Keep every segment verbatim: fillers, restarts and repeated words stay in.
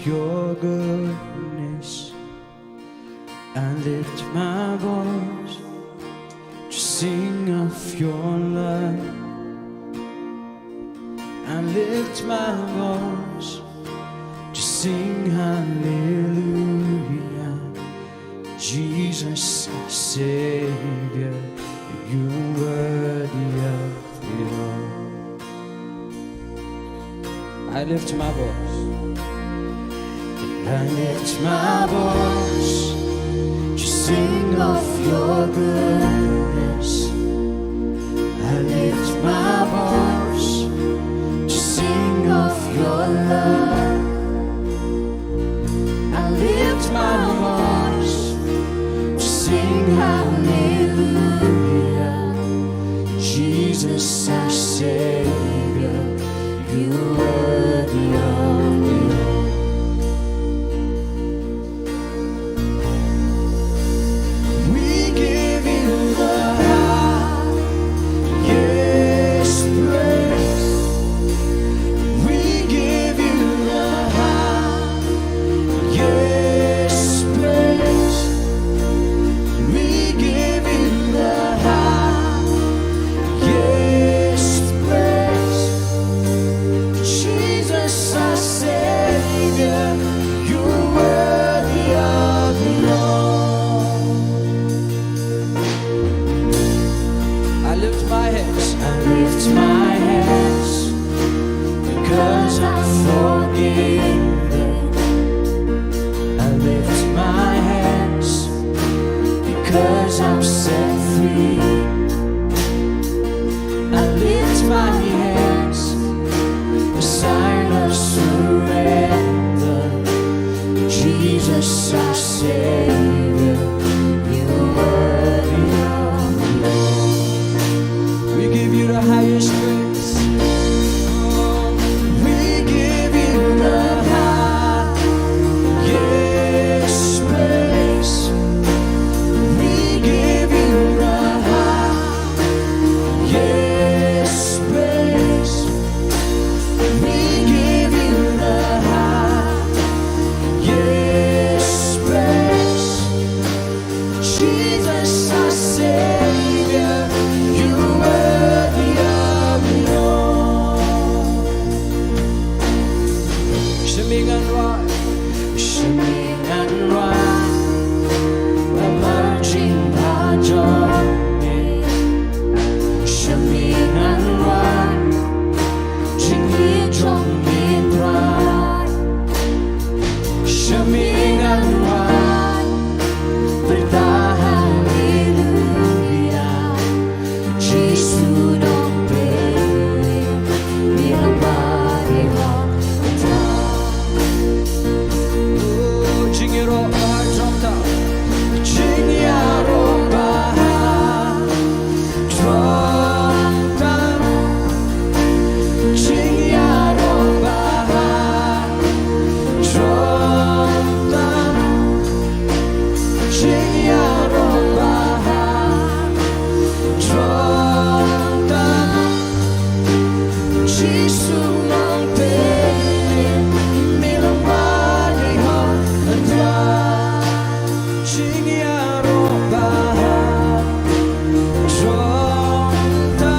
your goodness. I lift my voice to sing of your love. I lift my voice to sing hallelujah. Jesus, our Savior, you're worthy of it all. I lift my voice. And I lift my voice to sing of your goodness. I lift my voice to sing of your love. I lift my voice to sing hallelujah. Jesus, our Savior, you're worthy of it all. We give you the highest praise. We give you the highest praise. We give you the highest praise. Jesus, our Savior, you're worthy of it all. I lift my hands. I lift my hands because I'm forgiven. I lift my hands because I'm set free. I lift my hands, a sign of surrender. Jesus, our Savior, you're worthy of it all. We give you the highest praise. We give you the highest praise. We give you the highest praise. We give you the highest praise. Jesus, our Savior, you're worthy of it all. Shiming and right. Shiming and right. Ba marching ba jong me. Shiming and right. Jingïaid jong me Trai. Shiming and right. Pyrta haleluya. Jisu nongpynim, mi long ba ïa u Trai. Oh, jingïaroh ba jong ta. Jingïaroh ba jong ta. Jingïaroh ba jong ta. Jingïaroh ba jong ta. Jisu nongpynim, mi long ba ïa u Trai. Jingïaroh ba jong ta.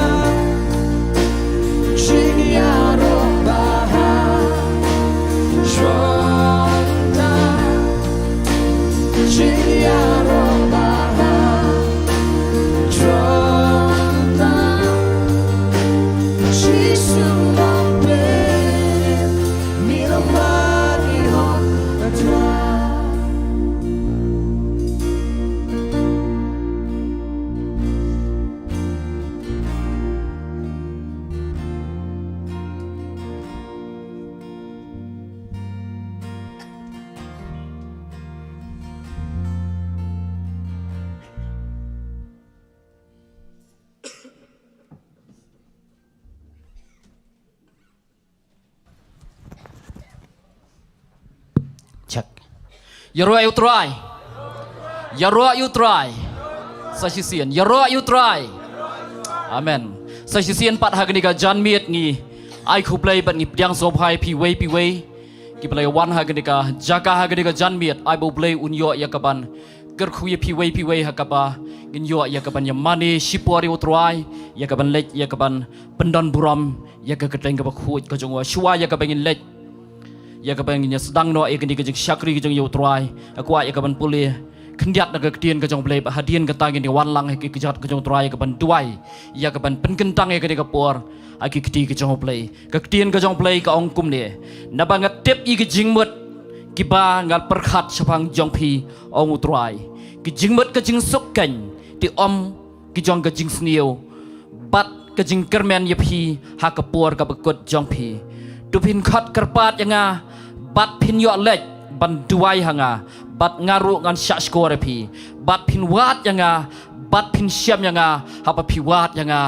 Jingïaroh ba jong ta. Jingïaroh ba jong ta. Jisu nongpynim, mi long ba ïa u Trai. Check. Ïaroh ïa u Trai. Ïaroh ïa u Trai. Sa shisien. Ïaroh ïa u Trai. Amen. Sa shisien pat ha kane ka janmiet ngi ai khublei bad ngi pdiang sngewbha ïa phi iwei pa iwei. Ki ba la ïa wan ha kane ka jaka ha kane ka janmiet, ai ba U Blei un ïoh ïa kaban kyrkhu ïa phi wei phi wei ha kaba ngin ïoh ïa kaban ïa mane shipor ïa U Trai, ïa kaban leit ïa kaban pyndon burom ïa ka kyrteng kaba khuid ka jong U, shuwa ïa kaba ngin leit ïa kaba ngin ïa sdang noh ïa kane ka jingshakri ka jong U Trai. Nga kwah ïa kaban pule khyndiat na ka ktien ka jong U Blei, ba hadien kata ngin ïa wan lang ha ki kjat ka jong U Trai ïa kaban duwai, ïa kaban pynkyntang ïa kane ka por ha ki kti ka jong U Blei. Ka ktien ka jong U Blei ka ong kumne: Naba nga tip ïa ki jingmut kiba nga pyrkhat shaphang jong phi, ong U Trai, ki jingmut ka jingsuk keiñ, te ym ki jong ka jingsniew, bad ka jingkyrmen ïa phi ha ka por kaba kut jong phi. To phin khot kyrpad ïa nga, bad phin ïoh leit ban duwai ha nga, bad nga ruh ngan shahshkor ïa phi, bad phin wad ïa nga, bad phin shem ïa nga, haba phi wad ïa nga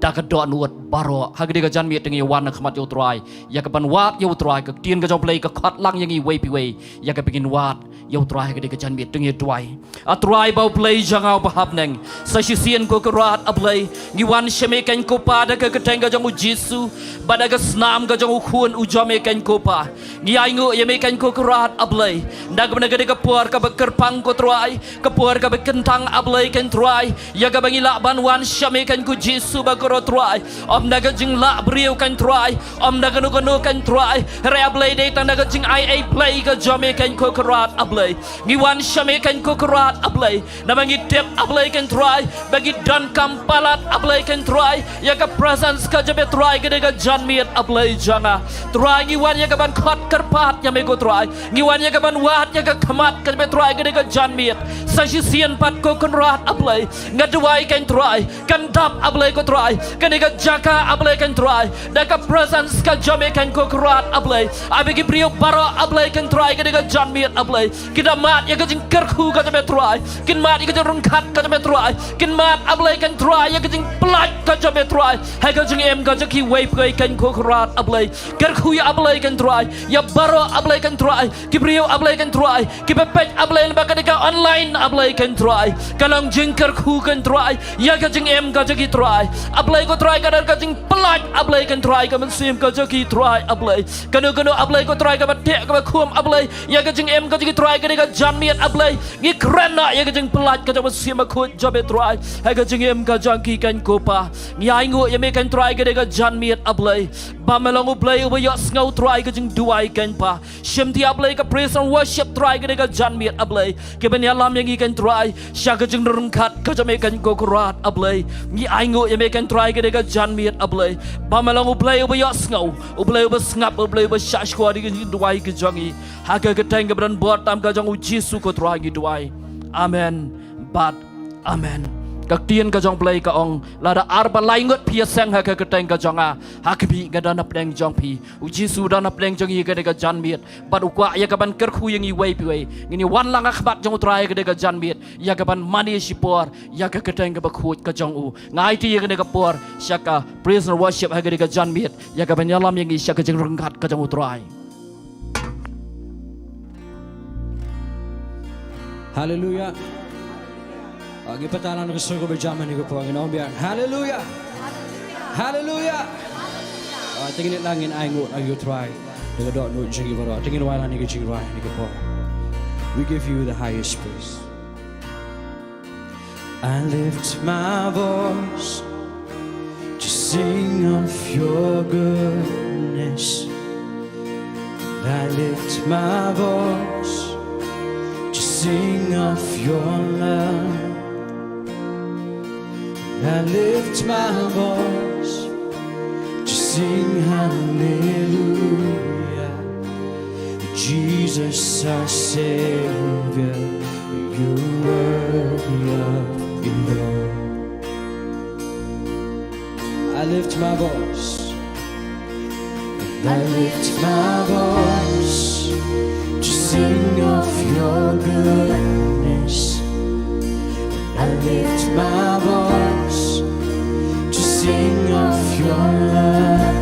da ka dohnud baroh. Ha kane ka janmiet to ngin ïa wan ha khmat ïa U Trai ïa kaban wad ïa U Trai. Ka ktien ka jong U Blei ka khot lang ïa ngi wei phi wei ïa kaba ngin wad ïa U Trai ha kane ka janmiet. To ngin ïa duwai. A Trai ba U Blei jong nga uba ha bneng, sa shisien ko Kynrad A Blei, ngi wan sha me keiñ ko Pa da ka kyrteng ka jong U Jisu, bad da ka snam ka jong U Khun U jong me keiñ ko Pa. Ngi ainguh ïa me keiñ ko Kynrad A Blei, na ka bynta kane ka por kaba kyrpang ko Trai, ka por kaba kyntang A Blei keiñ Trai, ïa kaba ngi lah ban wan sha me keiñ ko Jisu ba kyrkhu Trai. Ym na ka jinglah briew keiñ Trai, ym na kano kano keiñ Trai, hynrei A Blei dei tang na ka jingai ei Blei ka jong me keiñ ko Kynrad A Blei. Ngi wan sha me keiñ ko Kynrad A Blei, naba ngi tip A Blei keiñ Trai ba ngi donkam palat A Blei keiñ Trai ïa ka presence ka jong me Trai ha kane ka janmiet A Blei jong nga. Trai ngi wan ïa kaban khot kyrpad ïa me ko Trai, ngi wan ïa kaban wad ïa ka khmat ka jong me Trai ha kane ka janmiet. Sa shisien pat ko Kynrad A Blei, nga duwai keiñ Trai, kan dap A Blei ko Trai kane ka jaka A Blei keiñ Trai da ka presence ka jong me keiñ ko Kynrad A Blei. Ai ba ki briew baroh A Blei keiñ Trai ha kane ka janmiet A Blei, kin da mad ïa ka jingkyrkhu ka jong me Trai, kin mad ïa ka jingryngkat ka jong me Trai, kin mad A Blei keiñ Trai ïa ka jingpyllait ka jong me Trai ha ka jingim ka jong ki wei phi wei keiñ ko Kynrad A Blei. Kyrkhu ïa A Blei keiñ Trai ïa baroh A Blei keiñ Trai ki briew A Blei keiñ Trai kiba peit A Blei lyngba kane ka online A Blei keiñ Trai. Ka long jingkyrkhu keiñ Trai ïa ka jingim ka jong ki Trai. A Blei ko Trai, ka don ka jingpyllait A Blei keiñ Trai ka mynsiem ka jong ki Trai A Blei. Kano kano A Blei ko Trai kaba teh kaba khum A Blei ïa ka jingim ka jong ki Trai ha kane ka janmiet A Blei, ngi kren noh ïa ka jingpyllait ka jong u Mynsiem Bakhuid jong me Trai ha ka jingim ka jong ki keiñ ko Pa. Ngi ainguh ïa me keiñ Trai ha kane ka janmiet A Blei, ba me long U Blei uba ïohsngew Trai ka jingduwai keiñ Pa. Shim te A Blei ka praise and worship Trai ha kane ka janmiet A Blei, kiban ïalam ïa ngi keiñ Trai sha ka jingryngkat ka jong me keiñ ko Kynrad A Blei. Ngi ainguh ïa me keiñ Trai ha kane ka janmiet A Blei, ba me long U Blei uba ïohsngew, U Blei uba sngap, U Blei uba shahshkor ïa ka jingduwai ka jong ngi. Ha ka kyrteng kaba don bor tam ka jong U Jisu ko Trai ngi duwai. Amen bad amen. Ka ktien ka jong U Blei ka ong, lada ar ba lai ngut phi ïaseng ha ka kyrteng ka jong nga, ha khmih nga don hapdeng jong phi. U Jisu u don hapdeng jong ngi ha kane ka janmiet bad u kwah ïa kaban kyrkhu ïa ngi wei phi wei. Ngin ïa wan lang ha khmat jong U Trai ha kane ka janmiet ïa kaban mane shipor ïa ka kyrteng kaba khuid ka jong u. Nga aiti ïa kane ka por sha ka praise and worship ha kane ka janmiet ïa kaban ïalam ïa ngi sha ka jingryngkat ka jong U Trai. Haleluya. Ah, ngi pynthikna ka sur kaba jam ha kane ka por, ngin ong biang, haleluya. Haleluya. Ah, te ngin ïa lang, ngin ainguh ïa U Trai da ka dohnud jong ngi baroh. Te ngin wan ha kane ka jingrwai ha kane ka por. We give you the highest praise. I lift my voice to sing of your goodness. I lift my voice to sing of your love. I lift my voice to sing hallelujah. Jesus, our Savior, you're worthy of it all. I lift my voice. I lift my voice to sing of your goodness. I lift my voice to sing of your love.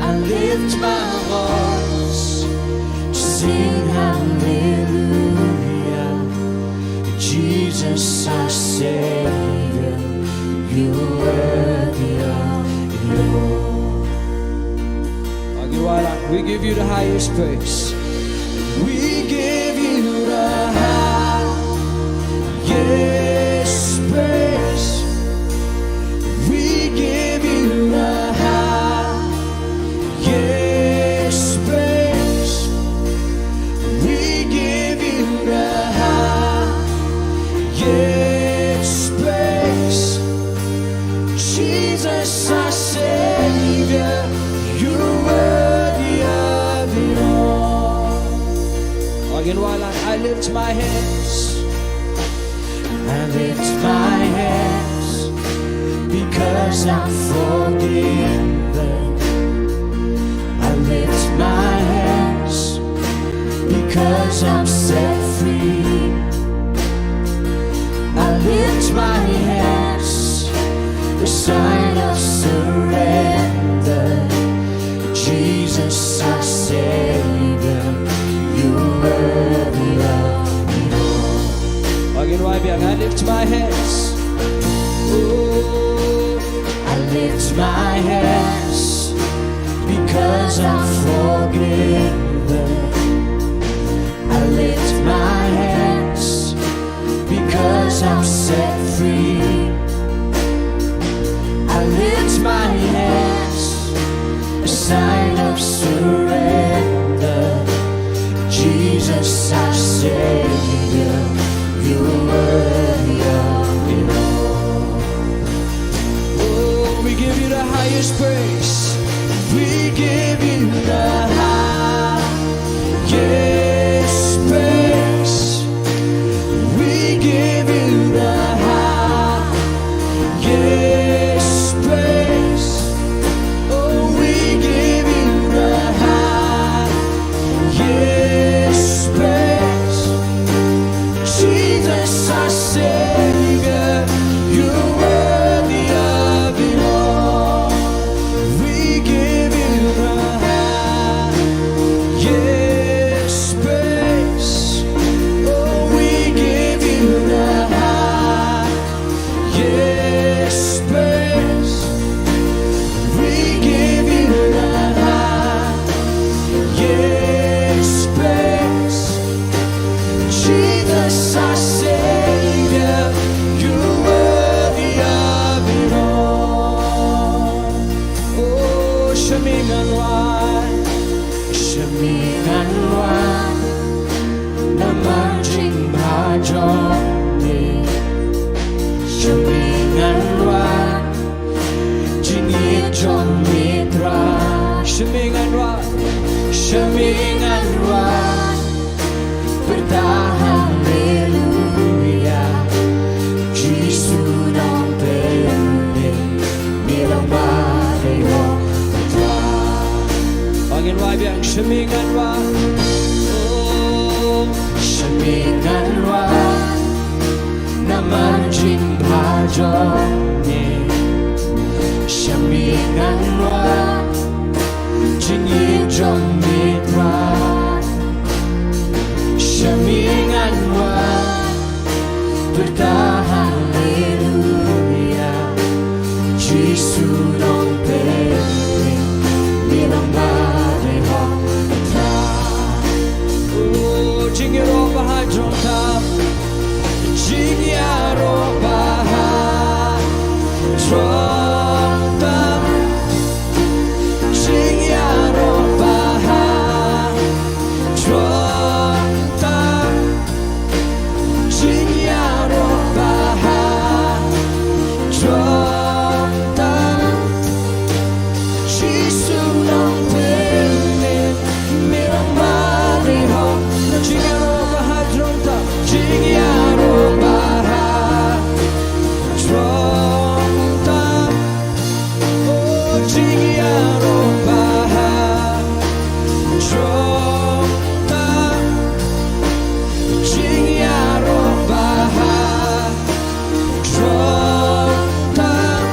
I lift my voice to sing hallelujah. Jesus, our Savior, you're worthy of it all. We give you the highest praise. We give you the highest praise. We give you the highest praise. We give you the highest praise. Jesus, our Savior, you're worthy of it all. Again, while I, I lift my hands, I lift my hands because I'm forgiven. I lift my hands because I'm set free. I lift my hands, the sign of surrender. Jesus, our Savior, you're worthy of it all. Again, why be I lift my hands. Oh, I lift my hands because I'm forgiven. I lift my hands because I'm set free. I lift my hands, a sign of surrender. Jesus, our Savior, you're worthy of it all. Oh, we give you the highest praise. We give you the highest praise. We give you the highest praise. Oh, we give you the highest praise. Jesus, our Savior, you're worthy of it all. We give you the highest praise. Oh, we give you the highest praise. We give you the highest praise. Jesus, our Savior, you're worthy of it all. Oh, shami ngan wan, shami ngan wan, namar jingbha jong me. Shami ngan wan, jingïeit jong me Trai. Shami ngan wan, shami ngan wan, pyrta haleluya. Jisu nongpynim, me long ba dei hok Trai. Ngin wai biang, shami ngan wan. Oh, shami ngan wan. Namar jingbha jong me, shami ngan wan, jingïeit jong me Trai. Shami ngan wan, pyrta haleluya. Jisu nongpynim, me long ba dei hok Trai. Oh, jingïaroh ba ha jrong tam. Jingïaroh ba ha jrong tam. Jingïaroh ba ha jrong tam. Jingïaroh ba ha jrong tam. Jisu nongpynim, me long ba dei hok. Jingïaroh ba ha jrong tam. Jingïaroh ba ha jrong tam. Oh, jingïaroh ba ha jrong tam. Jingïaroh ba ha jrong tam.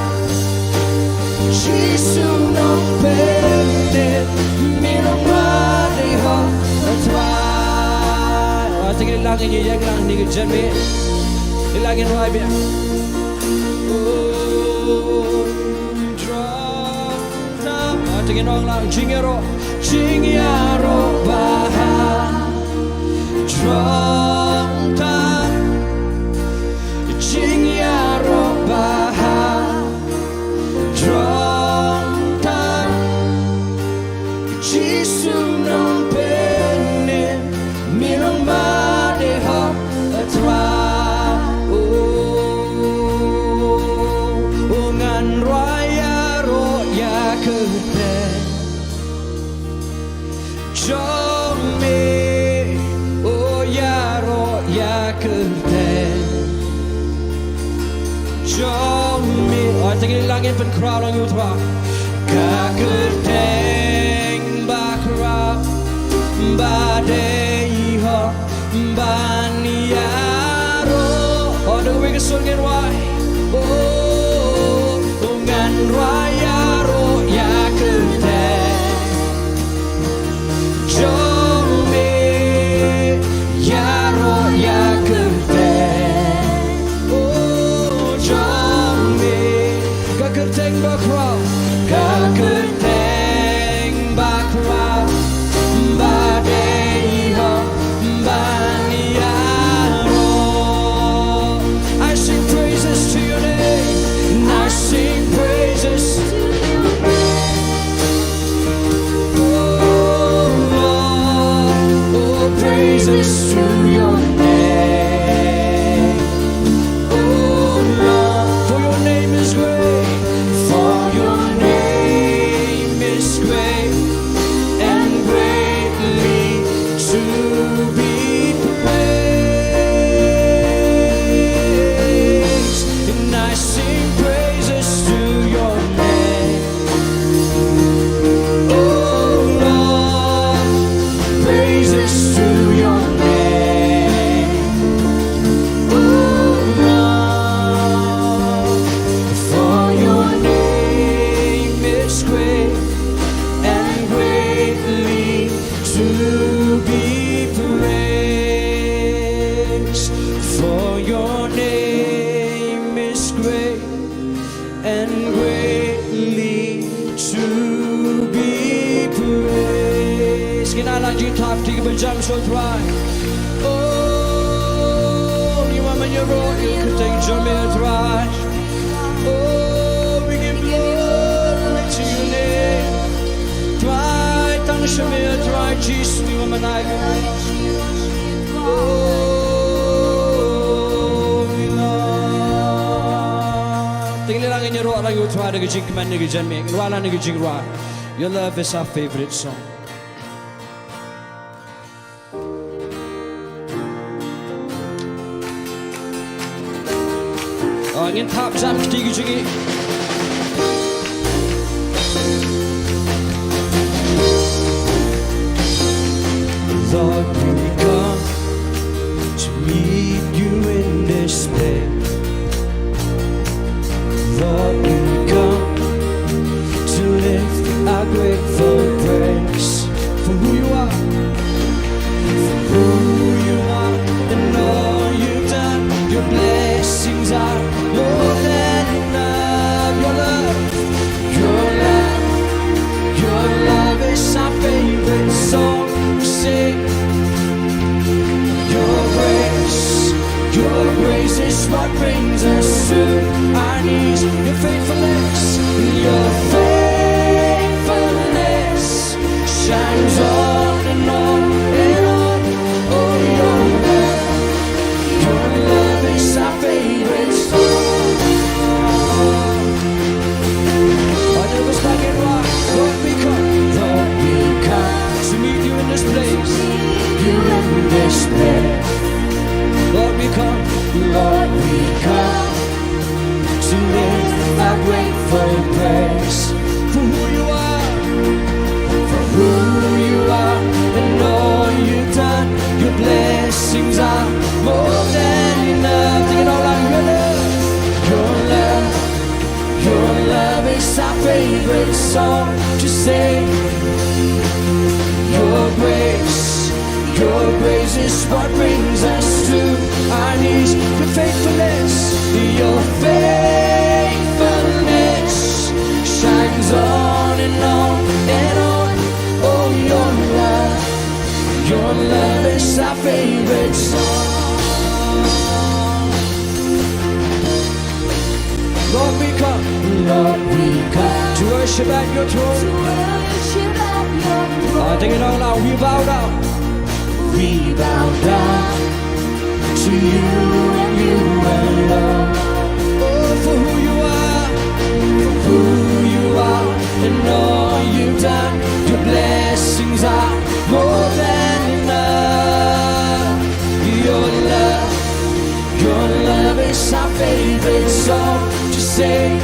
Jisu nongpynim, me long ba dei hok Trai. Aw, te ngi la ngin ïeng lang, ngi jan me. Ngi la ngin wai biang. Oh, jrong tam. Aw, te ngin ong lang, jingïaroh. Jingïaroh ba ha jrong tam. Jingïaroh ba ha jrong tam. Jisu Nongpynim, me long ma dei hok, a Trai. O, o ngan rwai ïaroh ïa kyrteng jong me, o ïaroh ïa kyrteng jong me. O, tang ïa la ngin pynkhraw lang ïa u Trai. Ka kyrteng bakhraw, ba dei hok ban ïaroh. O, da kawei ka sur ngin rwai. O, o ngan rwai ïaroh ïa kyrteng jong me, ïaroh ïa kyrteng, o, jong me. Ka kyrteng bakhraw, ka kyrteng bakhraw, ba dei hok ban ïaroh. I sing praises to your name. I sing praises to your name. Oh Lord, oh, praises to your name. Oh Lord, for your name is great, for your name is great and greatly to be praised. And I sing praises to your name. Oh Lord, praises to your name. Oh Lord, for your name is great and greatly to be praised. For your name is great and greatly to be praised. Ngin ai lang jingthap kti kiba jam sha u Trai. Oh, ngi wan ban ïaroh ïa ka kyrteng jong me, Trai. Oh, we give glory to your name. Trai, tang sha me, Trai Jisu, ngi wan ban ai. Oh, we love. Te ngin ïa lang ngin ïaroh lang ïa u Trai da ka jingkmen, da ka jingmih, ngin rwai lang da ka jingrwai. Your love is our favorite song. Oh, ngin thap jam kti ki jong ngi. Lord, we come to meet you in this place. Lord, we come to lift our grateful praise for who you are, for who you are, and all you've done. Your blessings are more than enough. Your love, your love, your love is our favorite song to sing. Your grace, your grace is what brings us to our knees. Your faithfulness, your faithfulness shines on and on and on. Oh, your love, your love is our favorite song. Lord, we come, Lord, we come to meet you in this place. You in this place. Lord, we come, Lord, we come to lift our grateful praise for who you are, for who you are, and all you've done. Your blessings are more than enough. Sing it all out, your love, your love. Your love is our favorite song to sing. Your grace, your grace is what brings us to our knees. Your faithfulness, your faithfulness shines on and on and on. Oh, favorite song. Lord, we come. Lord, we come to worship at your throne. To worship at your throne. Ah, sing it out loud. We bow down. We bow down to you and you alone. Oh, for who you are, for who you are, and all you've done. Your blessings are more than enough. Your love, your love is our favorite song to sing.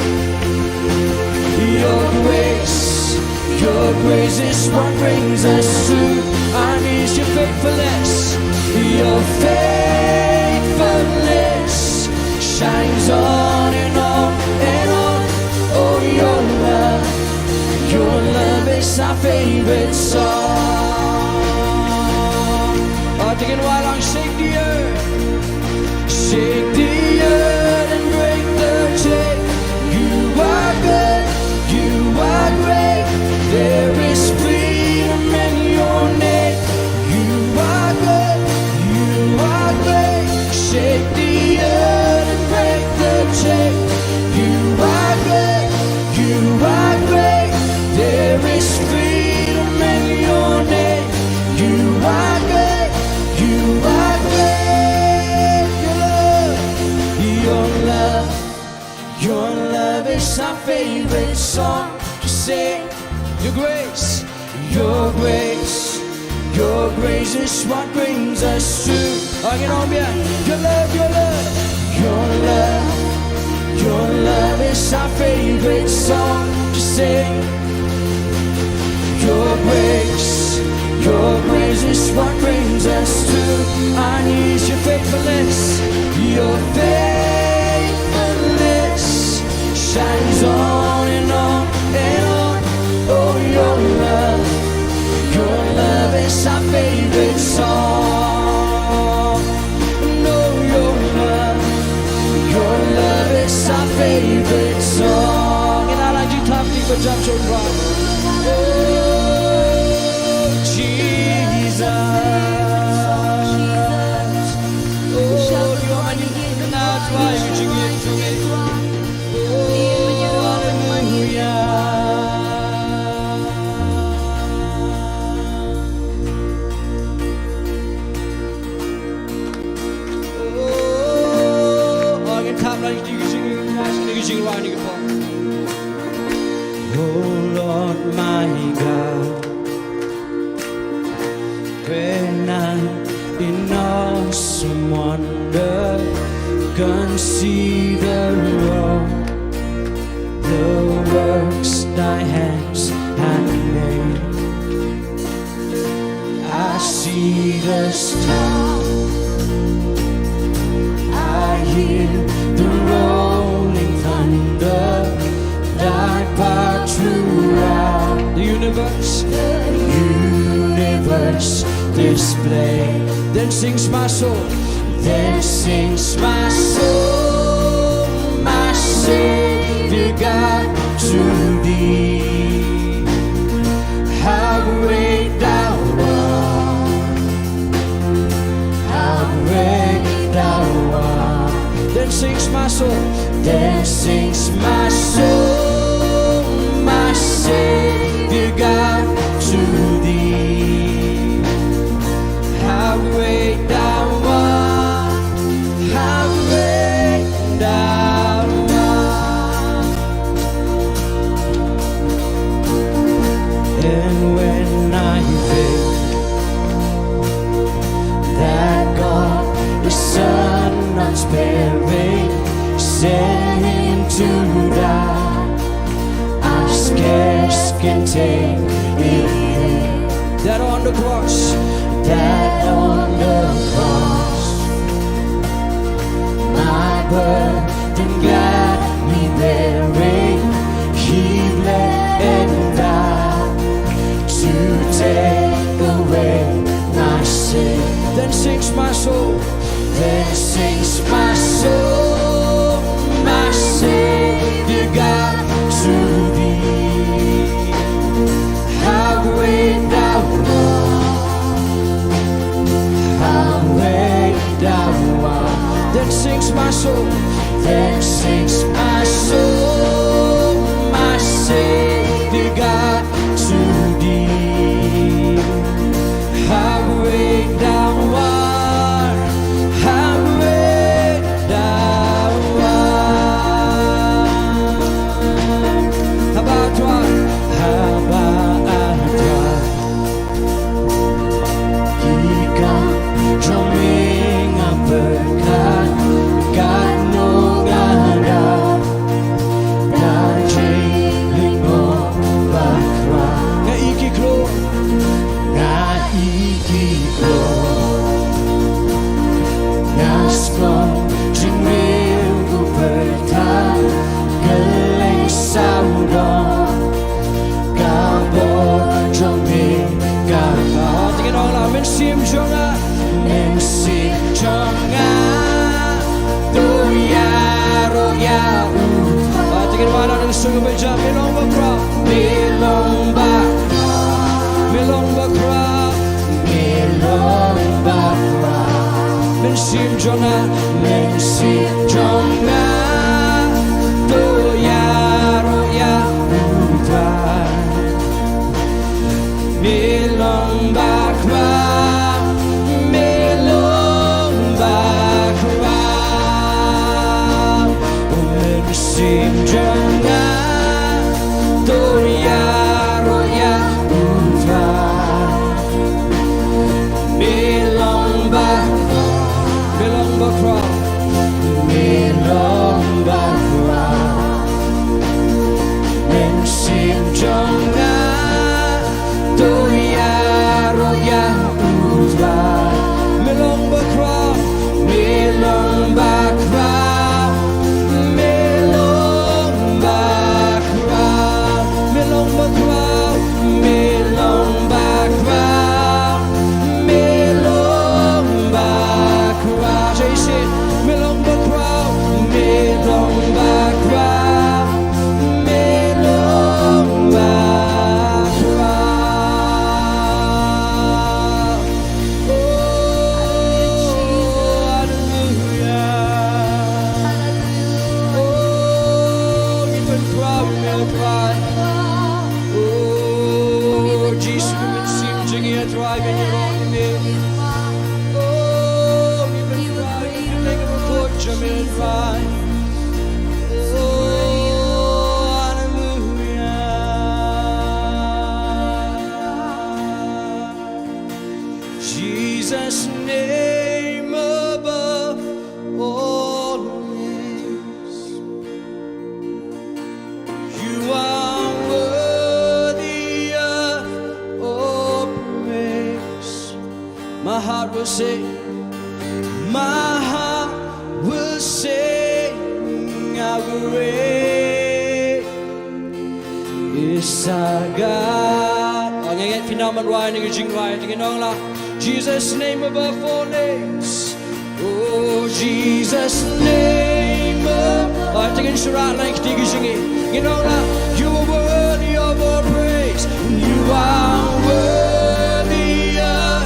Your grace, your grace is what brings us to our knees. Your faithfulness, your faithfulness shines on and on and on. Oh, your love, your love is our favorite song. Oh, take it while I'm shake the earth. Shake the earth and break the chain. You are good, you are great. There is freedom in your name. You are good, you are great. Shake the earth and break the chain. You are good, you are great. There is freedom in your name. You are good, you are great. Your love, your love, your love is our favorite song to sing. Your grace, your grace, your grace is what brings us to. Again, on bien. Your love, your love, your love, your love is our favorite song to sing. Your grace, your grace is what brings us to our knees. Your faithfulness, your faithfulness shines on and on and on. Oh, your love, your love is our favorite song. No, your love, your love is our favorite song. Ngin ïa leit sha ki thap, ki ba jam shon ba. Oh, Jesus. Oh, you are my King. Oh, hallelujah. Oh, ngin thap lang ïa ki jingkyrkhu, ïa ki jingkyrkhu, ïa ki jingkyrkhu. Oh Lord my God, when I'm in awesome wonder, consider all the works thy hands have made. I see the stars, I hear the rolling thunder, thy power throughout the universe, the universe display. Then sings my soul, then sings my soul, my Savior God, to thee. How great thou art, how great thou art. Then sings my soul, then sings my soul, my Savior God, to thee. How great thou art, how great thou art. And when I think that God, the Son, not sparing, sent him to die, I scarce can take it in. That on the cross, that on the cross, my burden gladly bearing, he bled and died to take away my sin. Then sings my soul, then sings my soul, my Savior God, to thee. How great thou art, how Sings my soul, then sings my soul, my Savior God to thee. How great thou art, how great thou art. Haba a thrang, haba a thrang. Ki kam jong me nga pyrkhat, katno nga dap da jingmut bakla. Nga ïeit ki klur, nga ïeit ki klur. Nga sngewthuh jingim u pyrta kylleng sawdong. Ka bor jong me ka ba. Oh, te ngin ong la, mynsiem jong nga. Mynsiem jong nga to ïaroh ïa u. Oh, te ngin wan na nang sung ba jam, me long bakhraw. Me long bakhraw. Me long bakhraw. Me long bakhraw. Mynsiem jong nga, mynsiem jong nga to ïaroh ïa u Trai. Me long bakhraw, me long bakhraw. Mynsiem jong nga to ïaroh ïa u Trai. Me long bakhraw, me long bakhraw, me long bakhraw. Mynsiem jong nga to ïaroh ïa u Trai. Me long bakhraw, me long bakhraw, me long bakhraw, me long bakhraw, me long bakhraw, me long bakhraw. Chase it. Me long bakhraw, me long bakhraw, me long bakhraw. Oh, hallelujah. Oh, ngi pynpaw ïa me, Trai. Oh, Jisu, ngi mynsiem jong ngi, Trai, ngi ïaroh ïa me. Oh, ngi pynpaw ïa me, ngi pynpaw ïa me, Trai. Oh, hallelujah. Jesus' name above all names. You are worthy of all praise. My heart will sing, my heart will sing, how great is our God. Oh, ngin ïa pynmih ïa ka jingrwai, te ngin ong la, Jesus' name above all names. Oh, Jesus' name above. Oh, te ngin shah rai lang kti ki jingim. Ngin ong la, you are worthy of all praise. You are worthy of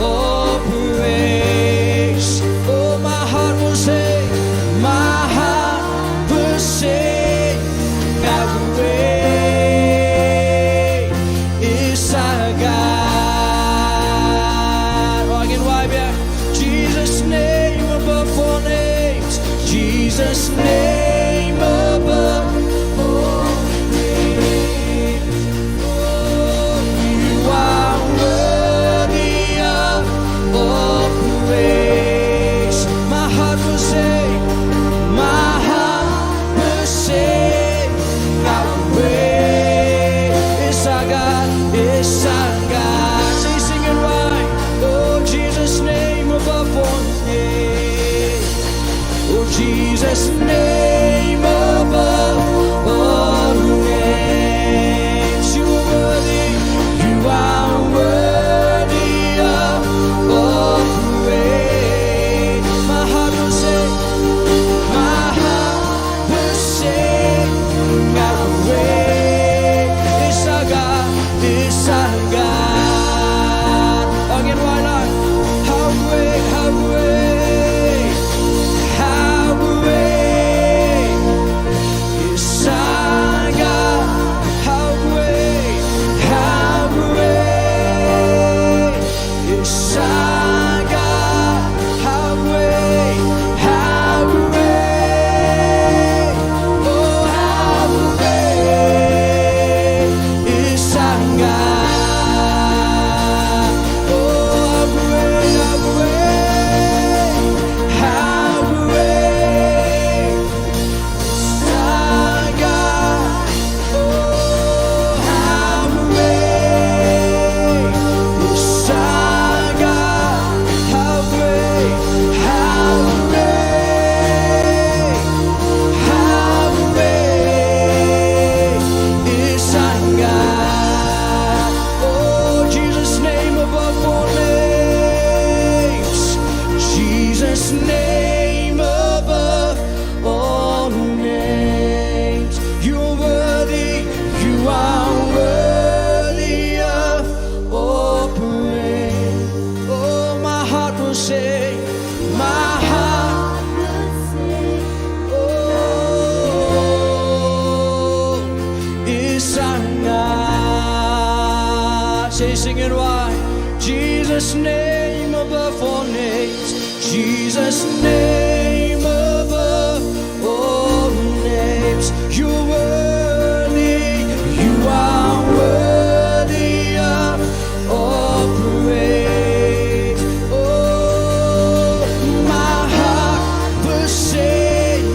all praise. Oh, my heart will sing, my heart will sing, how great is our God. Oh, ngin wai biang. Jesus' name above all names. Jesus' name above all names. Oh, you are worthy of all praise. My heart will sing, my heart will sing, how great is our God, is our God. Say, sing it right. Oh, Jesus' name above all names. Oh, Jesus' name above all names. You are worthy, you are worthy of all praise. My heart will sing, my heart will sing, how great is our God, is our God. Again, why not? How great, how great, Why? Jesus' name above all names. Jesus' name above all names. You're worthy. You are worthy of all praise. Oh, my heart will sing,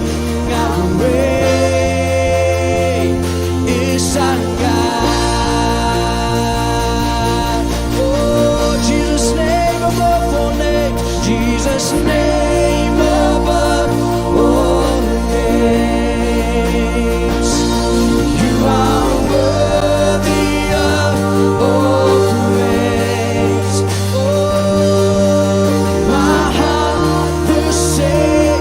how great is our God. Oh, Jesus' name above all names. Jesus' name above all names. You are worthy of all praise. Oh, my heart will sing,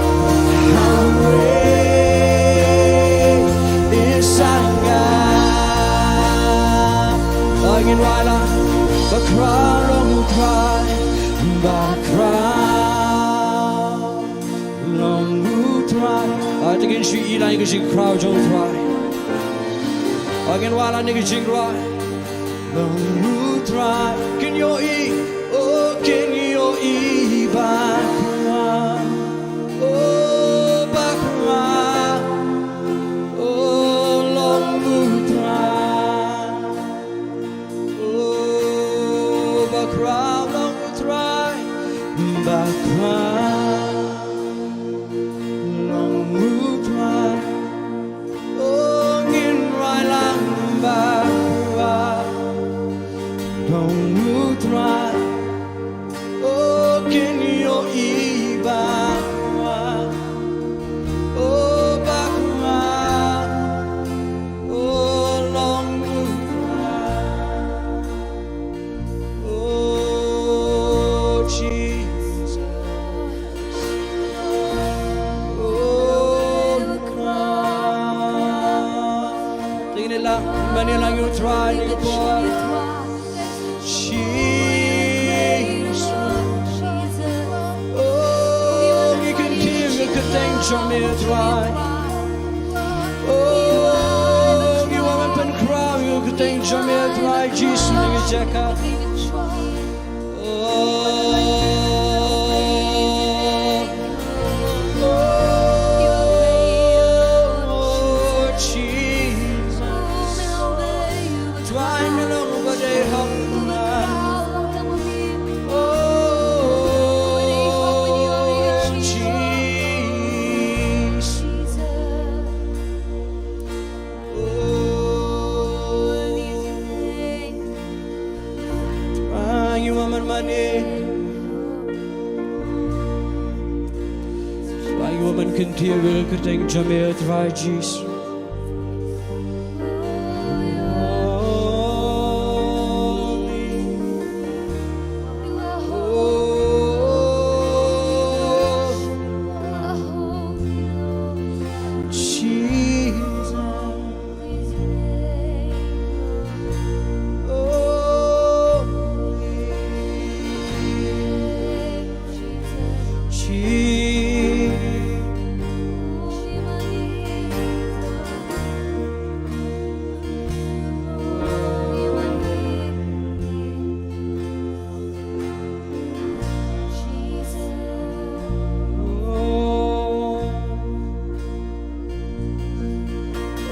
how great is our God. Ba ngin rwai lang, ba khraw long U Trai, ba khraw long U Trai. Ah, te ngin shu ïohi lang ïa ka jingkhraw jong U Trai. Ah, ngin rwai lang ïa ka jingrwai. Long U Trai, kin ïohi, oh, kin ïohi ba khraw, oh, ba khraw, oh, long U Trai, oh, ba khraw long U Trai, ba khraw long U Trai. Oh, ngin rwai lang ba khraw long U Trai. Oh, kin ïohi ba khraw, oh, ba khraw, oh, long U Trai. Oh, Jesus. Oh, Christ. Sing it loud. Mane lang ïa U Trai, ïa U Trai. Jesus. Oh, ngi kyntiew ïa ka kyrteng jong me, Trai. Oh, ngi wan ban pynkhraw ïa ka kyrteng jong me, Trai Jisu, na ka jaka. Oh, oh, Jesus. Trai, me long uba dei hok. Oh, Jesus. Oh, Trai, ngi wan ban mane. Trai, ngi wan ban kyntiew ïa ka kyrteng jong me, Trai Jisu.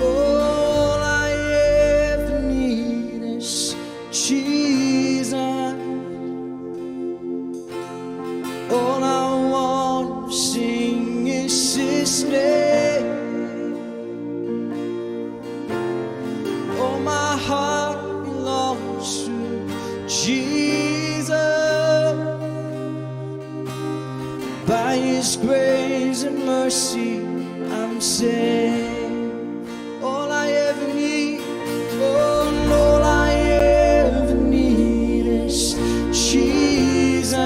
All I ever need is Jesus. All I want to sing is his name. Oh, my heart belongs to Jesus. By his grace and mercy, I'm saved. All I ever need, oh, and all I ever need is Jesus.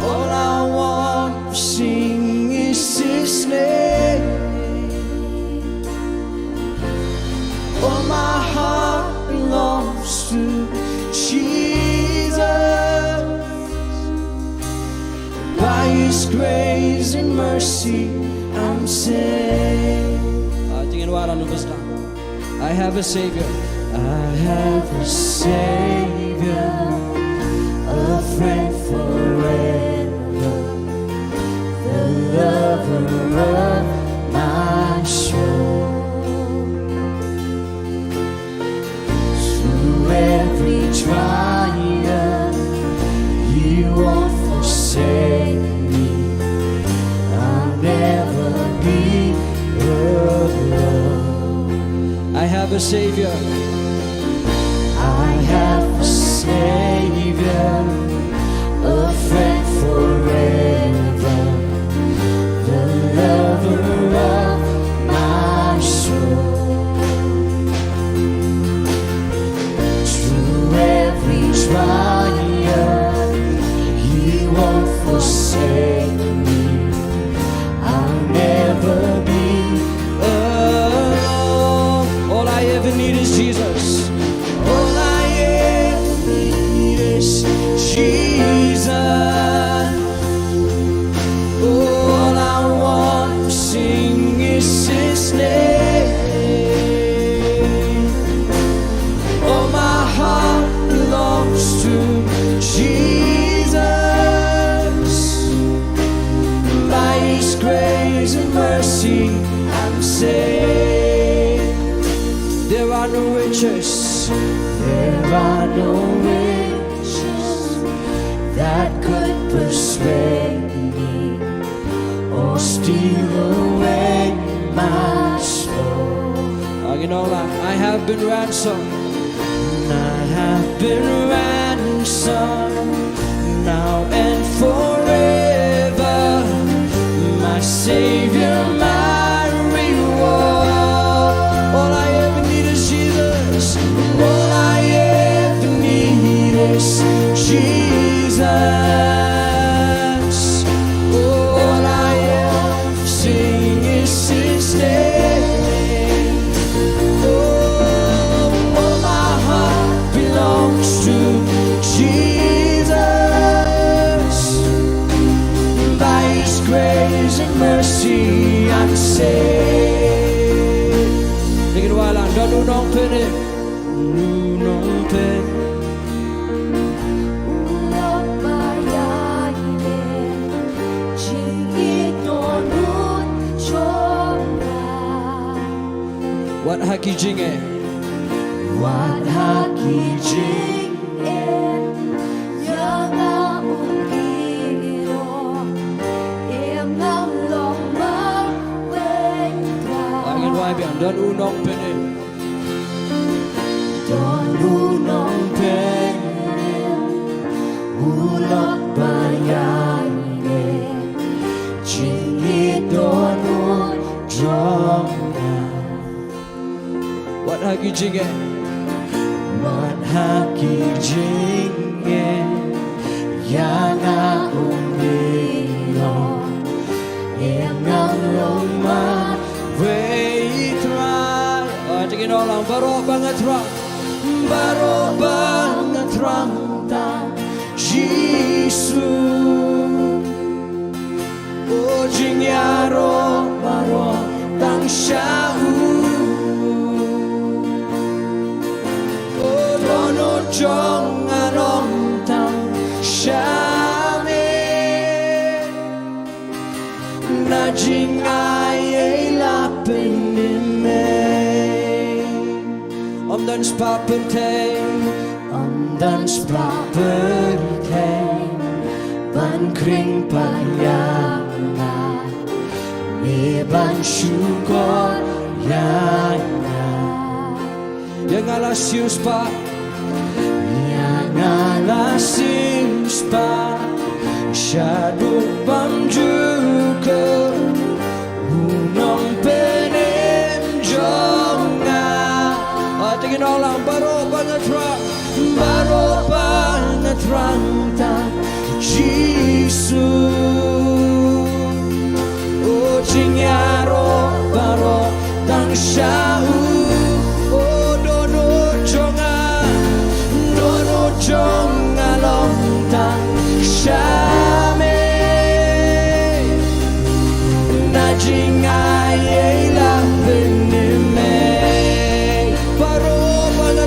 All I want to sing is his name. Oh, my heart belongs to Jesus. By his grace and mercy, I'm saved. Ah, tingin wara nu basta. I have a Savior. I have a Savior, a friend forever, the lover of my soul. Through every trial, He won't forsake me. I'll never be alone. I have a Savior. I have a Savior, a friend forever, the lover of my soul. Through every trial, He won't forsake me. I'll never be alone. All I ever need is Jesus. All I ever need is Jesus. All I want to sing is His name. Oh, my heart belongs to Jesus. By His grace and mercy, I'm saved. There are no riches, there are no riches that could persuade me or steal away my soul. Ang ino la, I have been ransomed. I have been ransomed now and forever. My Savior, my reward. All I ever need is Jesus. All I ever need is Jesus. All I ever sing is His name. Oh, all my heart belongs to Jesus. By His grace and mercy, I'm saved. Take it a while and don't know, don't put it. Nong pyn. U Lord ba ïaid, jingïeit don jong nga. Wat ha ki jingeh. Wat ha ki jingeh. Ïa nga um ïoh. Em nga long marwei. Angin wai biang don u nongpynim. Don u nongpynim, u Lord ba ïaid, jingïeit don u jong nga. Wat ha ki jingeh, wat ha ki jingeh, ïa nga um ïoh, em nga long marwei Trai. Ïa, te ngin ong lang baroh ba nga thrang, baroh ba nga thrang tang Jisu. O jingïaroh baroh tang sha u. O dohnud jong nga long tang sha me. Na jingai ei la pynim ei. Ym don spah pynthei, ym don spah pynthei ban khring pat ïa nga, me ban shukor ïa nga. Ïa nga la siew spah, ïa nga la siew spah, shaduh bymjukut u nongpynim jong nga. Ai, te ngin ong lang baroh ba nga thrang, baroh ba nga thrang tang Jisu. O jingïaroh baroh tang sha u. O dohnud jong nga, dohnud jong nga long tang sha me. Na jingai ei la pynim ei. Baroh ba nga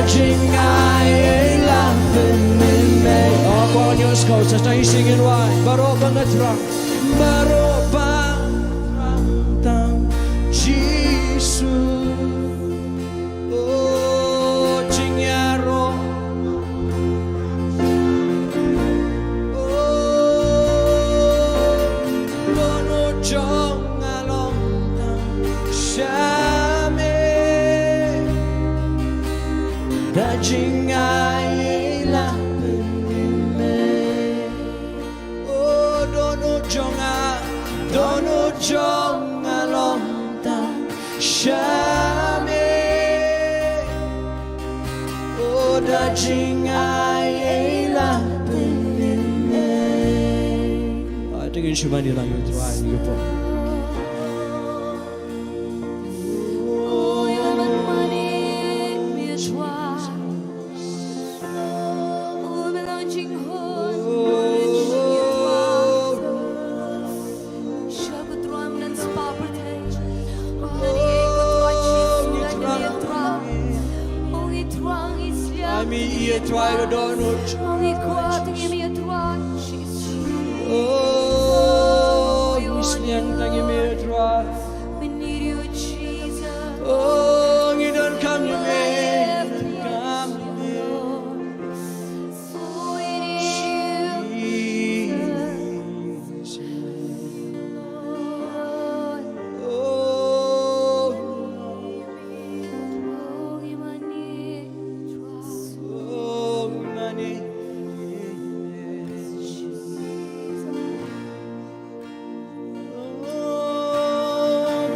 Jingai ei la pynmih. Oh, kwah nyo skau sa tai singin wai. Baroh ba nga thrang. Baroh ba tang Jisu. Oh, jingïaroh. Oh, dohnud jong nga long tang sha me. Da jingai ei la pynmih. Oh, dohnud jong nga, dohnud jong nga long tang sha me. Oh, da jingai ei la pynmih. Ah, te ngin shu mane lang ïa u Trai ha kane ka por. Ai mi ïa Trai ka dohnud. Oh, ngi sliang tang ïa me Trai. Oh, ngi donkam ïa me. Kam ïa me.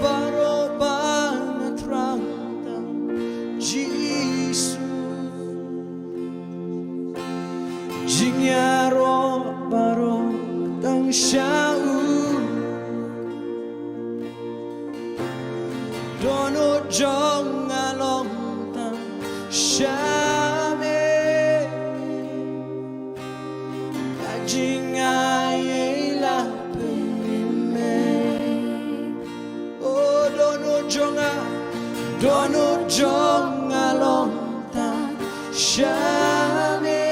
Baroh ba nga thrang tang Jisu. Jingïaroh baroh tang sha u. Dohnud jong nga long tang sha me. Da jingai ei la pynmih. Oh, dohnud jong nga, dohnud jong nga long tang sha me.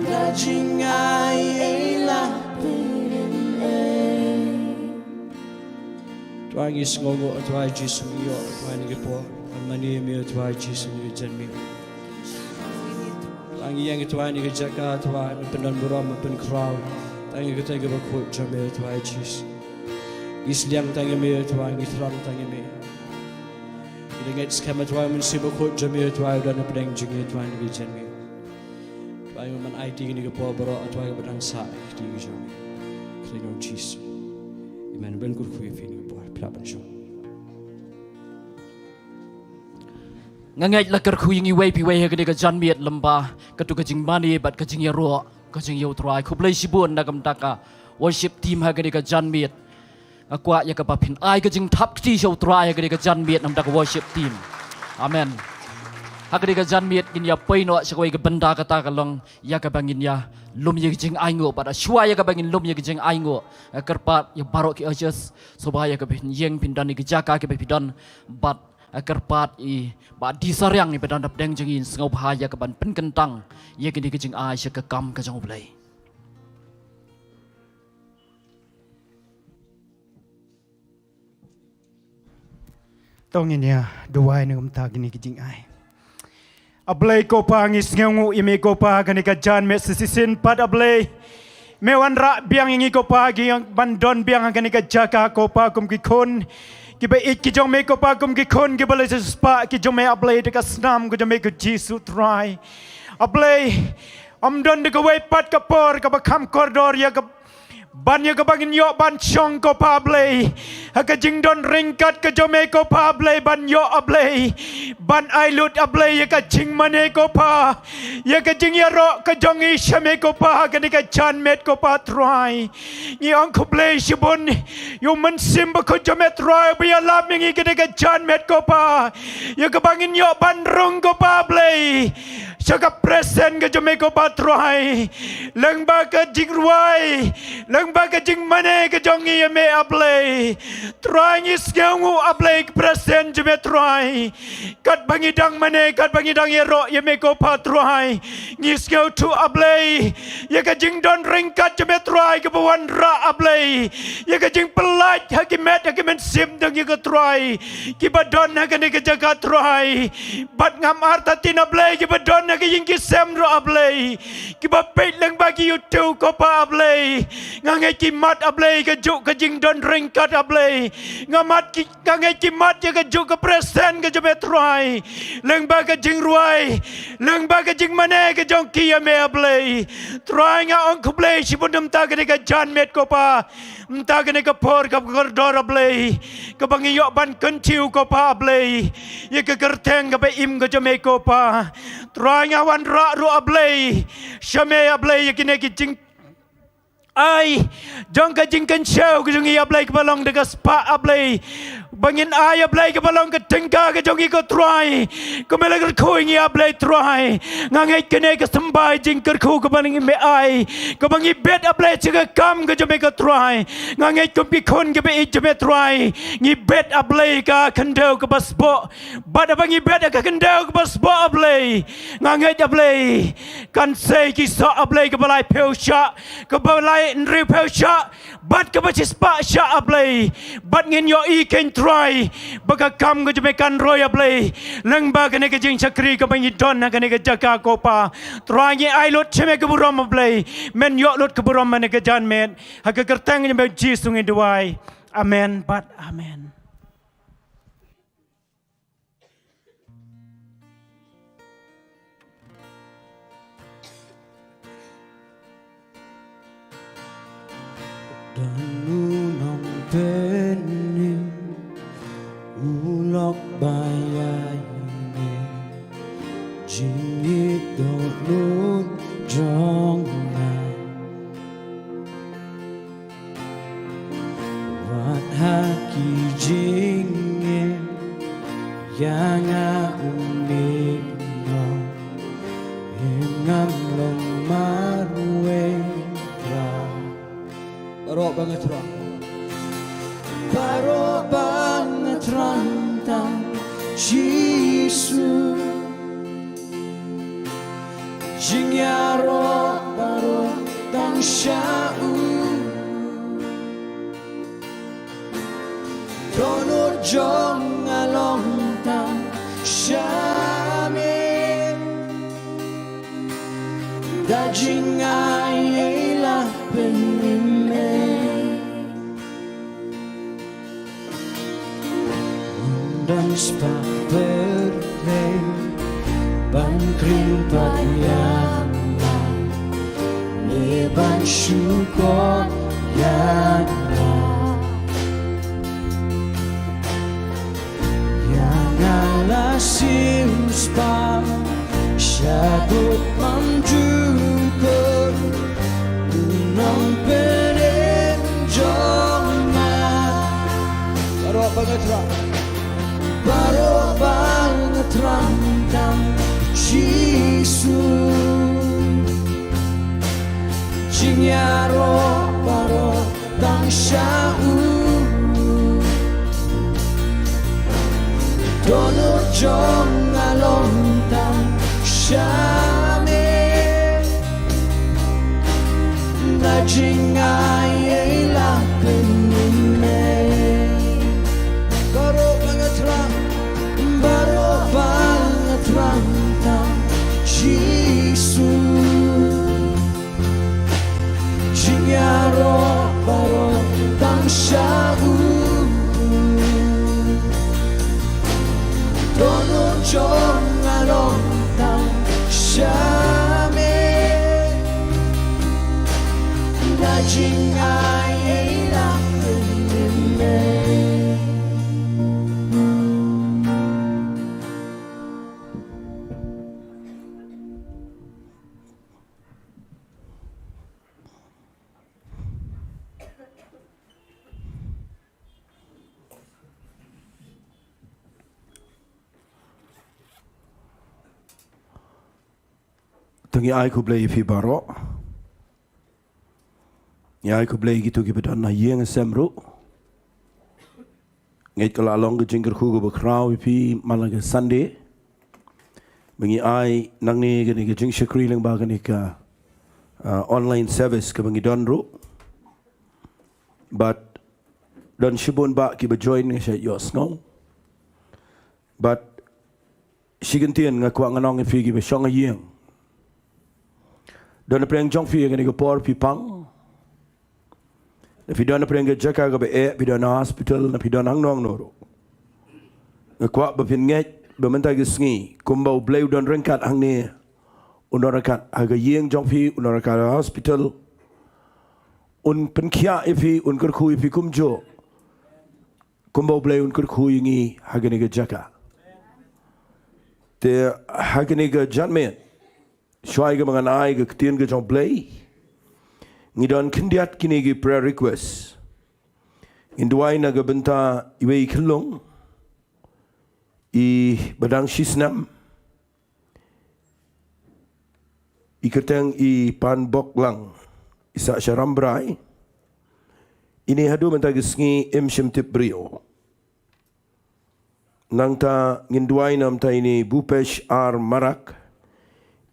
Da jingai ei la pynmih. Trai ngi sngewnguh, Trai Jisu, ngi ïoh, Trai, ha kane ka por ban mane ïa me, Trai Jisu, ha kane ka janmiet. Trai ngi ïeng, Trai, ha kane ka jaka, Trai, ban pyndon burom, ban pynkhraw tang ïa katei kaba khuid jong me, Trai Jisu. Ngi sliang tang ïa me, Trai, ngi thrang tang ïa me. Ngi da ngeit skhem, Trai, Mynsiem Bakhuid jong me, Trai, u don hapdeng jong ngi, Trai, ha kane ka janmiet. Trai, me ban aiti kine ki por baroh, Trai, kiba dang sah ïa ka kti ka jong me. Ha ka kyrteng jong u Jisu. Amen. Ban kyrkhu ïa phi kine ki por, phi lah ban shong. Nga ngeit la kyrkhu ïa ngi iwei pa iwei ha kane ka janmiet lem bad kato ka jingmane bad ka jingïaroh ka jong u Trai. Khublei shibun na ka bynta ka worship team ha kane ka janmiet. Nga kwah ïa kaba phin ai ka jingthap kti sha u Trai ha kane ka janmiet na ka bynta ka worship team. Amen. Ha kane ka janmiet ngin ïa poi noh sha kawei ka bynta, kata ka long ïa kaba ngin ïa lum ïa ka jingainguh, bad shuwa ïa kaba ngin lum ïa ka jingainguh, nga kyrpad ïa baroh ki ushers, sngewbha ïa kaba phin ïeng phin don ha ki jaka kiba phi don, bad nga kyrpad ïa i Bah D. Sariang iba don hapdeng jong ngi, sngewbha ïa ka ban pynkyntang ïa kine ki jingai sha ka kam ka jong U Blei. To ngin ïa duwai na ka bynta kine ki jingai. A Blei ko Pa, ngi sngewnguh ïa me ko Pa, kane ka janmiet sa shisien pat A Blei, me wanrah biang ïa ngi ko Pa, ki ban don biang ha kane ka jaka ko Pa, kum ki khun kiba ïeit ki jong me ko Pa, kum ki khun kiba la siewspah ki jong me A Blei, da ka snam ka jong me ko Jisu Trai. A Blei, ym don da kawei pat ka por kaba kham kordor ïa ka ban ïa kaba ngin ïoh ban shong ko Pa Blei ha ka jingdon ryngkat ka jong me ko Pa Blei, ban ïoh A Blei ban ai lut A Blei ïa ka jingmane ko Pa, ïa ka jingïaroh ka jong ngi sha me ko Pa, ha kane ka janmiet ko Pa Trai. Ngi ong khublei shibun ïa u Mynsiem Bakhuid jong me Trai, ba ïalap ïa ngi kane ka janmiet ko Pa, ïa kaba ngin ïoh ban rung ko Pa Blei sha ka presence ka jong me ko Pa Trai, lyngba ka jingrwai, Lyngba ka jingmane ka jong ngi ïa me A Blei. Trai ngi sngewnguh A Blei ka presence jong me Trai. Katba ngi dang mane, katba ngi dang ïaroh ïa me ko Pa Trai. Ngi sngewthuh A Blei. Ïa ka jingdon ryngkat jong me Trai kaba wanrah A Blei. Ïa ka jingpyllait ha ki met ha ki mynsiem jong ngi ko Trai. Kiba don ha kane ka jaka Trai. Bad ngam artatien A Blei kiba don ha ka ïing ki sem ruh A Blei. Kiba peit lyngba ki YouTube ko Pa A Blei. Nga ngeit ki mad A Blei kajuh ka jingdon ryngkat A Blei. Nga mad ki, nga ngeit ki mad ïa kajuh ka presence ka jong me Trai. Lyngba ka jingrwai. Lyngba ka jingmane ka jong ki ïa me A Blei. Trai nga ong khublei shibun mynta kane ka janmiet ko Pa. Mynta kane ka por kaba kordor A Blei. Kaba ngi ïoh ban kyntiew ko Pa A Blei. Ïa ka kyrteng kaba im ka jong me ko Pa. Trai nga wanrah ruh A Blei. Sha me A Blei ïa kine ki jing ai jong ka jingkynshew ka jong ngi A Blei kaba long da ka spah A Blei. Ba ngin ai A Blei kaba long ka tyngka ka jong ngi ko Trai. Kumba la kyrkhu ïa ngi A Blei Trai. Nga ngeit kane ka symbai jingkyrkhu kaba ngi me ai. Kaba ngi bet A Blei sha ka kam ka jong me ko Trai. Nga ngeit kum ki khun kiba ïeit jong me Trai. Ngi bet A Blei ka khyndew kaba sboh. Bad haba ngi bet ka khyndew kaba sboh A Blei. Nga ngeit A Blei. Kan sei ki soh A Blei kaba laiphew shah. Kaba lai hynriewphew shah. Bad kaba shispah shah A Blei. Bad ngin ïohi kein Trai. Ba ka kam ka jong me kan roi A Blei. Lyngba kane ka jingshakri kaba ngi don ha kane ka jaka ko Pa. Trai ngi ai lut sha me ka burom A Blei. Men ïoh lut ka burom ha kane ka janmiet. Ha ka kyrteng jong me Jisu ngi duwai. Amen. Bad amen. Don u nongpynim u lok ba ïaineh, jingïeit dohnud jong nga. Wat ha ki jingeh ïa nga u mih noh, ngam long marwei. Baroh ba nga thrang, baroh ba nga thrang tang Jisu. Jingïaroh baroh tang sha u. Dohnud jong nga long tang sha me. Da jingai ei la pynmih me. Ym don spah pyrthei ban kyrpad ïa nga, ne ban shu kor ïa nga. Ïa nga la siew spah shaduh mynjur, u nongpynim jong nga. Baroh ba nga thrang, baroh ba nga thrang tang Jisu. Jingïaroh baroh tang sha u. Dohnud jong nga long tang sha me. Na jingai ei la pynmih me. Baroh ba nga thrang, baroh ba nga thrang tang Jisu. Jingïaroh baroh tang sha u. Dohnud jong nga long tang sha me. Na jingai ei la pynmih me. To ngi ai khublei ïa phi baroh. Ngi ai khublei ïa kito kiba don ha ïing ha sem ruh. Ngeit ka la long ka jingkyrkhu kaba khraw ïa phi man la ka Sunday ba ngi ai nangne kane ka jingshakri lyngba kane ka, ah, online service kaba ngi don ruh. Bad don shibun bah kiba join, nga shait ïohsngew. Bad shi kyntien nga kwah ngan ong ïa phi kiba shong ha ïing. Don na pdeng jong phi ha kane ka por phi pang. Na phi don na pdeng ka jaka kaba eh, phi don na hospital, na phi don hangno hangno ruh. Nga kwah ba phin ngeit ba mynta ka sngi kumba U Blei u don ryngkat hangne, un don ryngkat ha ka ïing jong phi, un don ryngkat ha hospital. Un pynkhiah ïa phi, un kyrkhu ïa phi kumjuh kumba U Blei un kyrkhu ïa ngi ha kane ka jaka. Te ha kane ka janmiet, shuwa ïa kaba ngan ai ka ktien ka jong U Blei, ngi don khyndiat kine ki prayer request. Ngin duwai na ka bynta iwei i khyllung iba dang shisnem, i kyrteng i Panboklang, i sah sha Rambrai. Ine haduh mynta ka sngi im shym tip briew. Nangta ngin duwai na ka bynta ine i Bupesh R Marak,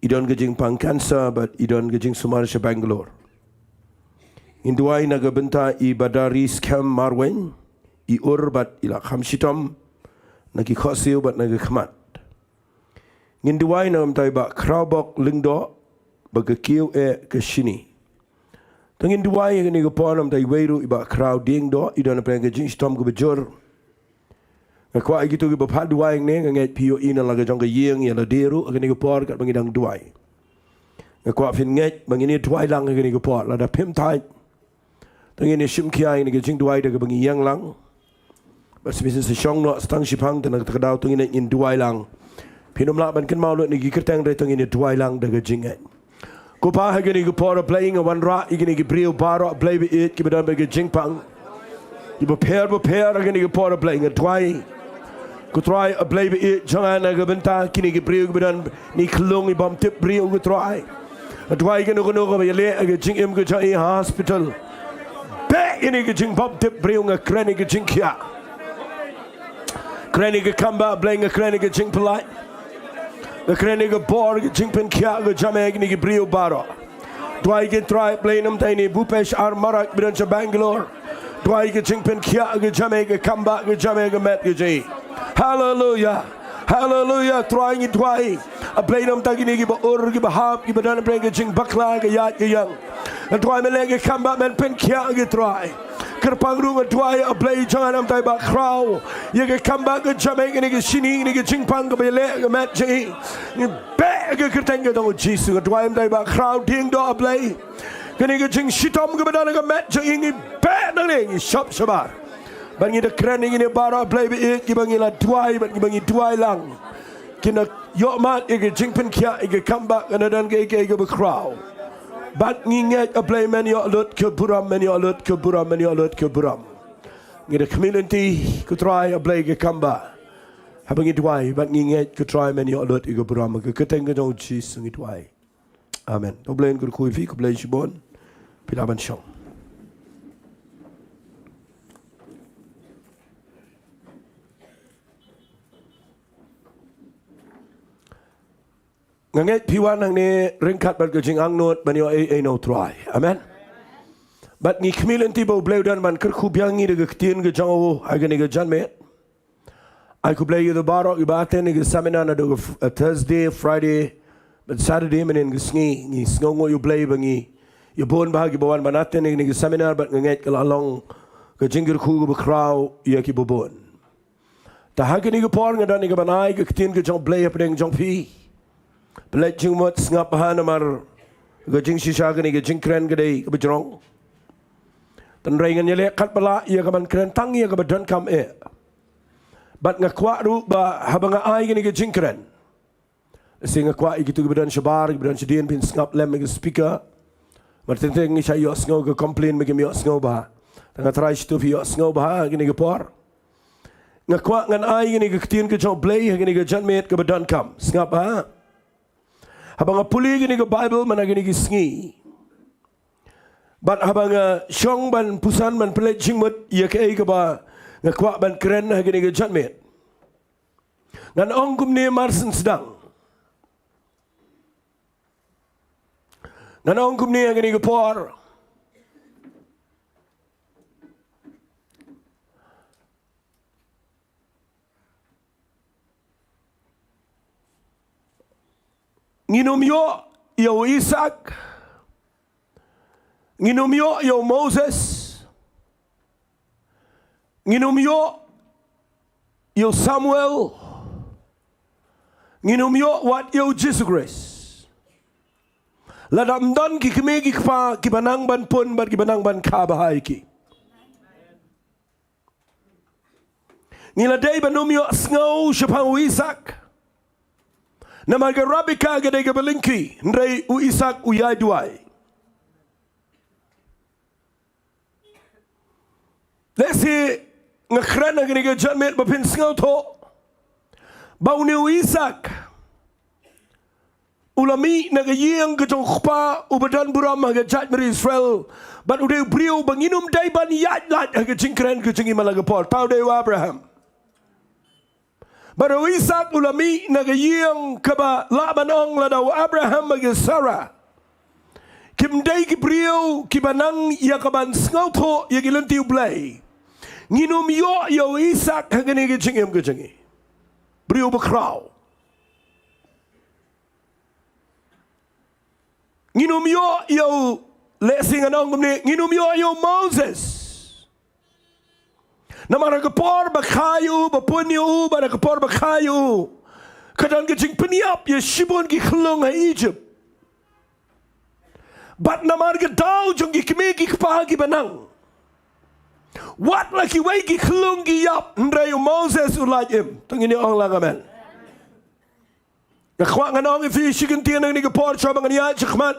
i don ka jingpang cancer bad i don ka jingsumar sha Bangalore. Ngin duwai na ka bynta i Badari Skhem Marwein, i ur bad i la kham shitom na ki khohsiew bad na ka khmat. Ngin duwai na ka bynta i Bah Khrawbok Lyngdoh, ba ka kiew eh ka shini. Te ngin duwai ha kane ka por na ka bynta iwei ruh i Bah Khraw Diengdoh, i don na pdeng ka jingshitom kaba jur. Nga kwah ïa kito kiba phah duwai hangne, nga ngeit phi ïohi na la ka jong ka ïing ïa lade ruh ha kane ka por katba ngi dang duwai. Nga kwah phin ngeit ba ngin ïa duwai lang ha kane ka por, lada phim thait. Te ngin ïa shim khia ïa kane ka jingduwai da kaba ngi ïeng lang. Bad shisien sa shong noh sa tang shiphang, te na kata ka daw te ngin ïa, ngin duwai lang. Phin ym lah ban kynmaw lut na ki kyrteng, te ngin ïa duwai lang da ka jingngeit. Ko Pa, ha kane ka por, A Blei, nga wanrah ïa kine ki briew baroh, A Blei ba ïeit, kiba don bad ka jingpang, kiba pher bapher, ha kane ka por, A Blei, nga duwai. Ko Trai, A Blei ba ïeit jong nga, na ka bynta kine ki briew kiba don na ki khyllung, i bym tip briew, ko Trai. Nga duwai kano kano kaba ïaleh ha ka jingim ka jong i ha hospital. Beh ïa kane ka jingbym tip briew, nga kren ïa ka jingkhiah. Kren ïa ka kambah, Blei, nga kren ïa ka jingpyllait. Nga kren ïa ka bor, ka jingpynkhiah ka jong me ha kine ki briew baroh. Duwai ko Trai, Blei, na ka bynta ine i Bupesh R Marak ba don sha Bangalore. Duwai ka jingpynkhiah ka jong me ha ka kambah ka jong me, ha ka met ka jong i. Haleluya. Haleluya. Trai, ngi duwai, A Blei, na ka bynta kine kiba ur, kiba hap, kiba don na pdeng ka jingbakla, ka ïaid ka ïeng. Nga duwai men leh ka kambah, men pynkhiah, ko Trai. Kyrpang ruh, nga duwai, A Blei jong nga, na ka bynta i Bah Khraw, ïa ka kambah ka jong me ha kane ka shini, kane ka jingpang kaba ïaleh ha ka met jong i. Ngi beh ha ka kyrteng ka jong U Jisu. Nga duwai na ka bynta i Bah Khraw Diengdoh, A Blei. Kane ka jingshitom kaba don ha ka met jong i, ngi beh nangne, ngi shop shabar. Bad ngi da kren ïa kine baroh, A Blei ba ïeit, kiba ngi la duwai bad kiba ngi duwai lang, kin da ïohmad ïa ka jingpynkhiah ïa ka kambah, kan da don kaei kaei kaba khraw. Bad ngi ngeit, A Blei, men ïoh lut ka burom, men ïoh lut ka burom, men ïoh lut ka burom. Ngi da khmih lynti, ko Trai, A Blei, ïa ka kambah, haba ngi duwai, bad ngi ngeit, ko Trai, men ïoh lut ïa ka burom. Ha ka kyrteng ka jong U Jisu ngi duwai. Amen. To Blei un kyrkhu ïa phi, khublei shibun. Phi lah ban shong. Nga ngeit phi wan hangne ryngkat bad ka jingangnud ban ïoh ei ei na U Trai. Amen. Bad ngi khmih lynti ba U Blei u don ban kyrkhu biang ïa ngi da ka ktien ka jong u ha kane ka janmiet. Ai khublei ïa kito baroh kiba attend ïa ka seminar naduh ka f-, eh, Thursday, Friday bad Saturday mynhynnin ka sngi. Ngi sngewnguh ïa U Blei ba ngi ïa bun bha kiba wan ban attend ïa kane ka seminar, bad nga ngeit ka la long ka jingkyrkhu kaba khraw ïa kiba bun. Te ha kane ka por nga don ïa ka ban ai ka ktien ka jong U Blei hapdeng jong phi. Pynleit jingmut, sngap bha namar ka jingshisha kane ka jingkren ka dei kaba jrong. Tangba ngan ïaleh katba lah ïa ka ban kren tang ïa kaba donkam eh. Bad nga kwah ruh ba haba nga ai kane ka jingkren, lehse nga kwah ïa kito kiba don shabar, kiba don shadien, phin sngap lem ïa ka speaker. Namar teng teng ngi shait ïohsngew ka complain ba kim ïohsngew bha. Te nga tharai shitub phi ïohsngew bha ha kane ka por. Nga kwah ngan ai ïa kane ka ktien ka jong U Blei ha kane ka janmiet kaba donkam. Sngap bha. Haba nga pule ïa kane ka Baibl man ha kine ki sngi, Bad haba nga shong ban puson ban pynleit jingmut ïa kaei kaba nga kwah ban kren ha kane ka janmiet, ngan ong kumne mar shen sdang. Ngan ong kumne ha kane ka por. Ngin ym ïoh ïa u Isaak. Ngin ym ïoh ïa u Moses. Ngin ym ïoh ïa u Samuel. Ngin ym ïoh wat ïa u Jisu Khrist lada ym don ki kmie ki kpa kiba nang ban pun bad kiba nang ban kha bha ïa ki. Ngi la dei ban ym ïohsngew shaphang u Isaak. Namar ka Rebeka ka dei kaba lyngkhi, hynrei u Isaak u ïai duwai. Lehse nga kren ha kane ka janmiet ba phin sngewthuh ba une u Isaak u la mih na ka ïing ka jong u kpa uba don burom ha ka jaitbynriew Israel. Bad u dei u briew ba ngin ym dei ban ïaid lait ha ka jingkren ka jong ngi man la ka por. Uta u dei u Abraham. Bad u Isaak u la mih na ka ïing kaba lah ban ong lada u Abraham bad ka Sarah kim dei ki briew kiba nang ïa kaban sngewthuh ïa ki lynti U Blei, ngin ym ïoh ïa u Isaak ha kane ka jingim ka jong ngi. Briew bakhraw. Ngin ym ïoh ïa u, lehse ngan ong kumne, ngin ym ïoh ïa u Moses. Namar ha ka por ba kha ïa u, ba pun ïa u, bad ha ka por ba kha ïa u, ka don ka jingpynïap ïa shibun ki khyllung ha Egypt. Bad namar ka daw jong ki kmie ki kpa kiba nang, wat la kiwei ki khyllung ki ïap, hynrei u Moses u lait im. To ngin ïa ong lang amen. Nga kwah ngan ong ïa phi shi kyntien ha kane ka por shuwa ba ngan ïaid shakhmat.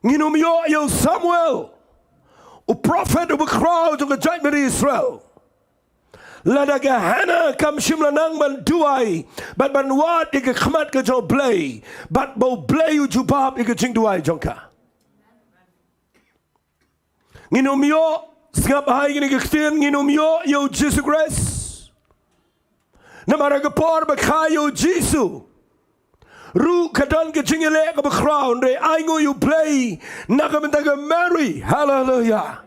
Ngin ym ïoh ïa u Samuel, u prophet uba khraw jong ka jaitbynriew Israel, lada ka Hannah kam shym la nang ban duwai bad ban wad ïa ka khmat ka jong U Blei, bad ba U Blei u jubab ïa ka jingduwai jong ka. Ngin ym ïoh, sngap bha ïa kane ka ktien, ngin ym ïoh ïa u Jisu Khrist. Namar ha ka por ba kha ïa u Jisu ruh ka don ka jingïaleh kaba khraw, hynrei ainguh ïa U Blei na ka bynta ka Mary. Haleluya.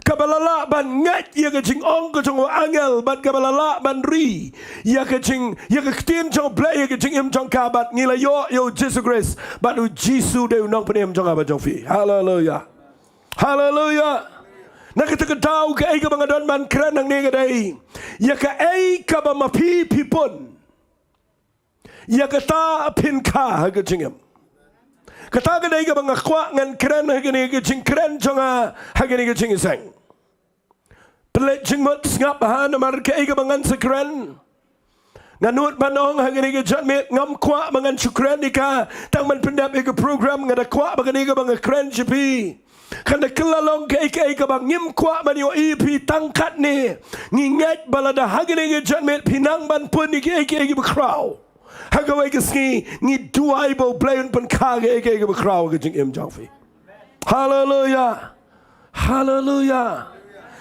Kaba la lah ban ngeit ïa ka jingong ka jong u angel, bad kaba la lah ban ri ïa ka jing, ïa ka ktien jong U Blei ïa ka jingim jong ka, bad ngi la ïoh ïa u Jisu Khrist, bad u Jisu dei u nongpynim jong nga bad jong phi. Haleluya. Haleluya. Na kata ka daw kaei kaba nga don ban kren hangne ka dei ïa kaei kaba ma phi phi pun, ïa kata phin kha ha ka jingim. Kata ka dei kaba nga kwah ngan kren ha kane ka jingkren jong nga ha kane ka jingïaseng. Pynleit jingmut, sngap bha namar kaei kaba ngan sa kren. Nga nud ban ong ha kane ka janmiet ngam kwah ba ngan shu kren ïa ka tang ban pyndep ïa ka program, nga da kwah ba kane kaba nga kren sha phi kan da kylla long kaei kaei kaba ngim kwah ban ïohi ïa phi tang katne. Ngi ngeit ba lada ha kane ka janmiet phi nang ban pun ïa kaei kaei kaba khraw, ha kawei ka sngi ngi duwai ba U Blei un pynkha kaei kaei kaba khraw ha ka jingim jong phi. Haleluya. Haleluya.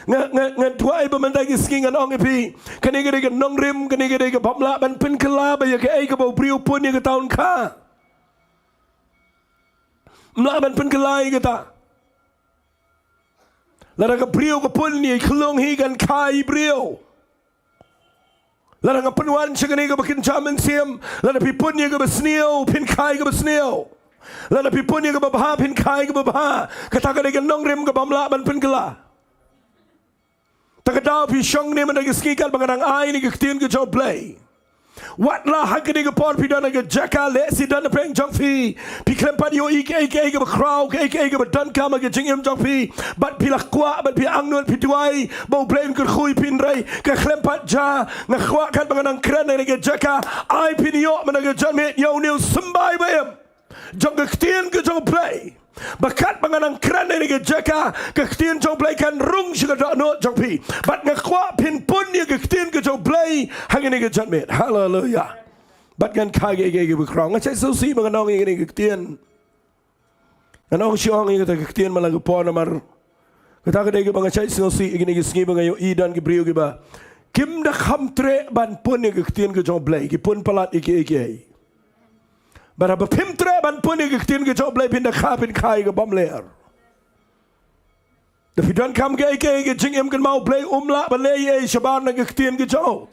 Nga, nga, nga duwai ba mynta ka sngi ngan ong ïa phi, kane ka dei ka nongrim, kane ka dei ka bym lah ban pynkylla, ba ïa kaei kaba u briew u pun ïa kata un kha. Ym lah ban pynkylla ïa kata. Lada ka briew ka pun ïa i khyllung hi kan kha i briew. Lada nga pynwan sha kane kaba kynja mynsiem, lada phi pun ïa kaba sniew phin kha ïa kaba sniew. Lada phi pun ïa kaba bha phin kha ïa kaba bha. Kata ka dei ka nongrim ka bym lah ban pynkylla. Ta ka daw phi shong ne mynta ka sngi katba nga dang ai ne ka ktien ka jong U Blei. Wat la ha kane ka por phi don ha ka jaka, lehse don na pdeng jong phi, phi khlem pat ïohi kaei kaei kaba khraw, kaei kaei kaba donkam ha ka jingim jong phi, bad phi la kwah bad phi angnud, phi duwai ba U Blei un kyrkhu ïa phi, hynrei ka khlem pat jia. Nga kwah katba nga dang kren ha kane ka jaka, ai phin ïoh mynta ka janmiet ïa une u symbai ba im jong ka ktien ka jong U Blei. Ba katba nga dang kren ha kane ka jaka, ka ktien jong U Blei kan rung sha ka dohnud jong phi. Bad nga kwah phin pun ïa ka ktien ka jong U Blei ha kane ka janmiet. Haleluya. Bad ngan kha kaei kaei kaba khraw. Nga shait sngewsih ba ngan ong ïa kane ka ktien. Ngan ong shi ong ïa kata ka ktien man la ka por namar kata ka dei kaba nga shait sngewsih ïa kine ki sngi ba nga ïohi don ki briew kiba kim da kham treh ban pun ïa ka ktien ka jong U Blei, ki pun palat ïa kiei kiei. Bad haba phim treh ban pun ïa ka ktien ka jong U Blei phin da kha phin kha ïa ka bymler. Da phi donkam kaei kaei ka jingim kynmaw U Blei um lah ban leh ei ei shabar na ka ktien ka jong u.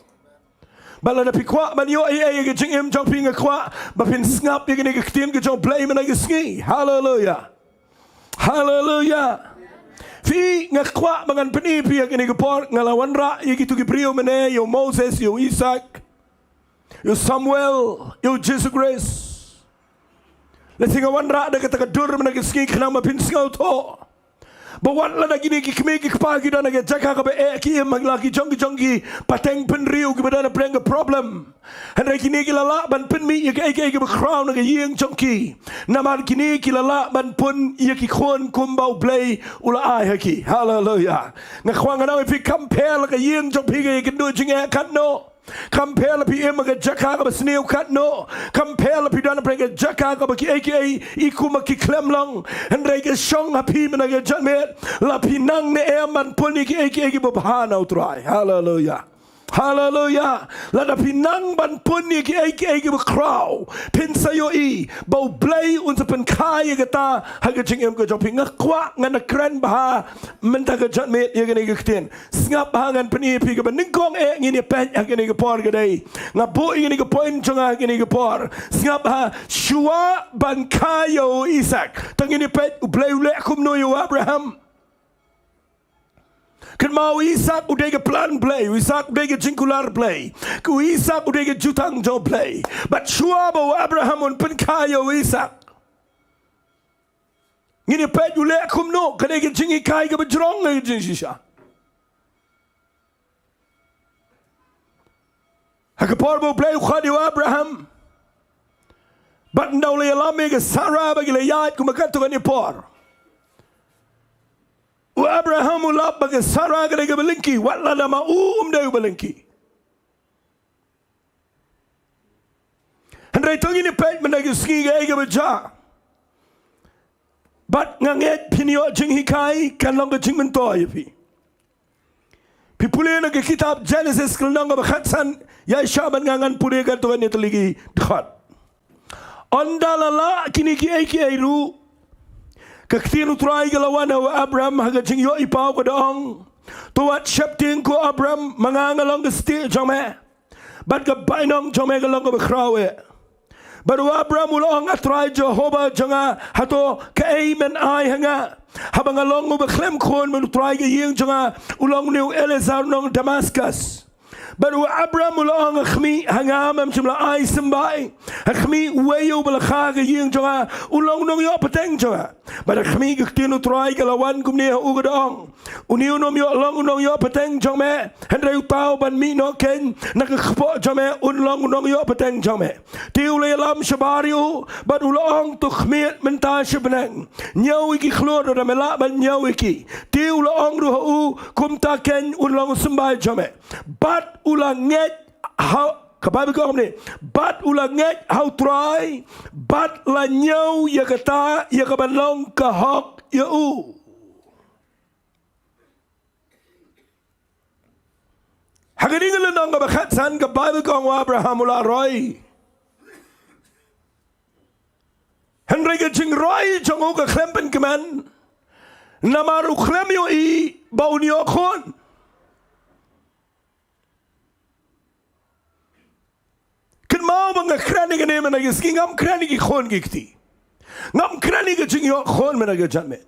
Bad lada phi kwah ban ïoh ei ei ka jingim jong phi nga kwah ba phin sngap ïa kane ka ktien ka jong U Blei mynta ka sngi. Haleluya. Haleluya. Phi nga kwah ba ngan pyni phi ïa kane ka por nga la wanrah ïa kitu ki briew mynne ïa u Moses ïa u Isaac ïa u Samuel ïa u Jisu Khrist. Lehse nga wanrah da kata ka dur mynta ka sngi khnang ba phin sngewthuh. Ba wat lada kine ki kmie ki kpa ki don ha ka jaka kaba eh ki im ha la ki jong ki jong ki pateng bynriew kiba don ha pdeng ka problem. Hynrei kine ki la lah ban pynmih ïa kaei kaei kaba khraw na ka ïing jong ki. Namar kine ki la lah ban pun ïa ki khun kumba U Blei u la ai ha ki. Haleluya. Nga kwah ngan ong ïa phi kam pher la ka ïing jong phi ka ïakynduh jingeh katno. Kam pher la phi im ha ka jaka kaba sniew katno. Kam pher la phi don ha pdeng ka jaka kaba kiei kiei i kum ki khlem long. Hynrei ka shong ha phi mynta ka janmiet la phi nang ne em ban pun ïa kiei kiei kiba bha na U Trai. Haleluya. Haleluya. Lada phi nang ban pun ïa kiei kiei kiba khraw phin sa ïohi ba U Blei un sa pynkha ïa kata ha ka jingim ka jong phi. Nga kwah ngan kren bha mynta ka janmiet ïa kane ka ktien. Sngap bha ngan pyni ïa phi kaba nyngkong eh ngin ïa peit ha kane ka por ka dei. Nga buh ïa kane ka point jong nga ha kane ka por. Sngap bha shuwa ban kha ïa u Isaac. Tang ngin ïa peit U Blei u leh kumno ïa u Abraham. Kynmaw u Isaac u dei ka plan Blei, u Isaac u dei ka jingkular Blei. Ka u Isaac u dei ka jutang jong Blei. Bad shuwa ba u Abraham un pynkha ïa u Isaac. Ngin ïa peit u leh kumno, ka dei ka jinghikai kaba jrong ka jingshisha. Ha ka por ba U Blei u khot ïa u Abraham. Bad ynda u la ïalam ïa ka Sara ba ki la ïaid kumba katto katne por. U Abraham u lap ba ka Sara ka dei kaba lyngkhi, wat lada ma u um dei uba lyngkhi. Hynrei to ngin ïa peit mynta ka sngi kaei kaba jia. Bad nga ngeit phin ïoh jinghikai kan long ka jingmyntoi ïa phi. Phi pule na ka kitab Genesis ka lynnong kaba khatsan, ïaishah bad nga ngan pule katto katne tylli ki dkhot. Ynda la lah kine kiei kiei ruh, ka ktien U Trai ka la wan ha u Abraham ha ka jingïohi paw ka da ong, to wat sheptieng ko Abraham, ma nga nga long ka stieh jong me. Bad ka bainong jong me ka long kaba khraw eh. Bad u Abraham u la ong, A Trai Jehobah jong nga, hato kaei men ai ha nga? Haba nga long uba khlem khun, bad u trai ka ïing jong nga u long une u Eliezer nong Damaskus. Bad u Abraham u la ong, Khmih ha nga, mem shym la ai symbai. Ha khmih uwei uba la kha ka ïing jong nga u long u nongïoh pateng jong nga. Bad ha khmih ka ktien U Trai ka la wan kumne ha u ka da ong, Une un ym ïoh long u nongïoh pateng jong me, hynrei uta uban mih noh kein na ka kpoh jong me un long u nongïoh pateng jong me. Te u la ïalam shabar ïa u bad u la ong, To khmied mynta sha bneng, ñiew ïa ki khlur lada me lah ban ñiew ïa ki. Te u la ong ruh ha u, Kumta kein un long u symbai jong me. Bad u la ngeit ha, ka Baibl ka ong kumne, bad u la ngeit ha U Trai bad la ñiew ïa kata ïa kaban long ka hok ïa u. Ha kane ka lynnong kaba khatsan ka Baibl ka ong u Abraham u la roi. Hynrei ka jingroi jong u ka khlem pynkmen namar u khlem ïohi ba un ïoh khun. Kynmaw ba nga kren ïa kane mynta ka sngi, ngam kren ïa ki khun ki kti. Ngam kren ïa ka jingïoh khun mynta ka janmiet.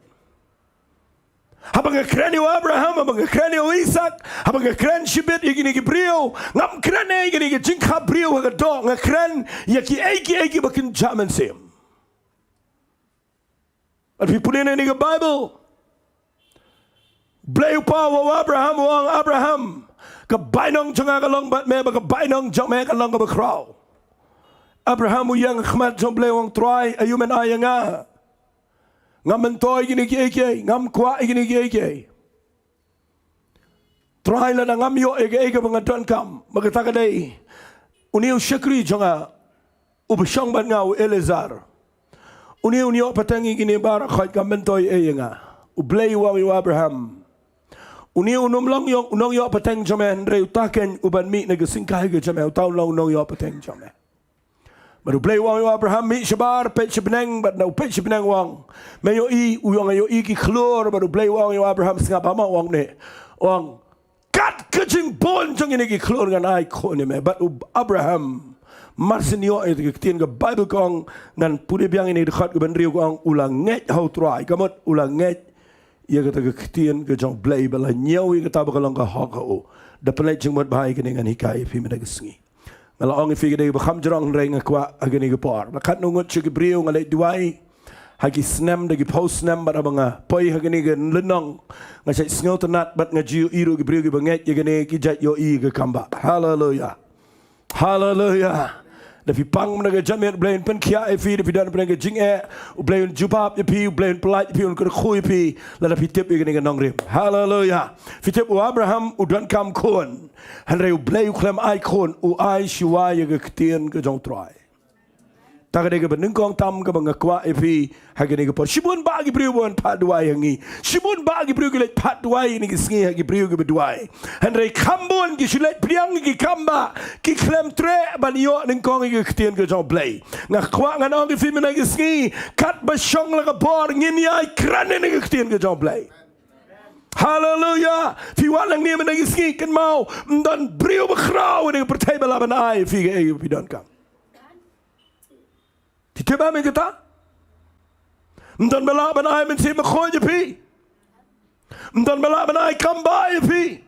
Haba nga kren ïa u Abraham, haba nga kren ïa u Isak, haba nga kren shibit ïa kine ki briew, ngam kren ïa kine ki jingkhap briew ha ka doh, nga kren ïa kiei kiei kiba kynja mynsiem. Bad phi pule na kane ka Baibl, Blei u paw ha u Abraham, u ong, Abraham, ka bainong jong nga ka long bad me, bad ka bainong jong me ka long kaba khraw. Abraham u ïeng ha khmat jong Blei, u ong, Trai, aïu men ai ïa nga? Ngam myntoi ïa kine kiei kiei, ngam kwah ïa kine kiei kiei. Trai, lada ngam ïoh ïa kaei kaba nga donkam, ba kata ka dei une u shakri jong nga uba shong bad nga, u Eliezer. Une un ïoh pateng ïa kine baroh khoit, kam myntoi ei ïa nga. U Blei u ong ïa u Abraham, une un ym long ïong, u nongïoh pateng jong me, hynrei uta ken u ban mih na ka syngkai ka jong me, uta un long u nongïoh pateng jong me. Bad u Blei u ong ïa u Abraham, mih shabar, peit sha bneng. Bad na u peit sha bneng u ong, me ïohi? U ong, ïohi ki khlur. Bad u Blei u ong ïa u Abraham, sngap, ha ma u ong ne, u ong, kat ka jingbun jong kine ki khlur ngan ai khun ïa me. Bad u Abraham, mar syn ïoh ïa ka ktien, ka Baibl ka ong, ngan pule biang ïa kane ka dkhot kaba hynriew, ka ong, u la ngeit ha u Trai. Ka mut u la ngeit ïa kata ka ktien ka jong u Blei, bad la ñiew ïa kata ba ka long ka hok ha u. Da pynleit jingmut bha ïa kane, ngan hikai ïa phi mynta ka sngi. Nga la ong ïa phi ka dei kaba kham jrong, hynrei nga kwah ha kane ka por, la katno ngut sha ki briew nga leit duwai ha ki snem, da ki phew snem, bad haba nga poi ha kane ka lynnong, nga shait sngewtynnat, bad nga ju ïohi ruh ki briew kiba ngeit ïa kane ki jait ïohi ka kambah. Haleluya. Haleluya. Da phi pang mynta ka janmiet, u Blei un pynkhiah ïa phi. Da phi don pdeng ka jingeh, u Blei un jubab ïa phi, u Blei un pyllait ïa phi, un kyrkhu ïa phi, lada phi tip ïa kane ka nongrim. Haleluya. Phi tip, u Abraham u donkam khun, hynrei u Blei u khlem ai khun, u ai shuwa ïa ka ktien ka jong u Trai. Ta ka dei kaba nyngkong tam kaba nga kwah ïa phi ha kane ka por. Shibun bah ki briew ba wan phah duwai ha ngi. Shibun bah ki briew ki leit phah duwai ïa kine ki sngi ha ki briew kiba duwai. Hynrei kham bun ki shu leit pdiang ïa ki kambah, ki khlem treh ban ïoh nyngkong ïa ka ktien ka jong u Blei. Nga kwah ngan ong ïa phi mynta ka sngi, katba shong la ka bor, ngin ïai kren ïa ka ktien ka jong u Blei. Haleluya. Phi wan hangne mynta ka sngi, kynmaw, ym don briew bakhraw ha kane ka pyrthei ba lah ban ai ïa phi kaei kaba phi donkam. Phi tip ba mynta kata, ym don ba lah ban ai mynsiem bakhuid ïa phi. Ym don ba lah ban ai kambah ïa phi.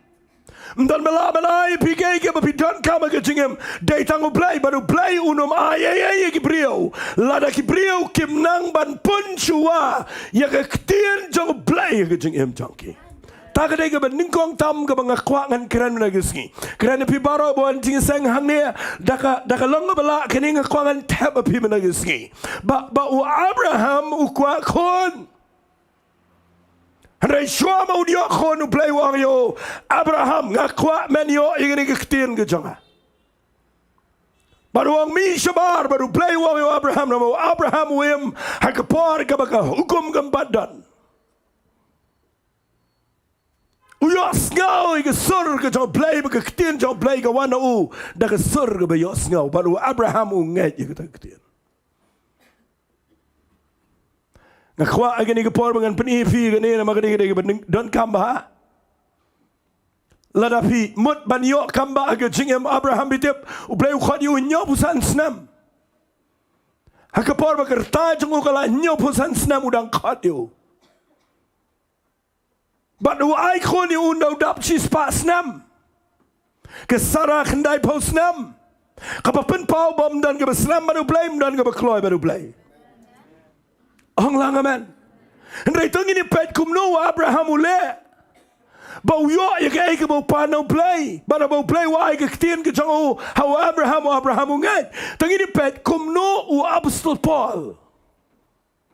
Ym don ba lah ban ai ïa phi kaei kaba phi donkam ha ka jingim. Dei tang u Blei, bad u Blei un ym ai ei ei ïa ki briew lada ki briew kim nang ban pynshuwa ïa ka ktien jong u Blei ha ka jingim jong ki. Ta ka dei kaba nyngkong tam kaba nga kwah ngan kren mynta ka sngi. Kren ïa phi baroh ba wan jingïaseng hangne, da ka, da ka long kaba lah kane, nga kwah ngan thep ïa phi mynta ka sngi. Ba, ba u Abraham u kwah khun. Hynrei shuwa ma u ïoh khun, u Blei u ong ïa u, Abraham, nga kwah men ïoh ïa kane ka ktien ka jong nga. Bad u ong, mih shabar. Bad u Blei u ong ïa u Abraham, namar u Abraham u im ha ka por kaba ka hukum kam pat don. U ïohsngew ïa ka sur ka jong u Blei, bad ka ktien jong u Blei ka wan ha u da ka sur kaba ïohsngew. Bad u Abraham u ngeit ïa kata ka ktien. Nga kwah ha kane ka por ba ngan pyni ïa phi kane, namar ka dei, ka dei kaba nyng-, donkam bha. Lada phi mut ban ïoh kambah ha ka jingim, Abraham, phi tip, u Blei u khot ïa u hynñiewphew san snem. Ha ka por ba ka rta jong u ka la hynñiewphew san snem, u dang khot ïa u. Bad u ai khun ïa u ynda u dap shispah snem. Ka Sara khyndaiphew snem. Kaba pynpaw ba ym don kaba slem bad u Blei, ym don kaba kloi bad u Blei. Ong lang amen. Hynrei to ngin ïa peit kumno u Abraham u leh ba u ïoh ïa kaei kaba u pan na u Blei. Bad haba u Blei u ai ka ktien ka jong u ha u Abraham, u Abraham u ngeit. To ngin ïa peit kumno u Apostol Paul.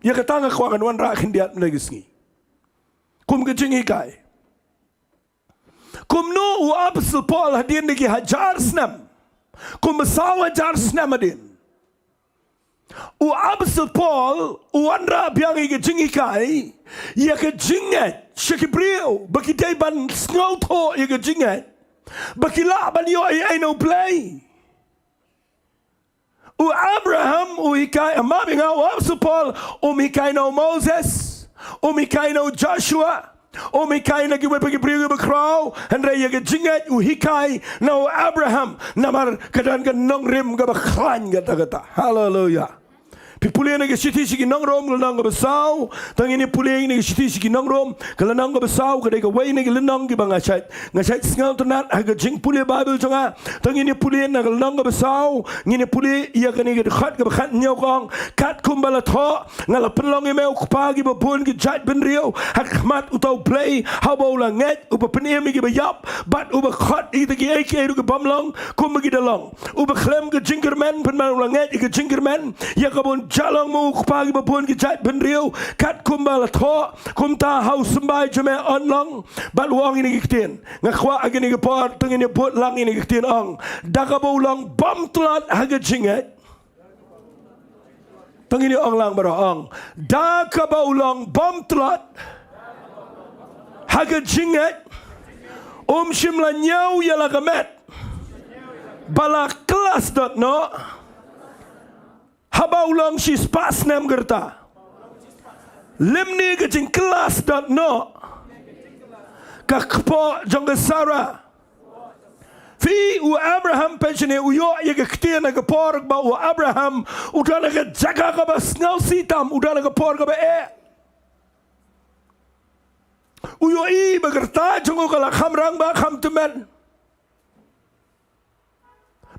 Ïa kata nga kwah ngan wanrah khyndiat mynta ka sngi. Kum ka jinghikai. Kumno u Apostol Paul hadien da ki hajar snem, kumba saw hajar snem hadien, u Apostol Paul u wanrah biang ïa ka jinghikai, ïa ka jingngeit sha ki briew ba ki dei ban sngewthuh ïa ka jingngeit, ba ki lah ban ïoh ei ei na u Blei. U Abraham u hikai, map ïa nga, u Apostol Paul um hikai na u Moses, um hikai na u Joshua, um hikai na kiwei pat ki briew kiba khraw, hynrei ïa ka jingngeit u hikai na u Abraham, namar ka don ka nongrim kaba khlaiñ katta katta. Haleluya. Phi pule na ka shithi sha ki nong Rom, ka lynnong kaba saw, to ngin ïa pule na ka shithi sha ki nong Rom, ka lynnong kaba saw, ka dei kawei na ki lynnong kiba nga shait, nga shait sngewtynnat ha ka jingpule Baibl jong nga. To ngin ïa pule na ka lynnong kaba saw, ngin ïa pule ïa kane ka dkhot kaba khathynñiew, ka ong, katkum ba la thoh, nga la pynlong ïa me u kpa kiba bun ki jaitbynriew ha khmat uta u Blei, haba u la ngeit, uba pynim ïa kiba ïap, bad uba khot ïa kita kiei kiei ruh ki bym long kumba ki da long. Uba khlem ka jingkyrmen, pynban u la ngeit ïa ka jingkyrmen, ïa kaba un jah long ma u kpa kiba bun ki jaitbynriew, katkum ba la thoh, kumta ha u symbai jong me yn long, bad u ong ïa kine ki ktien. Nga kwah ha kine ki por to ngin ïa bud lang ïa kine ki ktien, ong, da kaba u long bymtlot ha ka jingngeit. Ngin ïa ong lang baroh, ong. Da kaba u long bym tlot ha ka jingngeit, um shym la ñiew ïa la ka met ba la kylla sdot noh haba u long shispah snem ka rta. Lymne ka jingkylla sdot noh ka kpoh jong ka Sara. Phi, u Abraham, peit shane, u ïoh ïa ka ktien ha ka por ba u Abraham u don ha ka jaka kaba sngewsih tam, u don ha ka por kaba eh. U ïohi ba ka rta jong u ka la kham rangbah kham tymmen.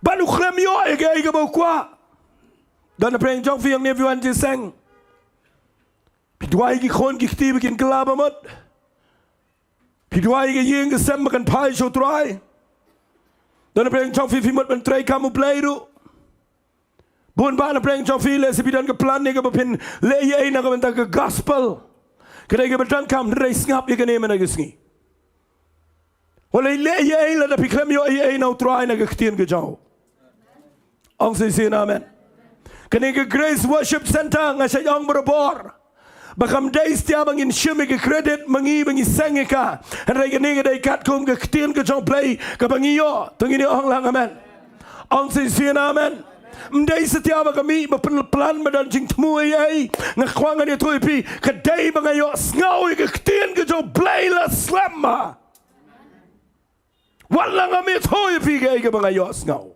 Bad u khlem ïoh ïa kaei kaba u kwah. Don napdeng jong phi hangne, phi wan jingïaseng. Phi duwai ki khun ki kti ba kin kylla ba mut. Phi duwai ka ïing ka sem ba kan phai sha u Trai. Don napdeng jong phi, phi mut ban trei kam u Blei ruh. Bun bah napdeng jong phi lehse phi don ka plan ne kaba phin leh ïa ei na ka bynta ka gospel. Ka dei kaba donkam, hynrei sngap ïa kane mynta ka sngi. Wat leh ïa ei lada phi khlem ïoh ïa ei na u Trai na ka ktien ka jong u. Ong shisien amen. Kane ka Grace Worship Center nga shait ong barabor ba kam dei satia ba ngin shim ïa ka credit ma ngi ba ngi seng ïa ka. Hynrei kane ka dei katkum ka ktien ka jong u Blei kaba ngi ïoh. To ngin ïa ong lang amen. Ong shisien amen. Ym dei satia ba ka mih ba pynplan ba don jingthmu ei ei. Nga kwah ngan ïathuh ïa phi, ka dei ba nga ïohsngew ïa ka ktien ka jong u Blei la slem ma. Wat la ngam ïathuh ïa phi kaei kaba nga ïohsngew.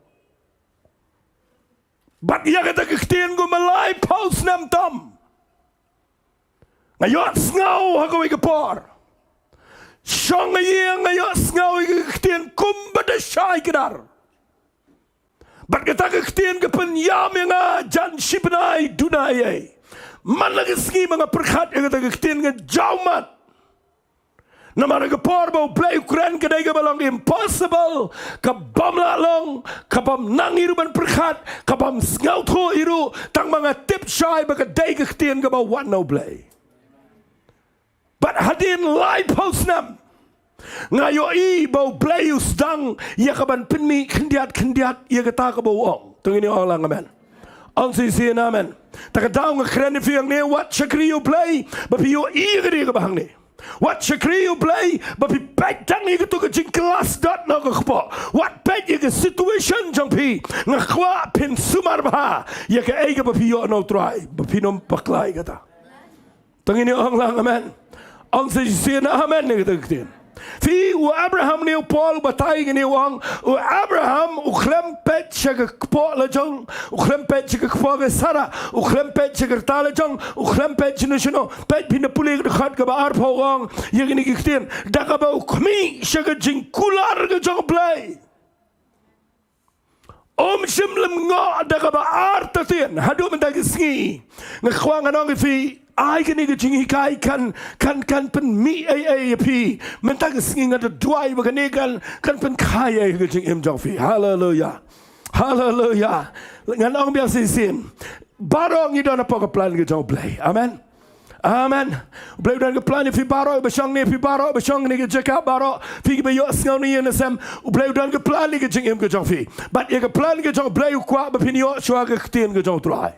Bad ïa kata ka ktien kumba laiphew snem tam nga ïohsngew ha kawei ka por. Shong ha ïing nga ïohsngew ïa ka ktien kumba da shai kdar. Bad kata ka ktien ka pynïam ïa nga jan shi bnai duna ei ei. Man la ka sngi ba nga pyrkhat ïa kata ka ktien nga jaw mat. Namar ka por ba u Blei u kren ka dei kaba long impossible, ka bym lah long, ka bym nang ei ruh ban pyrkhat, ka bym sngewthuh ei ruh, tang ba nga tip shai ba ka dei ka ktien kaba wan na u Blei. Bad hadien laiphew snem nga ïohi ba u Blei u sdang ïa ka ban pynmih khyndiat khyndiat ïa kata kaba u ong. To ngin ïa ong lang amen. Ong shisien amen. Ta ka daw nga kren ïa phi hangne, wat shakri ïa u Blei ba phi ïohi ïa ka dei kaba hangne. Wat shakri ïa u Blei ba phi peit tang ïa kato ka jingkylla sdot noh ka kpoh. Wat peit ïa ka situation jong phi. Nga kwah phin sumar bha ïa kaei kaba phi ïoh na u Trai ba phin ym bakla ïa kata. To ngin ïa ong lang amen. Ong shisien amen ïa kata ka ktien. Phi, u Abraham ne u Paul u batai kane u ong, u Abraham u khlem peit sha ka kpoh la jong, u khlem peit sha ka kpoh ka Sara, u khlem peit sha ka rta la jong, u khlem peit shano shano. Peit phin da pule ka dkhot kaba arphew, u ong ïa kane ka ktien, da kaba u khmih sha ka jingkular ka jong u Blei. Um shym lyngngoh da kaba artatien. Haduh mynta ka sngi nga kwah ngan ong ïa phi, ai kane ka jinghikai kan, kan, kan pynmih ei ei ïa phi. Mynta ka sngi nga da duwai ba kane kan, kan pynkhie ei ei ka jingim jong phi. Haleluya. Haleluya. Ngan ong biang shisien, baroh ngi don hapoh ka plan ka jong u Blei. Amen. Amen. U Blei u don ka plan ïa phi baroh ba shong ne, phi baroh ba shong ne ka jaka baroh, phi kiba ïohsngew ne ïa na sem, u Blei u don ka plan ïa ka jingim ka jong phi. Bad ïa ka plan ka jong u Blei u kwah ba phin ïoh shuwa ka ktien ka jong u Trai.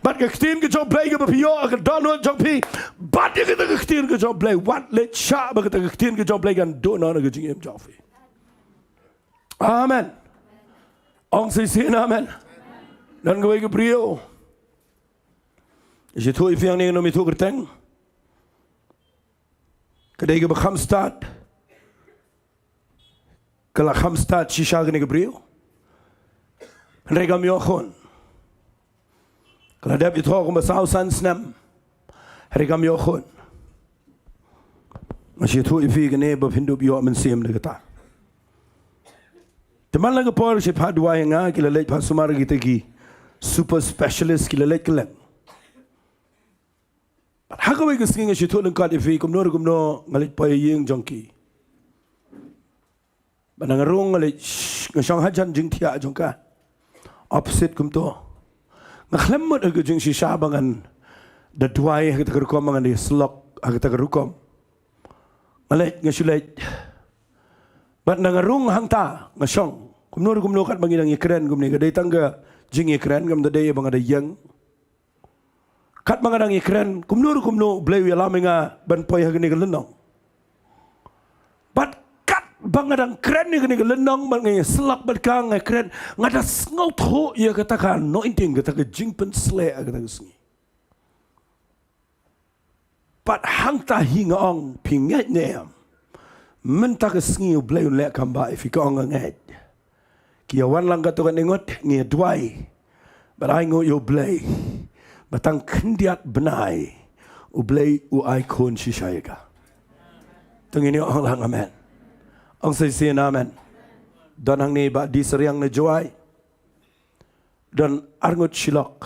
Bad ka ktien ka jong u Blei kaba phi ïoh ha ka dohnud jong phi, bad ïa kata ka ktien ka jong u Blei, wat leit shah ba kata ka ktien ka jong u Blei kan duh noh na ka jingim jong phi. Amen. Ong shisien amen. Don kawei ka briew. Shi thuh ïa phi hangne, ngam ithuh kyrteng. Ka dei kaba kham stad. Ka la kham stad shisha kane ka briew. Hynrei kam ïoh khun. Ka la dep ithuh kumba saw san snem. Hynrei kam ïoh khun. Nga shi thuh ïa phi kane ba phin dup ïoh mynsiem da kata. Te man la ka por shi phah duwai ïa nga, ki la leit phah sumar kita ki super specialist, ki la leit kylleng. Bad ha kawei ka sngi nga shi thuh lyngkot ïa phi, kumno re kumno nga leit poi ïing jong ki. Bad nga rung nga leit, nga shong hajan jingthiah jong ka. Opposite kumto. Nga khlem mut ha ka jingshisha ba ngan da duwai ha kata ka rukom, ba ngan da ïasyllok ha kata ka rukom. Nga leit, nga shu leit. Bad nga rung hangta, nga shong. Kumno re kumno katba ngi dang ïakren kumne, ka dei tang ka jingïakren, kam da dei ba nga da ïeng. Katba nga dang ïakren, kumno ruh kumno, U Blei u ïalam ïa nga ban poi ha kane ka lynnong. Bad katba nga dang kren ïa kane ka lynnong, bad nga ïasyllok bad ka, nga kren, nga da sngewthuh ïa kata ka anointing, kata ka jingpynsleh ha kata ka sngi. Bad hangta hi nga ong, phi ngeit ne em? Mynta ka sngi U Blei un leh kam ba, phi, ka ong nga ngeit. Ki ïa wan lang katto katne ngut, ngi ïa duwai. Bad ai nguh ïa U Blei ba tang khyndiat bnai U Blei u ai khun shisha ïa ka. To ngin ïa ong lang amen. Ong shisien amen. Don hangne Bah D. Sariang na Jowai. Don arngut shilok.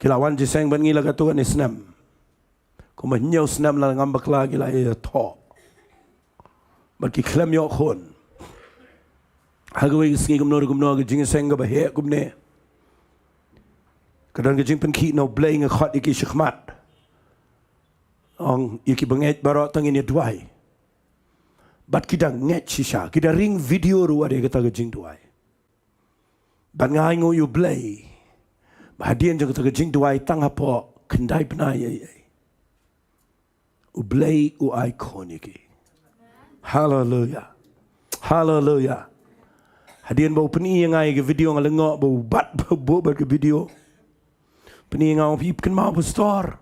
Ki la wan jingïaseng bad ngi la katto katne snem. Kumba hynñiew snem la ngam bakla ki la ïathoh. Bad ki khlem ïoh khun. Ha kawei ka sngi kumno ruh kumno, ka jingïaseng kaba heh kumne, ka don ka jingpynkhih na U Blei, nga khot ïa ki shakhmat. Ong ïa ki bangeit baroh, to ngin ïa duwai. Bad ki da ngeit shisha, ki da ring video ruh wat ïa kata ka jingduwai. Bad nga ai nguh ïa U Blei ba hadien jong kata ka jingduwai, tang hapoh khyndai bnai ei ei, U Blei u ai khun ïa ki. Haleluya. Haleluya. Hadien ba u pyni ïa nga ïa ka video, nga lyngngoh ba u bat, ba u buh bad ka video. Pyni ïa nga, phi kynmaw pastor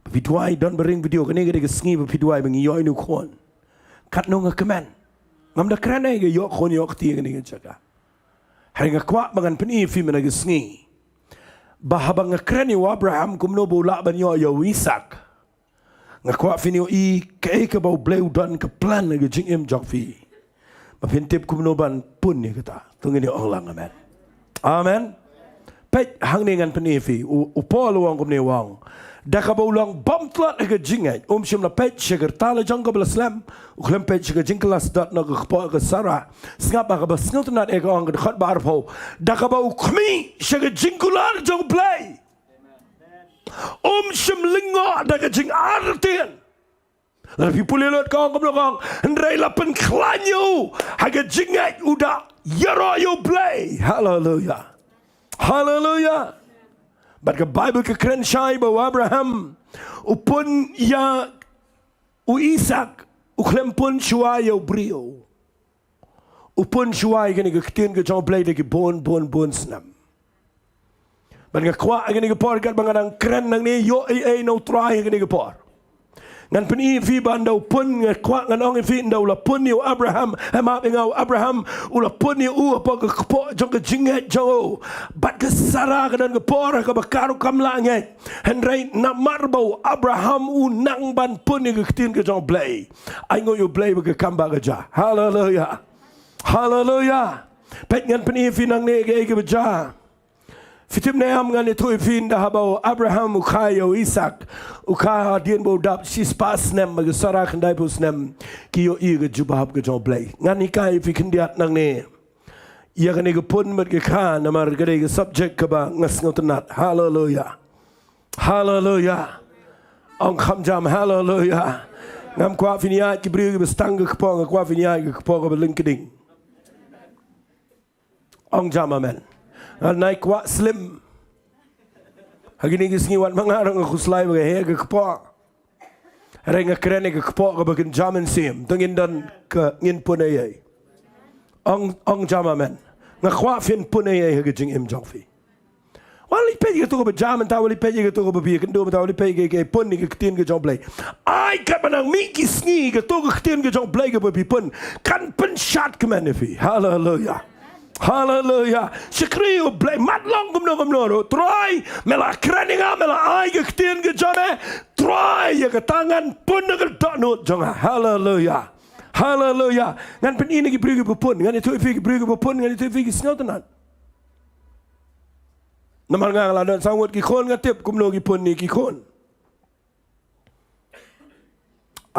ba phi duwai, don ba ring video, kane ka dei ka sngi ba phi duwai ba ngi ïoh ïa une u khun. Katno nga kmen. Ngam da kren ei ka ïoh khun ïoh kti ha kane ka jaka. Hynrei nga kwah ba ngan pyni ïa phi mynta ka sngi ba haba nga kren ïa u Abraham kumno ba u lah ban ïoh ïa u Isak, nga kwah phin ïohi kaei kaba U Blei u don ka plan ha ka jingim jong phi. Ba phin tip kumno ban pun ïa kata. To ngin ïa ong lang amen. Amen. Peit hangne ngan pyni ïa phi. U, u Paul u ong kumne, u ong, da kaba u long bymtlot ha ka jingngeit, um shym la peit sha ka rta la jong kaba la slem, u khlem peit sha ka jingkylla sdot na ka kpoh ka Sara. Sngap ha kaba sngewtynnat ïa ka ong ka dkhot ba arphew. Da kaba u khmih sha ka jingkular jong U Blei, um shym lyngngoh da ka jingartatien. Lada phi pule lut ka ong kumno ka ong, hynrei la pynkhlaiñ ïa u ha ka jingngeit, u da ïaroh ïa U Blei. Haleluya. Haleluya. Bad ka Baibl ka kren shai ba u Abraham u pun ïa u Isak, u khlem pun shuwa ïa u briew. U pun shuwa ïa kane ka ktien ka jong U Blei da ki bun bun bun snem. Bad nga kwah ha kane ka por, katba nga dang kren nangne, ïoh ei ei na U Trai ha kane ka por. Ngan pyni ïa phi ba ynda u pun, nga kwah ngan ong ïa phi, ynda u la pun ïa u Abraham, em, hap ïa nga, u Abraham u la pun ïa u hapoh ka kpoh jong ka jingngeit jong u. Bad ka Sara ka don ka por ha kaba ka ruh kam lah ngeit. Hynrei namar ba u Abraham u nang ban pun ïa ka ktien ka jong U Blei, ai nguh ïa U Blei ba ka kam ba ka jia. Haleluya. Haleluya. Peit, ngan pyni ïa phi nangne kaei kaba jia. Phi tip ne em, ngan ïathuh ïa phi, ynda haba u Abraham u kha ïa u Isak, u kha hadien ba u dap shispah snem, bad ka Sara khyndaiphew snem, ki ïohi ïa ka jubab ka jong U Blei. Ngan hikai ïa phi khyndiat nangne ïa kane ka pun bad ka kha, namar ka dei ka subject kaba nga sngewtynnat. Haleluya. Haleluya. Ong kham jam, haleluya. Ngam kwah phin ïaid ki briew kiba sdang ka kpoh, nga kwah phin ïaid ka kpoh kaba lyngkding. Ong jam amen. Ngan nai kwah slim. Ha kine ki sngi wat ma nga ruh nga khuslai ba ka heh ka kpoh. Hynrei nga kren ïa ka kpoh kaba kynja mynsiem. To ngin don ka, ngin pun ei ei. Ong, ong jam amen. Nga kwah phin pun ei ei ha ka jingim jong phi. Wat leit peit ïa kato kaba jia mynta, wat leit peit ïa kato kaba phi ïakynduh mynta, wat leit peit ïa ka, ka pun ïa ka ktien ka jong U Blei. Ai, katba nang mih ki sngi, kato ka ktien ka jong U Blei kaba phi pun kan pynshad kmen ïa phi. Haleluya. Haleluya. Shakri U Blei, mat long kumno kumno ruh. Trai, me la kren ïa nga, me la ai ka ktien ka jong me. Trai, ïa kata ngan pun na ka dohnud jong nga. Haleluya. Haleluya. Ngan pyni na ki briew kiba pun, ngan ïathuh ïa phi ki briew kiba pun, ngan ïathuh ïa phi ki sngewtynnat. Namar nga la don saw ngut ki khun, nga tip kumno ki pun ïa ki khun.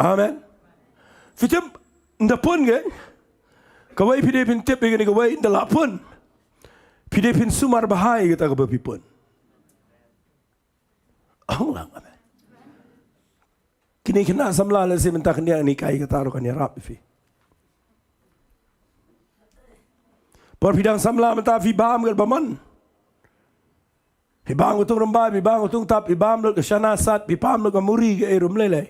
Amen. Phi tip, ynda pun ka, kawei phi dei phin tip ïa kane, kawei ynda la pun, phi dei phin sumar bha ïa kata kaba phi pun. Ong lang amen. Kine ki khynnah samla lehse mynta khyndiat ngan hikai kata ruh kan ïarap ïa phi. Por phi dang samla mynta phi bam kat ba mon. Phi bam ka tong rymbai, phi bam ka tong tap, phi bam lut ka shana sat, phi bam lut ka muri ka ei ruh ym lei lei.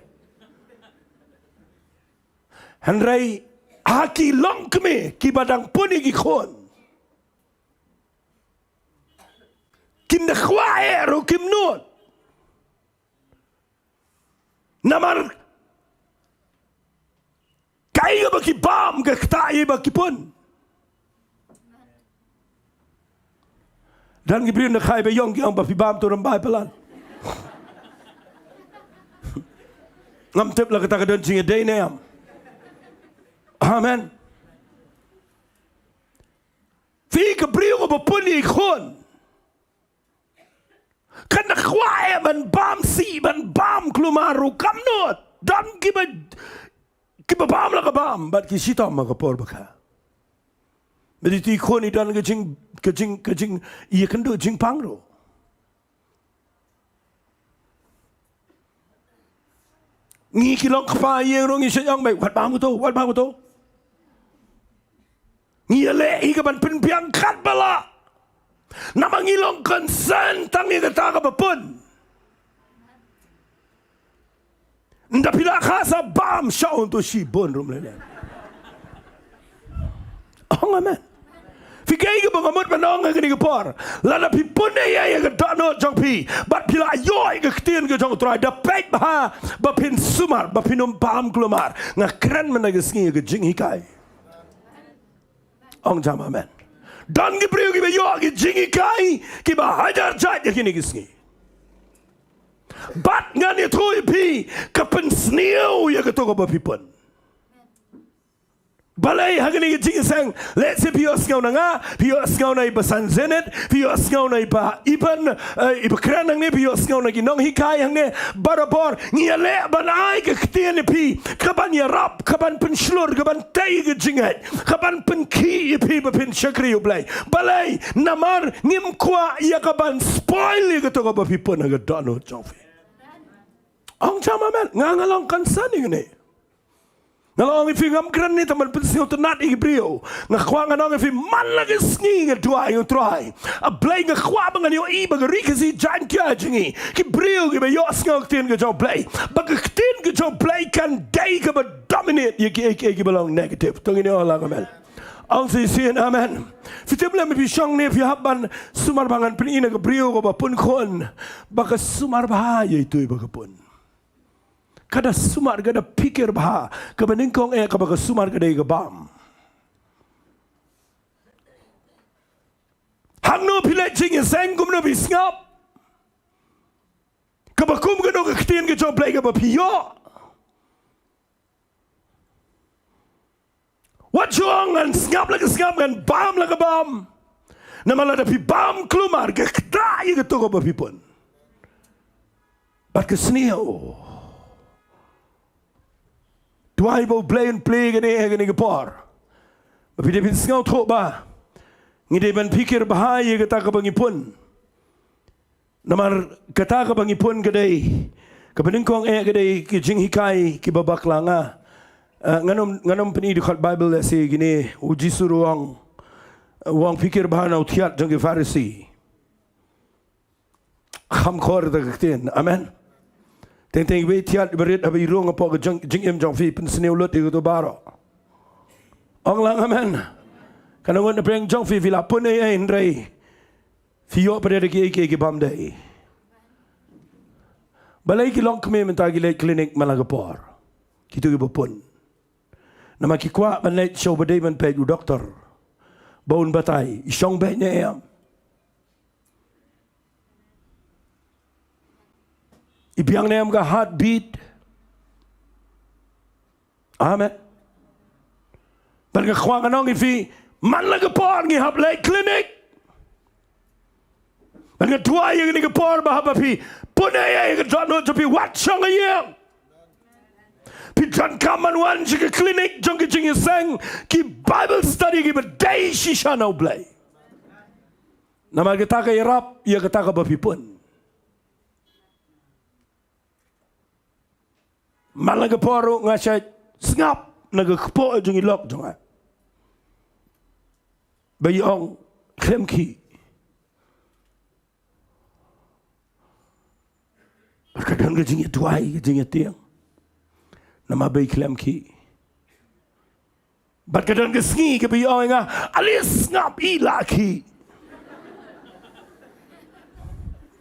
Hynrei ha ki longkmie kiba dang pun ïa ki khun, kim da kwah eh ruh kim nud. Namar kaei kaba ki bam ka ktah ïa ba ki pun. Don ki briew na khaïi ba ïong ki ong ba phi bam tong rymbai palat. Ngam tip la kata ka don jingïadei ne em. Amen. Phi ka briew kaba pun ïa ki khun, kan da kwah eh ban bam sih, ban bam kulmar ruh kam nud. Don kiba, kiba bam la ka bam bad ki shitom ha ka por ba kha. Bad ïa ki khun i don ka jing, ka jing, ka jingïakynduh jingpang ruh. Ngi ki long kpa ïing ruh ngi shait ong beit, wat bam kato, wat bam kato. Ngi ïaleh ïa ka ban pynbiang katba lah. Namar ngi long concern tang ïa kata kaba pun. Ynda phi la kha sa bam sha uto shibun ruh ym lei lei. Ong amen. Phi kiei kiba nga mut ban ong ha kane ka por. Lada phi pun ïa, ïa, ïa ka dohnud jong phi bad phi la ïoh ïa ka ktien ka jong U Trai, da peit bha ba phin sumar, ba phin ym bam kulmar. Nga kren mynta ka sngi ïa ka jinghikai. Ong jam amen. Don ki briew kiba ïoh ki jinghikai kiba hajar jait ïa kine ki sngi. Bad ngan ïathuh ïa phi, ka pynsniew ïa kato kaba phi pun. Balei ha kane ka jingïaseng, lehse phi ïohsngew na nga, phi ïohsngew na i Bah Sanzenit, phi ïohsngew na i Bah Iban, eh, i Bah Kren hangne, phi ïohsngew na ki nonghikai hangne, barabor, ngi ïaleh ban ai ka ktien ïa phi, ka ban ïarap, ka ban pynshlur, ka ban tei ka jingngeit, ka ban pynkhih ïa phi ba phin shakri U Blei. Balei, namar ngim kwah ïa ka ban spoil ïa kato kaba phi pun ha ka dohnud jong phi. Ong jam amen, nga nga long concern ïa kane. Nga la ong ïa phi ngam kren ne tang ban pynsngewtynnat ïa ki briew. Nga kwah ngan ong ïa phi man la ka sngi nga duwai ïa U Trai. A Blei nga kwah ba ngan ïohi ba ka Ri Khasi Jaiñtia jong ngi, ki briew kiba ïohsngew ktien ka jong U Blei, ba ka ktien ka jong U Blei kan dei kaba dominate ïa kiei kiei kiba long negative. To ngin ong lang amen. Ong shisien amen. Phi tip lem phi shong ne phi hap ban sumar ba ngan pyni na ka briew kaba pun khun ba ka sumar bha ïa itu iba ka pun. Ka da sumar, ka da phikir bha, kaba nyngkong eh kaba ka sumar ka dei ka bam. Hangno phi leit jingïaseng, kumno phi sngap, kaba kum kano ka ktien ka jong U Blei kaba phi ïoh. Wat shu ong ngan sngap la ka sngap, ngan bam la ka bam. Namar lada phi bam kulmar, ka ktah ïa kato kaba phi pun. Bad ka sniew. Duwai ba U Blei un plie kane ha kane ka por, ba phi dei phin sngewthuh ba ngi dei ban phikir bha ïa kata kaba ngi pun. Namar kata kaba ngi pun ka dei, kaba nyngkong eh ka dei ki jinghikai kiba bakla. Nga, eh, ngan ym, ngan ym pyni dkhot Baibl lehse kine, U Jisu ruh u ong, u ong phikir bha na u thiat jong ki Pharisi. Kham khor da ka ktien. Amen. Teng teng iwei i thiat iba rit haba i rung hapoh ka jing, jingim jong phi, pynsniew lut ïa kato baroh. Ong lang amen. Katno ngut na pdeng jong phi phi la pun ei ei hynrei phi ïoh pat da kiei kiei ki bym dei. Balei ki longkmie mynta ki leit klinik man la ka por, kito kiba pun? Namar ki kwah ban leit sha uba dei ban peit, u doktor, ba un batai i shong beit ne em, i biang ne em ka heartbeat. Amen. Bad nga kwah ngan ong ïa phi, man la ka por ngi hap leit klinik. Bad nga duwai ïa kane ka por ba haba phi pun ei ei ka dohnud jong phi, wat shong ha ïing. Phi donkam ban wan sha ka klinik jong ka jingïaseng, ki Bible study kiba dei shisha na U Blei. Namar kata ka ïarap ïa kata kaba phi pun. Man la ka por ruh nga shait sngap na ka kpoh jong i lok jong nga ba i ong khlem khih. Ka don ka jingïaduwai, ka jingïatieng. Namar ba i khlem khie. Bad ka don ka sngi kaba i ong ïa nga, ale sngap, i la khie.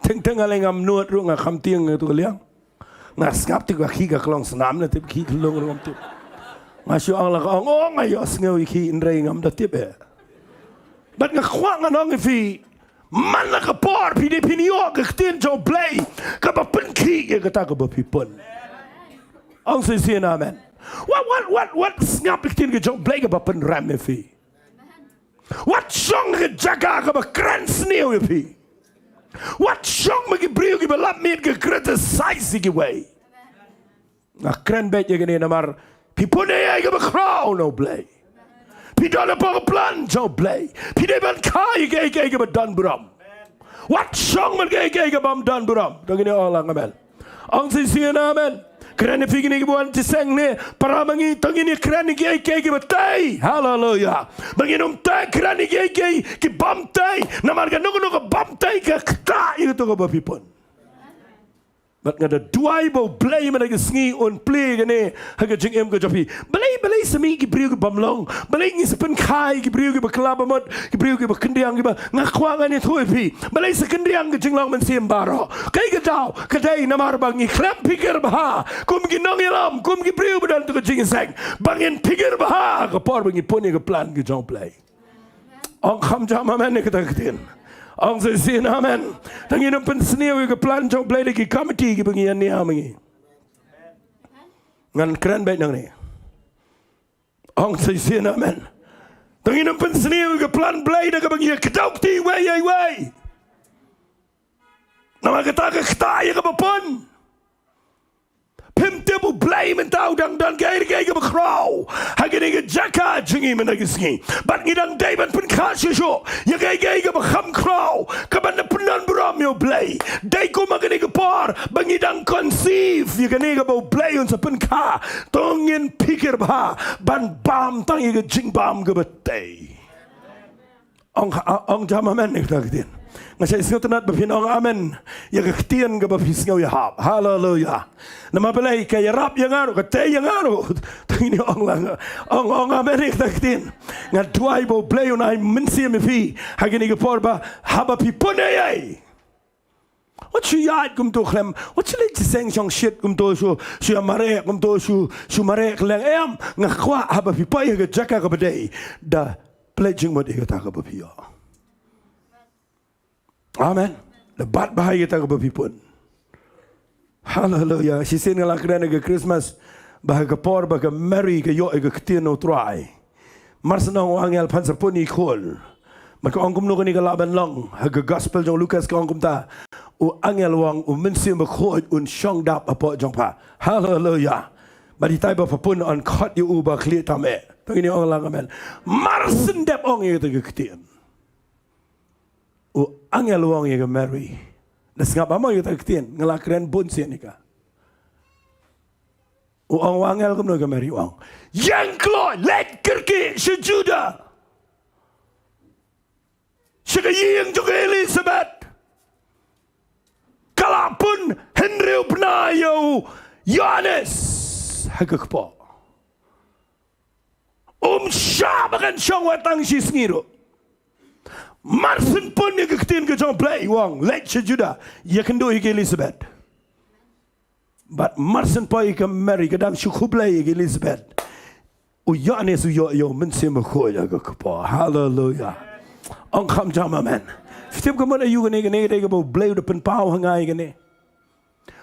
Teng teng ale ngam nud ruh, nga kham tieng ïa tu ka liang. Nga sngap tip ka khie ka klong snam, na tip khie ka long ruh ngam tip. Nga shu ong la ka ong, oh, nga ïohsngew i khie, hynrei ngam da tip eh. Bad nga kwah ngan ong ïa phi, man la ka por phi dei phin ïoh ka ktien jong U Blei kaba pynkhie ïa kata kaba phi pun. Ong shisien amen. Wat, wat, wat, wat sngap ïa ka ktien ka jong U Blei kaba pynrem ïa phi. Wat shong ha ka jaka kaba kren sniew ïa phi. Wat shong ma ki briew kiba lap miet, ka criticize ïa kiwei. Nga kren beit ïa kane namar phi pun ei ei kaba khraw na U Blei. Phi don hapoh ka plan jong U Blei. Phi dei ban kha ïa kiei kiei kiba don burom. Wat shong bad kiei kiei kaba ym don burom. To ngin ong lang amen. Ong shisien amen. Kren ïa phi kine kiba wan jingïaseng ne para ma ngi, to ngin ïa kren ïa kiei kiei kiba tei. Haleluya. Ba ngin ym tei kren ïa kiei kiei kiba ym tei. Namar kano kano kaba ym tei ka ktah ïa kato kaba phi pun. Bad nga da duwai ba U Blei mynta ka sngi un plie kane ha ka jingim ka jong phi. Balei, balei sa mih ki briew ki bym long? Balei ngi sa pynkha ïa ki briew kiba kylla bamut, ki briew kiba khyndiat, kiba, nga kwah ngan ïathuh ïa phi. Balei sa khyndiat ka jinglong mynsiem baroh? Kaei ka daw? Ka dei namar ba ngi khlem phikir bha kum ki nongïalam, kum ki briew ba don ha ka jingïaseng, ba ngin phikir bha ha ka por ba ngi pun ïa ka plan ka jong U Blei. Ong kham jam amen ïa kata ka ktien. Ong shisien amen. To ngin ym pynsniew ïa ka plan jong U Blei da ki committee kiba ngi ïa niam ïa ngi. Ngan kren beit nangne. Ong shisien amen. To ngin ym pynsniew ïa ka plan Blei da kaba ngi ïa kdew kti iwei ïa iwei. Namar kata ka ktah ïa kaba pun. Phim tip U Blei mynta u dang don kaei kaei kaba khraw ha kane ka jaka jong ngi mynta ka sngi. Bad ngi dang dei ban pynkha shuh shuh ïa kaei kaei kaba kham khraw, kaban da pyndon burom ïa U Blei. Dei kum ha kane ka por ba ngi dang conceive ïa kane kaba U Blei un sa pynkha. To ngin phikir bha ban bam tang ïa ka jingbam kaba tei. Ong, ong jam amen ïa kata ka ktien. Nga sa sngewtynnat ba phin ong amen ïa ka ktien kaba phi sngew ïa hap. Haleluya. Namar balei? Ka ïarap ïa nga ruh, ka tei ïa nga ruh. To ngin ong lang. Ong, ong amen ïa kata ka ktien. Nga duwai ba U Blei un ai mynsiem ïa phi ha kine ki por ba haba phi pun ei ei, wat shu ïaid kumto khlem, wat shu leit jingïaseng shongshit kumto, shu, shu ïa mareh kumto, shu, shu mareh kylleng, em. Nga kwah haba phi poi ha ka jaka kaba dei, da pynleit jingmut ïa kata kaba phi ïoh. Amen. Da bat bha ïa kata kaba phi pun. Haleluya. Shisien nga la kren ha ka Christmas ba ha ka por ba ka Mary ka ïoh ïa ka ktien U Trai, mar shen u angel phan sa pun ïa i khun. Bad ka ong kumno kane ka lah ban long? Ha ka gospel jong u Lukas ka ong kumta: U angel u ong, U Mynsiem Bakhuid un shong dap hapoh jong pha. Haleluya. Bad itai ba pha pun yn khot ïa u ba khlieh tam eh. To ngin ong lang amen. Mar shen dep ong ïa kata ka ktien, u angel u ong ïa ka Mary. Da sngap bha mo ïa kata ka ktien, nga la kren bun sien ïa ka. U ong u angel kumno ïa ka Mary? U ong: Ïeng kloi, leit kyrkieh sha Judah, sha ka ïing jong ka Elizabeth. Ka la pun hynriew bnai ïa u Ïoannis ha ka kpoh. Um shah ba kan shong wat tang shi sngi ruh. Mar shen pun ïa ka ktien ka jong U Blei, u ong: Leit sha Judah, ïakynduh ïa ka Elizabeth. Bad mar shen poi ïa ka Mary, ka dang shu khublei ïa ka Elizabeth, u Ïoannis u ïoh ïa U Mynsiem Bakhuid ha ka kpoh. Haleluya. Ong kham jam amen. Phi tip ka mut aïu kane? Kane ka dei kaba U Blei u da pynpaw ha nga ïa kane.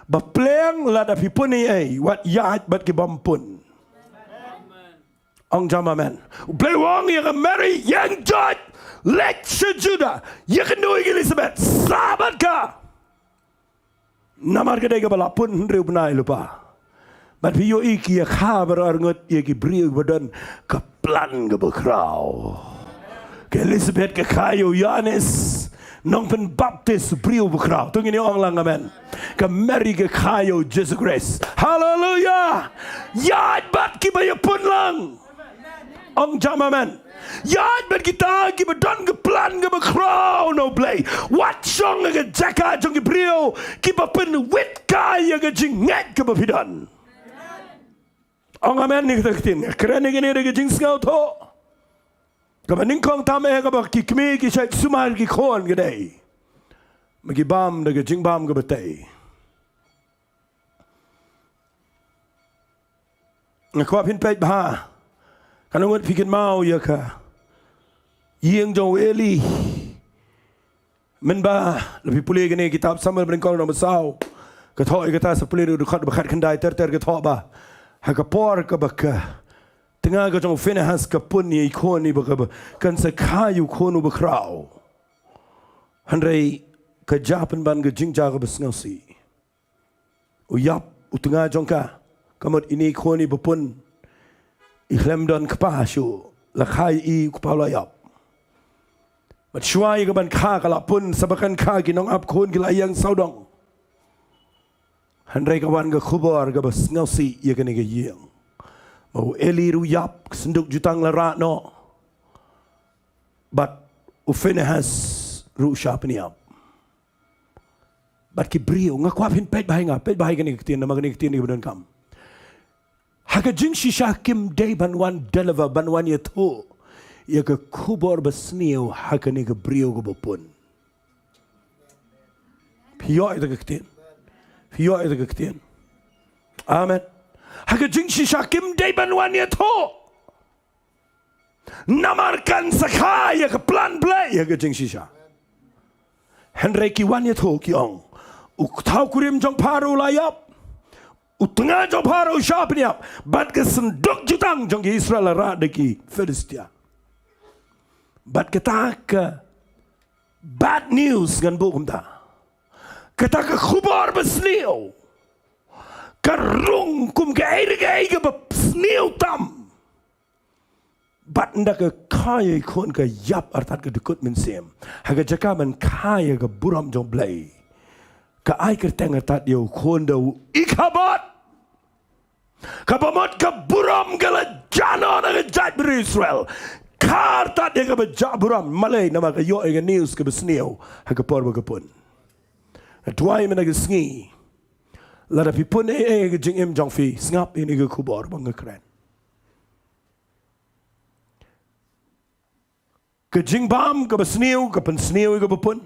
Ba pliang lada phi pun ei ei, wat ïaid bad ki bym pun. Ong jam amen. U Blei u ong ïa ka Mary: Ïeng joit, leit sha Judah, ïakynduh ïa ka Elizabeth, sah bad ka. Namar ka dei kaba la pun hynriew bnai lypa. Bad phi ïohi ki ïa kha baroh arngut ïa ki briew kiba don ka plan kaba khraw. Ka Elizabeth ka kha ïa u Ïoannis Nongpynbaptis, briew bakhraw. To ngin ong lang amen. Ka Mary ka kha ïa u Jisu Khrist. Haleluya. Ïaid bad kiba ïa pun lang. Ong jam amen. Ïaid bad kita kiba don ka plan kaba khraw. Blei. Wat shong ha ka jaka jong ki briew kiba pynwit kai ïa ka jingngeit kaba phi don. Ong amen ïa kata ka ktien. Kren ïa kane da ka jingsngewthuh kaba nyngkong tam eh, kaba ki kmie ki shait sumar ki khun ka dei ma ki bam da ka jingbam kaba tei. Nga kwah phin peit bha. Katno ngut phi kynmaw ïa ka ïing jong u Eli? Mynba la phi pule kane kitab Samuel banyngkong lynnong ba saw, ka thoh ïa kata, Sa Pule u dkhot ba khatkhyndai ter ter, ka thoh ba ha ka por kaba ka tnga ka jong u Phinehas ka pun ïa i khun iba ka ba kan sa kha ïa u khun uba khraw, hynrei ka jia pynban ka jingjia kaba sngewsih. U ïap u tnga jong ka, ka mut ine i khun iba pun, i khlem don kpa shuh, la kha ïa i, u kpa u la ïap. Bad shuwa ïa ka ban kha, ka la pun sa ba kan kha, ki nongap khun ki la ïeng sawdong. Hynrei ka wan ka khubor kaba sngewsih ïa kane ka ïing, ba u Eli ruh u ïap, ka synduk jutang la rah noh, bad u Phinehas ruh u shah pynïap. Bad ki briew, nga kwah phin peit bha ïa nga, peit bha ïa kane ka ktien, namar kane ka ktien kaba donkam. Ha ka jingshisha kim dei ban wan deliver, ban wan ïathuh ïa ka khubor basniew ha kane ka briew kaba pun. Phi ïoh ïa ka ktien? Phi ïoh ïa ka ktien? Amen. Ha ka jingshisha kim dei ban wan ïathuh, namar kan sa kha ïa ka plan Blei ha ka jingshisha. Hynrei ki wan ïathuh, ki ong, u thaw kurim jong Pharaoh u la ïap, u tnga jong Pharaoh u shah pynïap, bad ka synduk jutang jong ki Israel la rah da ki Philistia. Bad kata ka bad news ngan buh kumta. Kata ka khubor basniew ka rung kum kaei re kaei kaba sniew tam. Bad ynda ka kha ïa i khun, ka ïap artat, ka dkut mynsiem. Ha ka jaka ban kha ïa ka burom jong Blei, ka ai kyrteng artat ïa u khun da u Ikabod. Kaba mut ka burom ka la jah noh na ka jaitbynriew Israel. Kha artat ïa kaba jah burom. Balei? Namar ka ïoh ïa ka news kaba sniew ha ka por ba ka pun. Nga duwai mynta ka sngi, lada phi pun ei ei ha ka jingim jong phi, sngap ïa kane ka khubor ba nga kren. Ka jingbam kaba sniew ka pynsniew ïa kaba pun.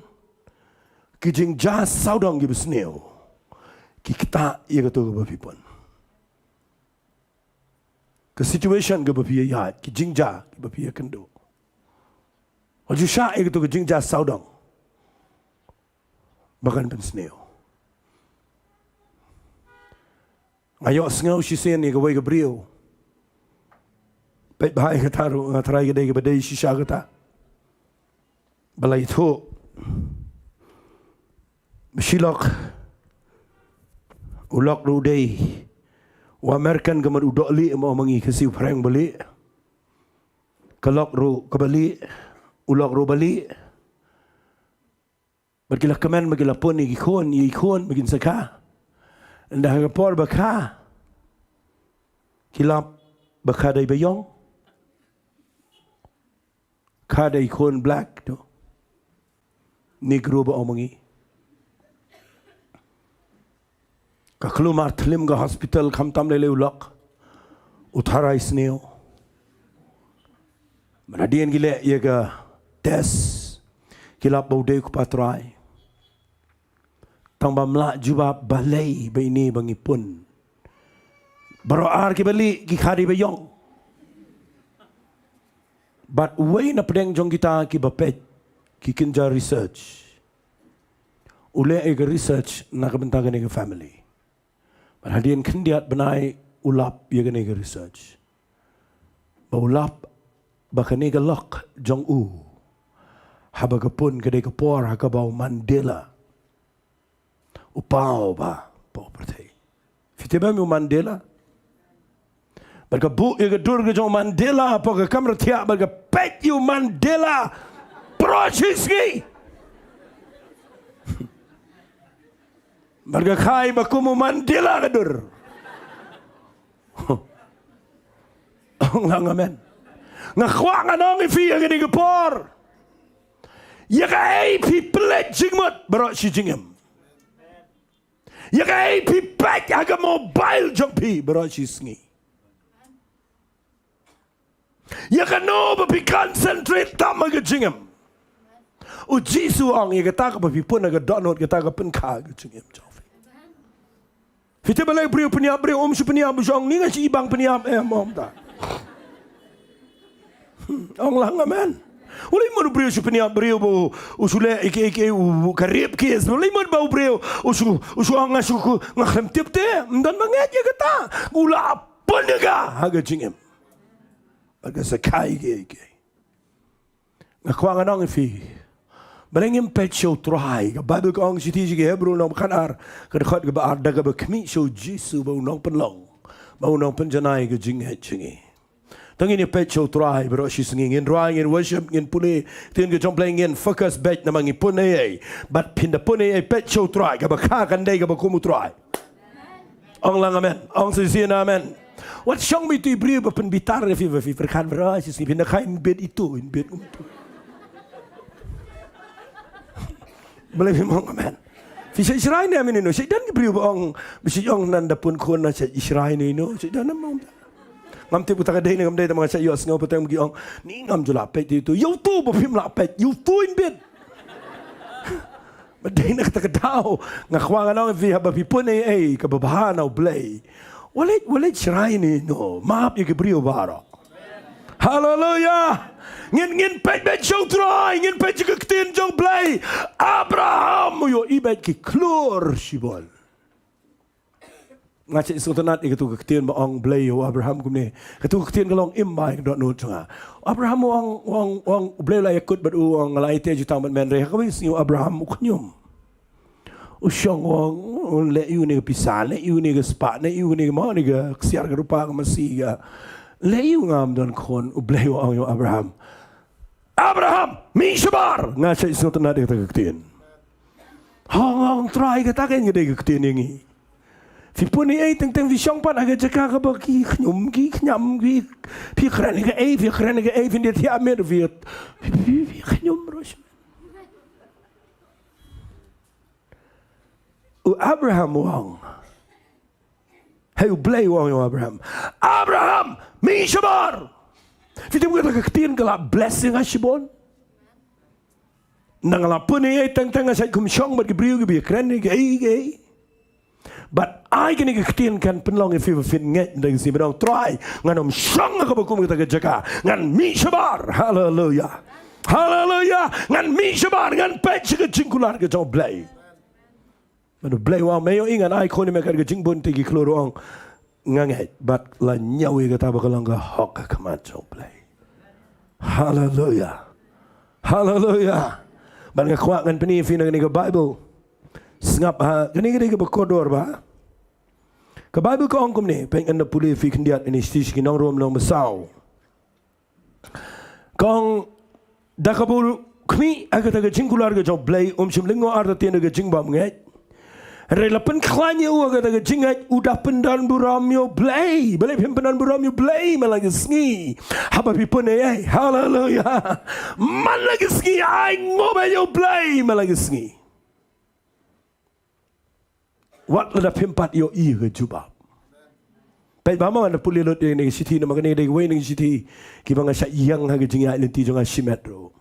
Ki jingjia sawdong kiba sniew ki ktah ïa kato kaba phi pun. Ka situation kaba phi ïaid, ki jingjia kiba phi ïakynduh, wat ju shah ïa kato ka jingjia sawdong ba kan pynsniew. Nga ïohsngew shisien ïa kawei ka briew. Peit bha ïa kata ruh, nga tharai ka dei kaba dei shisha kata. Ba la ïathuh ba shi lok, u lok ruh u dei u American, ka mut u dohlieh, mo, ma ngi Khasi u phareng ba lieh. Ka lok ruh kaba lieh, u lok ruh ba lieh. Bad ki la kmen, bad ki la pun ïa ki khun, ïa ki khun ba kin sa kha. Ynda ha ka por ba kha, ki lap ba kha dei ba ïong, kha dei khun black to Negro ba ong ma ngi. Ka khlem ar tylli ka hospital, khamtam lei lei u lok, u tharai sniew. Mynta hadien ki leh ïa ka test, ki lap ba u dei u kpa trai. Tang bym lah jubab balei ba ine ba ngi pun, baroh ar kiba lieh ki kha dei ba ïong. Bad uwei na pdeng jong kita kiba peit, ki kynja research. U leh ïa ka research na ka bynta kane ka family. Bad hadien khyndiat bnai u lap ïa kane ka research, ba u lap ba kane ka lok jong u, haba ka pun, ka dei ka por ha kaba u Mandela u paw bha ha u pyrthei. Phi tip bha ïa u Mandela? Bad ka buh ïa ka dur ka jong u Mandela hapoh ka kamra thiah, bad ka peit ïa u Mandela baroh shi sngi. Bad ka kha ba kum u Mandela ka dur. Ong lang amen. Nga kwah ngan ong ïa phi ha kane ka por, Ïa kaei phi pynleit jingmut baroh shi jingim? Ïa kaei phi peit ha ka mobile jong phi baroh shi sngi? Ïa kano ba phi concentrate tam ha ka jingim? U Jisu u ong ïa kata kaba phi pun ha ka dohnud, kata ka pynkha ha ka jingim jong phi. Phi tip balei u briew pynïap briew? Um shu pynïap, u shu ong, ni nga shu ibang pynïap, em, ym da. Ong lang amen. Balei mut u briew shu pynïap briew ba u shu leh ïa kiei kiei, u ka rape case? Balei mut ba u briew u shu, u shu ong nga shu, nga khlem tip te? Ym don ba ngeit ïa kata. U la pun ïa ka ha ka jingim. Bad ka sa kha ïa kiei kiei. Nga kwah ngan ong ïa phi, balei ngim peit sha u Trai? Ka Baibl ka ong, shithi sha ki Hebru lynnong ba khatar, ka dkhot kaba ar, da kaba khmih sha u Jisu ba u nongpynlong, ba u nongpynjanai ka jingngeit jong ngi. To ngin ïa peit sha u Trai baroh shi sngi, ngin rwai, ngin worship, ngin pule ktien ka jong U Blei, ngin focus beit namar ngi pun ei ei. Bad phin da pun ei ei, peit sha u Trai, kaba kha kan dei kaba kum u Trai. Ong lang amen. Ong shisien amen. Wat shong beit ïa u briew ba pynbitar ïa phi, ba phi pyrkhat baroh shi sngi, phin da kha in bit ito, in bit um tu. Balei phim ong amen? Phi shait shrai ne amen ino? Shait don ki briew ba ong, ba shait ong ngan da pun khun, ngan shait shrai ne ino? Shait don ne em? Ngam tip kata ka dei ne kam dei, tangba nga shait ïohsngew pateng ba ki ong, ni ngam ju lah peit ïa uto. Ïa uto ba phim lah peit, ïa uto in bit. Ba dei na kata ka daw nga kwah ngan ong ïa phi, haba phi pun ei ei kaba bha na U Blei, wat leit, wat leit shrai ne ino, map ïa ki briew baroh. Haleluya. Ngin, ngin peit beit sha u Trai, ngin peit sha ka ktien jong U Blei. Abraham u ïohi beit ki khlur shibun. Nga shait sngewtynnat ïa katu ka ktien ba ong U Blei ïa u Abraham kumne. Katu ka ktien ka long im bha ïa ka dohnud jong nga. Abraham u ong, u ong, u ong, U Blei u la ïakut bad u, u ong, nga la aiti ïa ka jutang bad hynmen, hynrei ha kawei ka sngi u Abraham u khñium. U shong u ong, leh ïa une ka pisa, leh ïa une ka spah, leh ïa une ka, mo, une ka ksiar ka rupa, ka masi ka. Leh ïa u, ngam don khun. U Blei u ong ïa u Abraham, Abraham, mih shabar. Nga shait sngewtynnat ïa kata ka ktien. Hong, hong, Trai, kata kein ka dei ka ktien ïa ngi. Phi pun ei ei teng teng phi shong pat ha ka jaka kaba ki khñium, ki khñiam, ki, phi kren kaei, phi kren kaei, phin da thiah miet, phi, phi, phi, phi khñium ruh. U Abraham u ong. Hei, U Blei u ong ïa u Abraham, Abraham, mih shabar. Phi tip kata ka ktien ka la bless ïa nga shibun. Nga la pun ei ei teng teng, nga shait khum shong bad ki briew kiba ïakren ïa kiei kiei. Bad ai kane ka ktien kan pynlong ïa phi ba phin ngeit mynta ka sngi, ban ong, Trai, ngan ym shong ha kaba kum kata ka jaka. Ngan mih shabar. Haleluya. Haleluya. Ngan mih shabar, ngan peit sha ka jingkular ka jong U Blei. Bad U Blei u ong, me ïohi ngan ai khun ïa me kat ka jingbun? Te ki khlur u ong, nga ngeit, bad la ñiew ïa kata ba ka long ka hok ha khmat jong U Blei. Haleluya. Haleluya. Bad nga kwah ngan pyni ïa phi na kane ka Baibl. Sngap ha, kane ka dei kaba kordor bha. Ka Baibl ka ong kumne, peit, ngan da pule ïa phi khyndiat, kane shithi sha ki nong Rom lynnong ba saw. Ka ong, da kaba u khmih ha kata ka jingkular ka jong U Blei, um shym lyngngoh artatien da ka jingbymngeit. Hynrei la pynkhlaiñ ïa u ha kata ka jingngeit, u da pyndonburom ïa U Blei. Balei phim pyndonburom ïa U Blei man la ka sngi? Haba phi pun ei ei. Haleluya. Man la ka sngi, ai nguh bha ïa U Blei man la ka sngi. Wat lada phim pat ïohi ïa ka jubab. Peit bha mo, ngan da pule lut ïa kane ka shithi namar kane ka dei kawei na ki shithi kiba nga shait ïeng ha ka jingïaid lynti jong nga shimet ruh.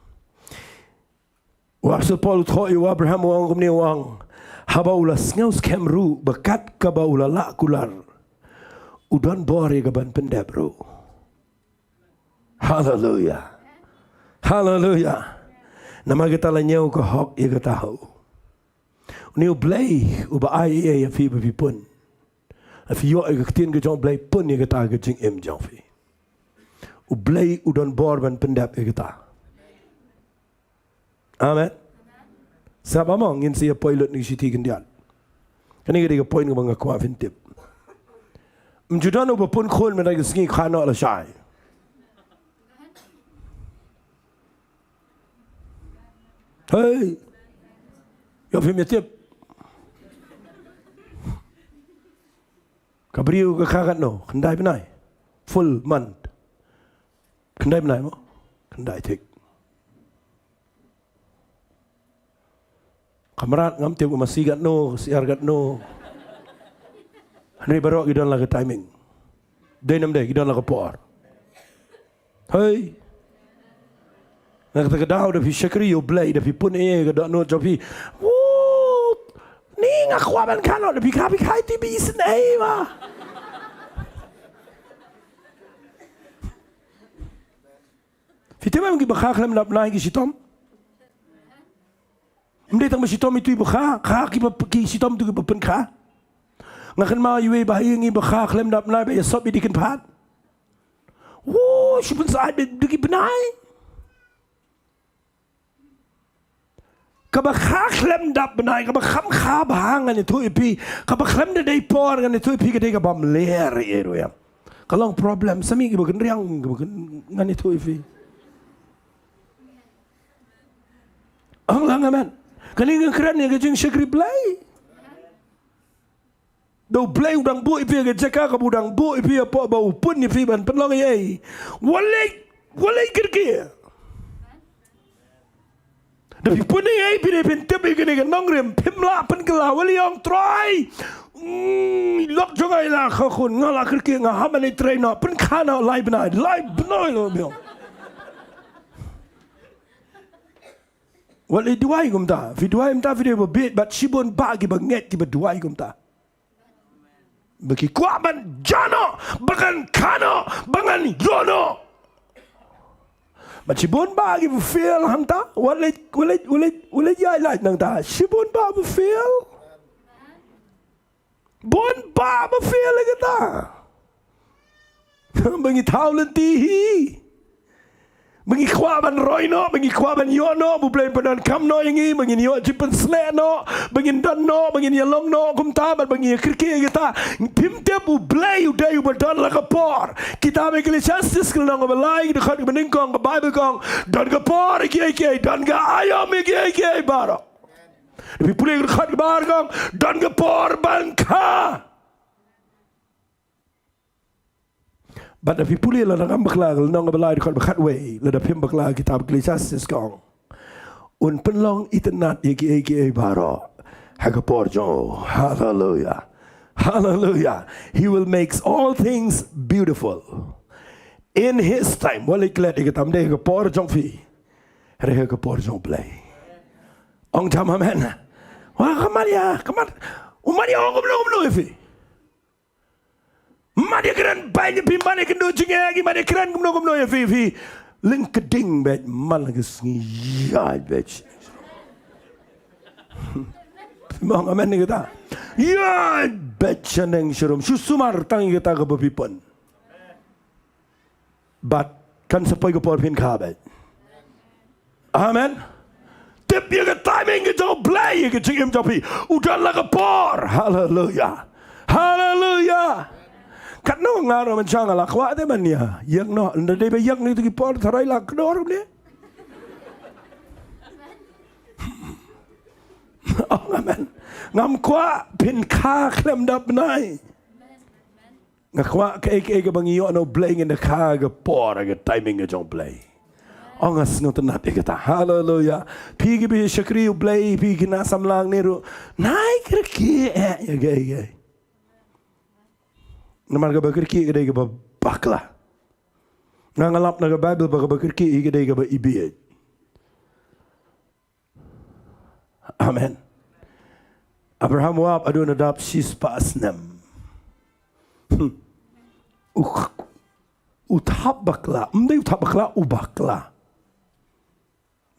U Apostol Paul u thoh ïa u Abraham, u ong kumne, u ong, haba u la sngew skhem ruh ba kat kaba u la lah kular, u don bor ïa ka ban pyndep ruh. Haleluya. Haleluya. Namar kata la ñiew ka hok ïa kata ha u. Une U Blei uba ai ei ei ïa phi ba phi pun. Lada phi ïoh ïa ka ktien ka jong U Blei, pun ïa kata ha ka jingim jong phi. U Blei u don bor ban pyndep ïa kata. Amen. Sngap bha mo, ngin sa ïa poi lut na ki shithi khyndiat. Kane ka dei ka point kaba nga kwah phin tip. Ym ju don uba pun khun mynta ka sngi, khana lashai. Hei. Ïoh phim ïa tip. Ka briew ka kha katno? Khyndai bnai. Full month. Khyndai bnai mo? Khyndai, thik. Ka mrad ngam tip ka masi katno, ka syiar katno. Hynrei baroh ki don la ka timing. Dei ne ym dei, ki don la ka por. Hei. Na kata ka daw da phi shakri ïa U Blei, da phi pun ei ei ha ka dohnud jong phi. Woo! Ni nga kwah ban kha noh, da phi kha, phi kha ïa ti phi isynei ma. Phi tip em, kiba kha khlem dap bnai ki shitom. Ym dei tang ba shitom ito iba kha, kha kiba, ki shitom ito kiba pynkha. Nga kynmaw ïa iwei iba ha ïing iba kha khlem dap bnai ba ïasop ïa i kynphad. Woo, shu pynsyaid da ki bnai. Kaba kha khlem dap bnai, kaba kham kha bha ngan ïathuh ïa phi, kaba khlem da dei por ngan ïathuh ïa phi, ka dei kaba mler ïa i ruh ïa. Ka long problem, sa mih kiba kynriang, kiba kyn-, ngan ïathuh ïa phi. Ong lang amen. Kane nga kren ïa ka jingshakri Blei. Da U Blei u dang buh ïa phi ha ka jaka kaba u dang buh ïa phi hapoh ba u pun ïa phi ban pynlong ei ei. Wat leit, wat leit kyrkieh. Da phi pun ei ei phi dei phin tip ïa kane ka nongrim, phim lah pynkylla, wat leit ong Trai. Mm, lok jong nga i la kha khun, nga la kyrkieh, nga hap ban leit trei noh, pynkha noh lai bnai, lai bnai noh biang. Wat leit duwai kumta. Phi duwai kumta phi dei ba bieit bad shibun bah kiba ngeit kiba duwai kumta. Ba ki kwah ban jah noh, ba ngan kha noh, ba ngan ïoh noh. Bad shibun bah kiba fail hangta, wat leit, wat leit, wat leit, wat leit ïaid lait nangta. Shibun bah ba fail. Bun bah ba fail ïa kata. Ba ngi thaw lynti hi. Ba ngi kwah ban roi noh, ba ngi kwah ban ïoh noh, ba U Blei un pyndonkam noh ïa ngi, ba ngin ïoh jingpynshlur noh, ba ngin don noh, ba ngin ïalong noh, kumta bad ba ngi ïakyrkieh ïa kata. Phim tip U Blei u dei uba don la ka por. Kitab Ecclesiastes ka lynnong kaba lai, ka dkhot kaba nyngkong, ka Baibl ka ong, don ka por ïa kiei kiei, don ka aïom ïa kiei kiei baroh. Da phi pule ka dkhot kaba ar ka ong, don ka por ban kha. Bad da phi pule lada ngam bakla, ka lynnong kaba lai, dkhot ba khatwei, lada phim bakla, kitab Ecclesiastes ka ong, un pynlong itynnad ïa kiei kiei baroh ha ka por jong u. Hallelujah. Hallelujah. He will makes all things beautiful in his time. Wat leit klet ïa kata, ym dei ha ka por jong phi. Hynrei ha ka por jong U Blei. Ong jam amen. Wa, ka mat ïa, ka mat. U mat ïa ong kumno kumno ïa phi. Mat ïa kren beiñ ïa phi, mat ïa kynduh jingeh ïa ki, mat ïa kren kumno kumno ïa phi, phi lyngkding beit man la ka sngi ïaid beit. Phi ong amen ïa kata. Ïaid beit shaneng sharum, shu sumar tang ïa kata kaba phi pun. Bad kan sa poi ka por phin kha beit. Amen. Tip ïa ka timing ka jong U Blei ïa ka jingim jong phi. U don la ka por. Haleluya. Haleluya. Katno nga ruh mynshwa nga la kwah te ban ïa ïeng noh, ynda dei ba ïeng ïa kito ki por tharai la kdor ne. Oh, amen. Ngam kwah phin kha khlem dap bnai. Nga kwah kaei kaei kaba ngi ïoh na U Blei ngin da kha ha ka por, ha ka timing ka jong U Blei. Oh, nga sngewtynnat ïa kata. Haleluya. Phi kiba shakri U Blei, phi ki nongshakri ne ruh, nai kyrkieh ïa kaei kaei. Namar kaba kyrkieh ka dei kaba bakla. Nga, nga lap na ka Baibl ba kaba kyrkieh ka dei kaba ibieit. Amen. Abraham u ap haduh na dap shispah snem. Hmm. U, u thap bakla, ym dei u thap bakla, u bakla.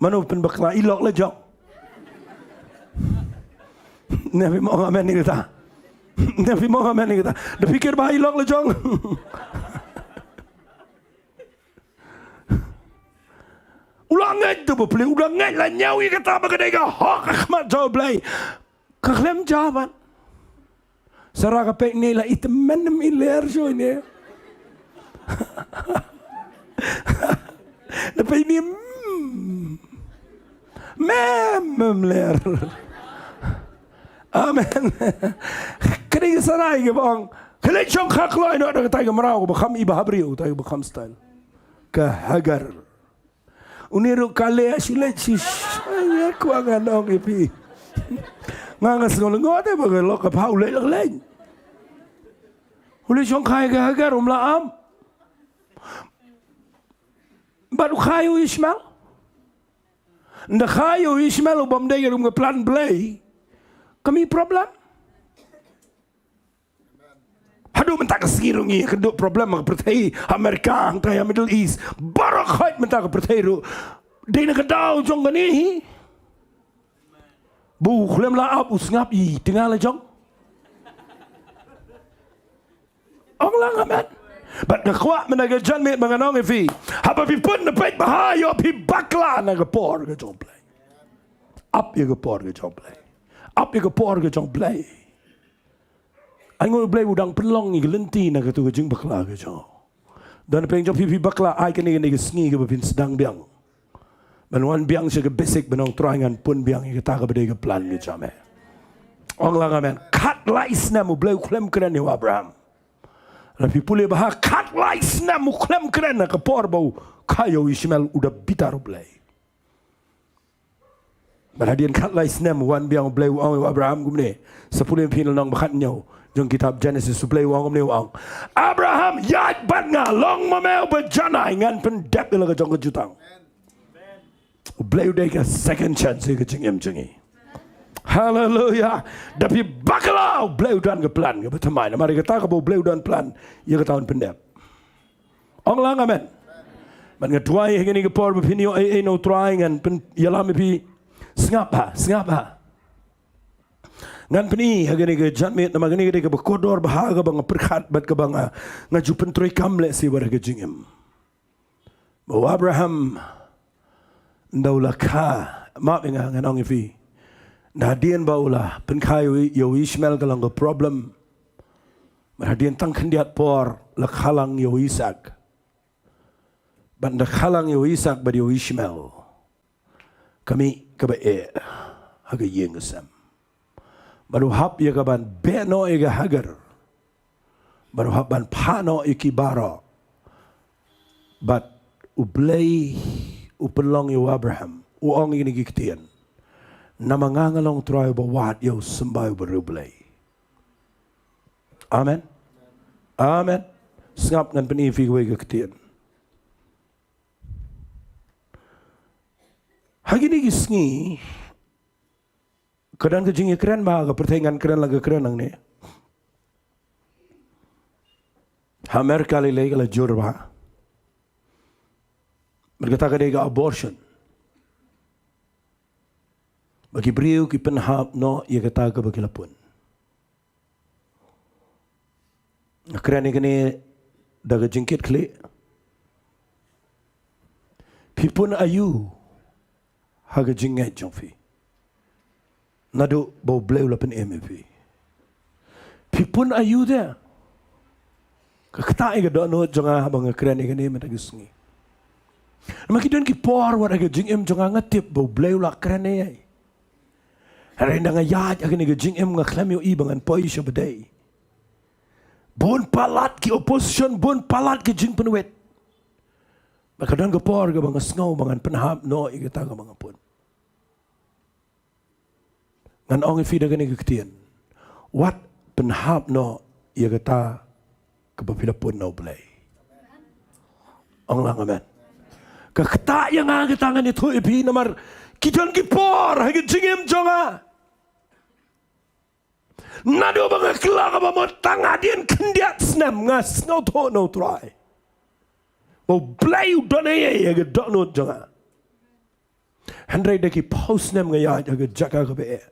Mano pynbakla, i lok la jong. Ne phi ong amen ïa kata. Ne phi ong amen ïa kata. Da phi kyrpad i lok la jong. U la ngeit to ba plie, u la ngeit la ñiew ïa kata ba ka dei ka hok ha khmat jong U Blei. Ka khlem jia ban. Sara ka peit ne la i tymmen, ym i ler shuh ne. Da peit ne, mm. Mem, mem ler. Amen. Ka dei ka Sarai kaba ong, ka leit shong kha kloi noh da katai ka mraw kaba kham iba ha briew, katai kaba kham style. Ka Hagar. Une ruh ka leh shu leit shu, shu, ïa kwah ngan ong ïa phi. Nga nga sngew lyngngoh te ba ka lok ka pha u leit la ka leit. U leit shong kha ïa ka Hagar, um lah ap. Bad u kha ïa u Ishmael. Nda kha ïa u Ishmael u bym dei ruh ka plan Blei, ka mih problem. Haduh mynta ka sngi ruh ngi kynduh problem ha ka pyrthei America, hangta ha Middle East, baroh khoit mynta ka pyrthei ruh. Dei na ka daw jong kane hi ba u khlem lah ap, u sngap ïa i tnga la jong. Ong lang amen. Bad nga kwah mynta ka janmiet ba ngan ong ïa phi, haba phi pun na peit bha, ïoh phi bakla na ka por ka jong Blei. Ap ïa ka por ka jong Blei. Ap ïa ka por ka jong Blei. Ai, nga u Blei u dang pynlong ïa ka lynti na katu ka jingbakla ka jong. Don pyrshah jong phi, phi bakla, ai kane, kane ka sngi kaba phin sdang biang ban wan biang sha ka basic, ban ong Trai, ngan pun biang ïa kata kaba dei ka plan ka jong me. Ong lang amen. Khatlai snem u Blei u khlem kren ïa u Abraham. Lada phi pule bha, khatlai snem u khlem kren ha ka por ba u kha ïa u Ishmael, u da bitar u Blei. Bad hadien khatlai snem u wan biang u Blei, u ong ïa u Abraham kumne. Sa pule phi na lynnong ba khathynñiew jong kitab Genesis, u Blei u ong kumne, u ong, Abraham, ïaid bad nga, long ma me uba janai, ngan pyndep ïa la ka jong ka jutang. U Blei u dei ka second chance ïa ka jingim jong ngi. Haleluya. Da phi bakla, u Blei u don ka plan kaba thymmai. Namar ïa kata kaba u Blei u don plan, ïa kata un pyndep. Ong lang amen. Bad nga duwai ha kane ka por ba phin ïoh ei ei na u Trai, ngan pynïalam ïa phi. Sngap ha, sngap ha. Ngan pyni ha kane ka janmiet, namar kane ka dei kaba kordor bha kaba nga pyrkhat bad kaba nga, nga ju pyntreikam lehse wat ha ka jingim. Ba u Abraham, nda u la kha, map ïa nga, ngan ong ïa phi, nda hadien ba u la pynkha ïa u, ïa u Ishmael ka long ka problem. Bad hadien tang khyndiat por la kha lang ïa u Isak. Bad nda kha lang ïa u Isak bad ïa u Ishmael, ka mih kaba eh ha ka ïing ka sem. Bad u hap ïa ka ban beh noh ïa ka Hagar. Bad u hap ban phah noh ïa ki baroh. Bad u Blei u pynlong ïa u Abraham, u ong ïa kine ki ktien, namar nga nga long Trai uba wad ïa u symbai u briew Blei. Amen. Amen. Sngap, ngan pyni ïa phi kawei ka ktien. Ha kine ki sngi ka don ka jingïakren ba ka pyrthei, ngan kren la ka kren nangne. Ha America lei lei ka la jur bha. Bad kata ka dei ka abortion. Ba ki briew ki pynhap noh ïa kata kaba ki la pun. Nga kren ïa kane da ka jingkitkhlieh. Phi pun aïu ha ka jingngeit jong phi? Naduh ba u Blei u la pynim ïa phi, phi pun aïu te? Ka ktah ïa ka dohnud jong nga haba nga kren ïa kane mynta ka sngi. Namar ki don ki por wat ha ka jingim jong nga nga tip ba u Blei u la kren ïa nga. Hynrei ynda nga ïaid ha kane ka jingim nga khlem ïohi ba ngan poi sha ba dei. Bun palat ki opposition, bun palat ki jingpynwit. Bad ka don ka por kaba nga sngew ba ngan pynhap noh ïa kata kaba nga pun. Ngan ong ïa phi da kane ka ktien, wat pynhap noh ïa kata kaba phi la pun na u Blei. Ong lang amen. Ka ktah ïa nga kata ngan ïathuh ïa phi namar ki don ki por ha ka jingim jong nga. Naduh ba nga kylla kaba mut tang hadien khyndiat snem nga sngewthuh na u Trai ba u Blei u don ïa ka dohnud jong nga. Hynrei da ki phew snem nga ïaid ha ka jaka kaba eh.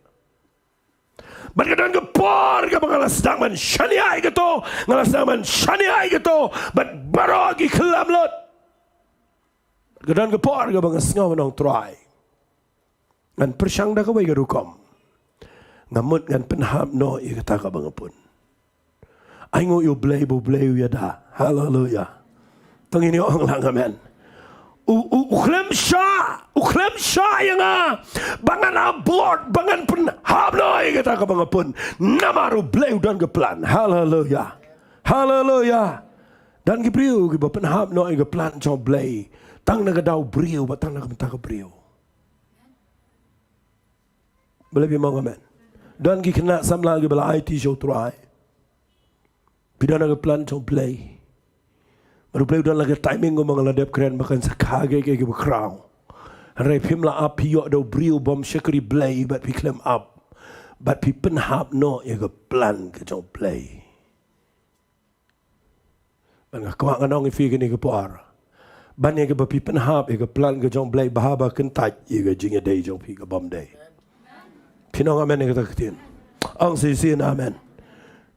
Bad ka don ka por kaba nga la sdang ban shaniah ïa kato, nga la sdang ban shaniah ïa kato, bad baroh ki khlem lut. Bad ka don ka por kaba nga sngew ban ong Trai, ngan pyrshang da kawei ka rukom. Nga mut ngan pynhap noh ïa kata kaba nga pun. Ai nguh ïa u Blei ba u Blei u ïada. Haleluya. To ngin ong lang amen. U, u, u khlem shah, u khlem shah ïa nga ba ngan abort, ba ngan pynhap noh ïa kata kaba nga pun. Namar u Blei u don ka plan. Haleluya. Haleluya. Don ki briew kiba pynhap noh ïa ka plan jong u Blei tang na ka daw briew, ba tang na ka bynta ka briew. Balei phim ong amen? Don ki khynnah samla kiba la aiti sha U Trai. Phi don ha ka plan jong U Blei. Bad U Blei u don la ka timing kumba nga la dep kren ba kan sa kha kiei kiei kiba khraw. Hynrei phim lah ap, phi ïoh da u briew bym shakri Blei bad phi khlem ap. Bad phi pynhap noh ïa ka plan ka jong U Blei. Bad nga kwah ngan ong ïa phi kane ka por, ban ïa kaba phi pynhap ïa ka plan ka jong U Blei, bha ba kyntait ïa ka jingïadei jong phi kabym dei. Phin ong amen ïa kata ka ktien? Ong shisien amen.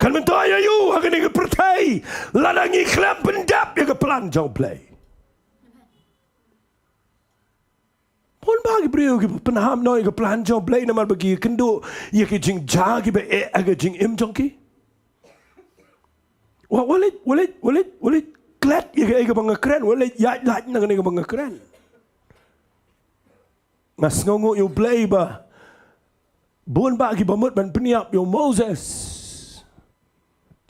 Kan myntoi aïu ha kane ka pyrthei lada ngi khlem pyndep ïa ka plan jong U Blei? Bun bah ki briew kiba pynhap noh ïa ka plan jong U Blei namar ba ki kynduh ïa ki jingjia kiba eh ha ka jingim jong ki. Wa, wat leit, wat leit, wat leit, wat leit klet ïa kaei kaba nga kren, wat leit ïaid lait na kane kaba nga kren. Nga sngewnguh ïa U Blei ba bun bah kiba mut ban pynïap ïa u Moses,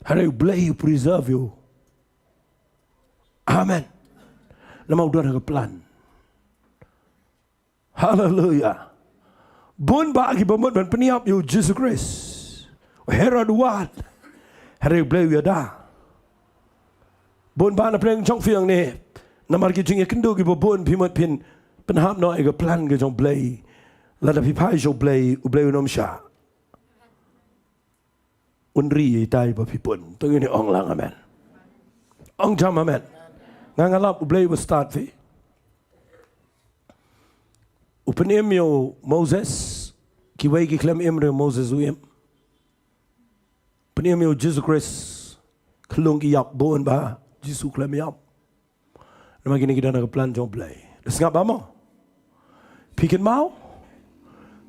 hynrei U Blei u preserve ïa u. Amen. Namar u don ha ka plan. Haleluia. Bun bah kiba mut ban pynïap ïa u Jisu Khrist, u Herod u wad, hynrei U Blei u ïada. Bun bah na pdeng jong phi hangne, namar ki jingïakynduh kiba bun, phi mut phin pynhap noh ïa ka plan ka jong U Blei. Lada phi phai sha U Blei, U Blei un ym shah. Un ri ïa itai ba phi pun. To ngin ong lang amen. Ong jam amen. Nga, nga lap U Blei uba stad phi. U pynim ïa u Moses, kiwei ki khlem im, hynrei u Moses u im. Pynim ïa u Jisu Khrist, khlung ki ïap bun bah, Jisu khlem ïap. Namar kine ki don ha ka plan jong U Blei. Da sngap ba mo? Phi kynmaw?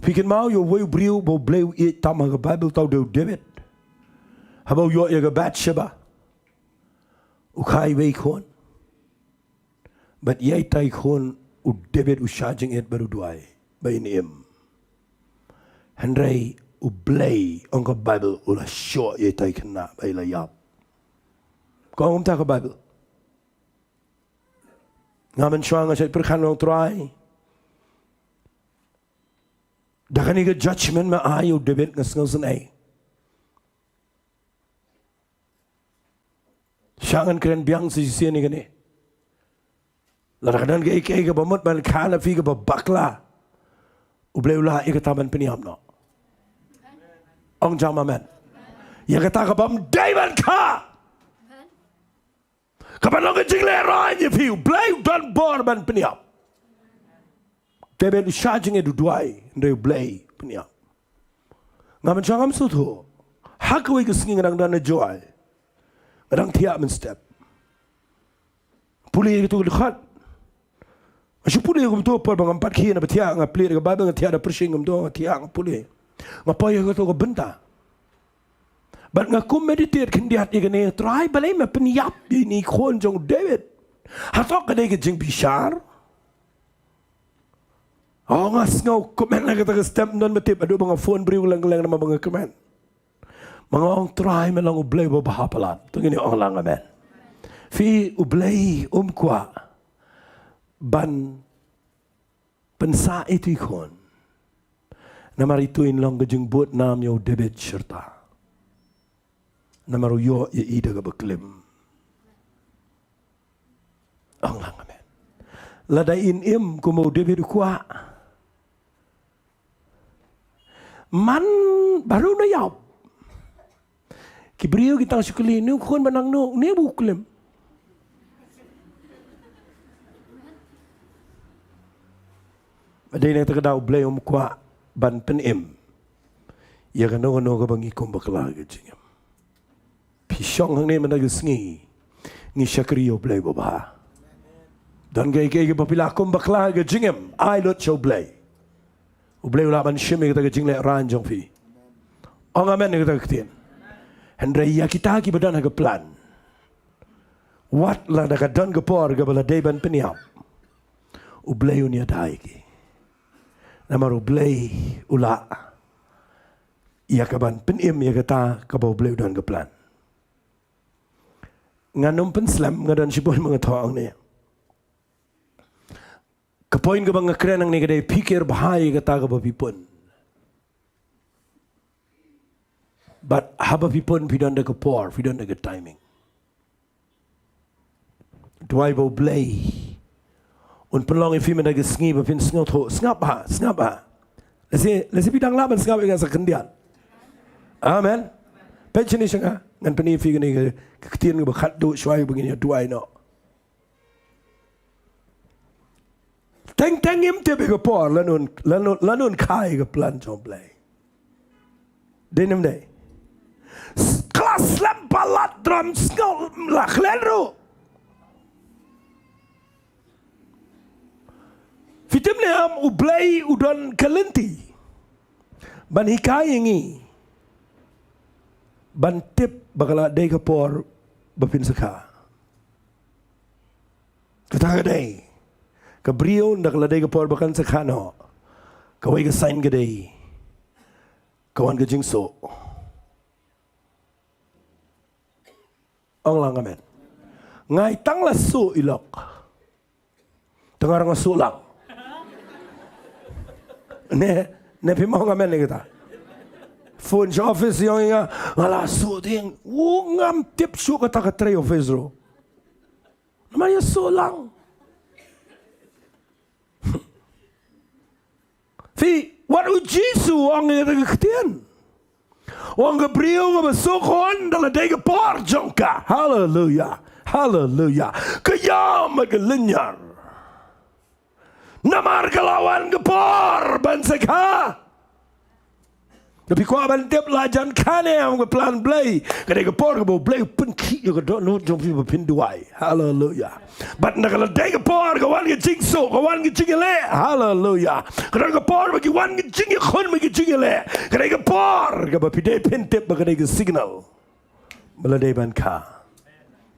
Phi kynmaw ïa uwei u briew ba U Blei u ïeit tam ha ka Baibl, uta u dei u David. Haba u ïoh ïa ka Bathsheba, u kha iwei i khun. Bad ïa itai i khun u David u shah jingit bad u duwai ba in im. Hynrei U Blei, ong ka Baibl, u la shoh ïa itai i khynnah ba i la ïap. Ka ong kumta ka Baibl. Nga mynshuwa nga shait pyrkhat, nga ong Trai, da kane ka judgment me ai ïa u David, nga sngewsynei. Sha ngan kren biang shisien ïa kane. Lada ka don kaei kaei kaba mut ban kha na phi kaba bakla, U Blei u lah ïa kata ban pynïap noh. Ong jam amen. Ïa kata kabym dei ban kha, kaban long ka jinglehrain ïa phi, U Blei u don bor ban pynïap. David u shah jingit, u duwai, hynrei U Blei u pynïap. Nga mynshuwa ngam sngewthuh. Ha kawei ka sngi nga dang don ha Jowai, nga dang thiah mynstep. Pule ïa kato ka dkhot. Nga shu pule kumto, por ba ngam pat khie na ba thiah, nga plie ïa ka Baibl, nga thiah da pyrshing kumto, nga thiah, nga pule. Nga poi ïa kato ka bynta. Bad nga kum meditate khyndiat ïa kane, Trai, balei me pynïap ïa ine i khun jong u David? Hato ka dei ka jingbishar? Oh, nga sngew kmen ha kata ka step, ym don ba tip, haduh ba nga phone briew kylleng kylleng namar ba nga kmen. Ba nga ong, Trai, me long U Blei uba bha palat. To ngin ong lang amen. Phi, U Blei um kwah ban pynsah ïa itu i khun. Namar itu in long ka jingbud nam ïa u David shirta. Namar u ïoh ïa i da kaba klim. Ong lang amen. Lada in im kumba u David u kwah, man baroh na ïap. Ki briew ki tang shu kylli, ne u khun ba nang noh, ne ba u klim. Ba dei na kata ka daw U Blei um kwah ban pynim ïa kano kano kaba ngi kum bakla ha ka jingim. Phi shong hangne mynta ka sngi, ngi shakri ïa U Blei uba bha. Don kaei kaei kaba phi la kum bakla ha ka jingim, ai lut sha U Blei. U Blei u lah ban shim ïa kata ka jinglehrain jong phi. Ong amen ïa kata ka ktien. Hynrei ïa kita kiba don ha ka plan, wat lada ka don ka por kaba la dei ban pynïap, U Blei un ïada ïa ki. Namar U Blei u lah ïa kaban pynim ïa kata kaba U Blei u don ka plan. Ngan ym pynslem, nga don shibun ba nga thoh hangne. Ka point kaba nga kren hangne ka dei, phi kyrpad ïa kata kaba phi pun. But haba phi pun, phi don da ka por, phi don da ka timing. Duwai ba U Blei un pynlong ïa phi mynta ka sngi ba phin sngewthuh. Sngap ha, sngap ha. Lehse, lehse phi dang lah ban sngap ïa nga sa khyndiat. Amen. Peit shane sha nga, ngan pyni ïa phi kane ka, ka ktien kaba khatduh shuwa ba ngin ïa duwai noh. Teng teng ngim tip ïa ka por, lano, lano, lano kha ïa ka plan jong U Blei. Dei ne ym dei? Klas lem palat dram sngew la khlem ruh. Phi tip ne em, U Blei u don ka lynti ban hikai ïa ngi ban tip ba ka la dei ka por ba phin sa kha. Kata ka dei, ka briew, ynda ka la dei ka por ba kan sa kha noh, kawei ka sign ka dei ka wan ka jingsoh. Ong lang amen. Ngai tang la soh i lok. Tang arang soh lang. Ne, ne phi ong amen ne kita. Phone sha office ïong ïa nga, nga la soh ding. U ngam tip shuh kata ka trei office ruh. Namar ïa soh lang. Phi, wat U Jisu u ong ïa ka ktien. U ong ka briew kaba soh khun, da la dei ka por jong ka. Haleluya. Haleluya. Ka ïam ka lynñiar. Namar ka la wan ka por ban sa kha. Te phi kwah ban tip la jan kha ne em ka plan Blei. Ka dei ka por kaba U Blei u pynkhih ïa ka dohnud jong phi ba phin duwai. Haleluya. Bad ynda ka la dei ka por ka wan ka jingsoh, ka wan ka jingïaleh. Haleluya. Ka don ka por ba ki wan ka jingïakhun bad ka jingïaleh. Ka dei ka por kaba phi dei phin tip ba ka dei ka signal ba la dei ban kha.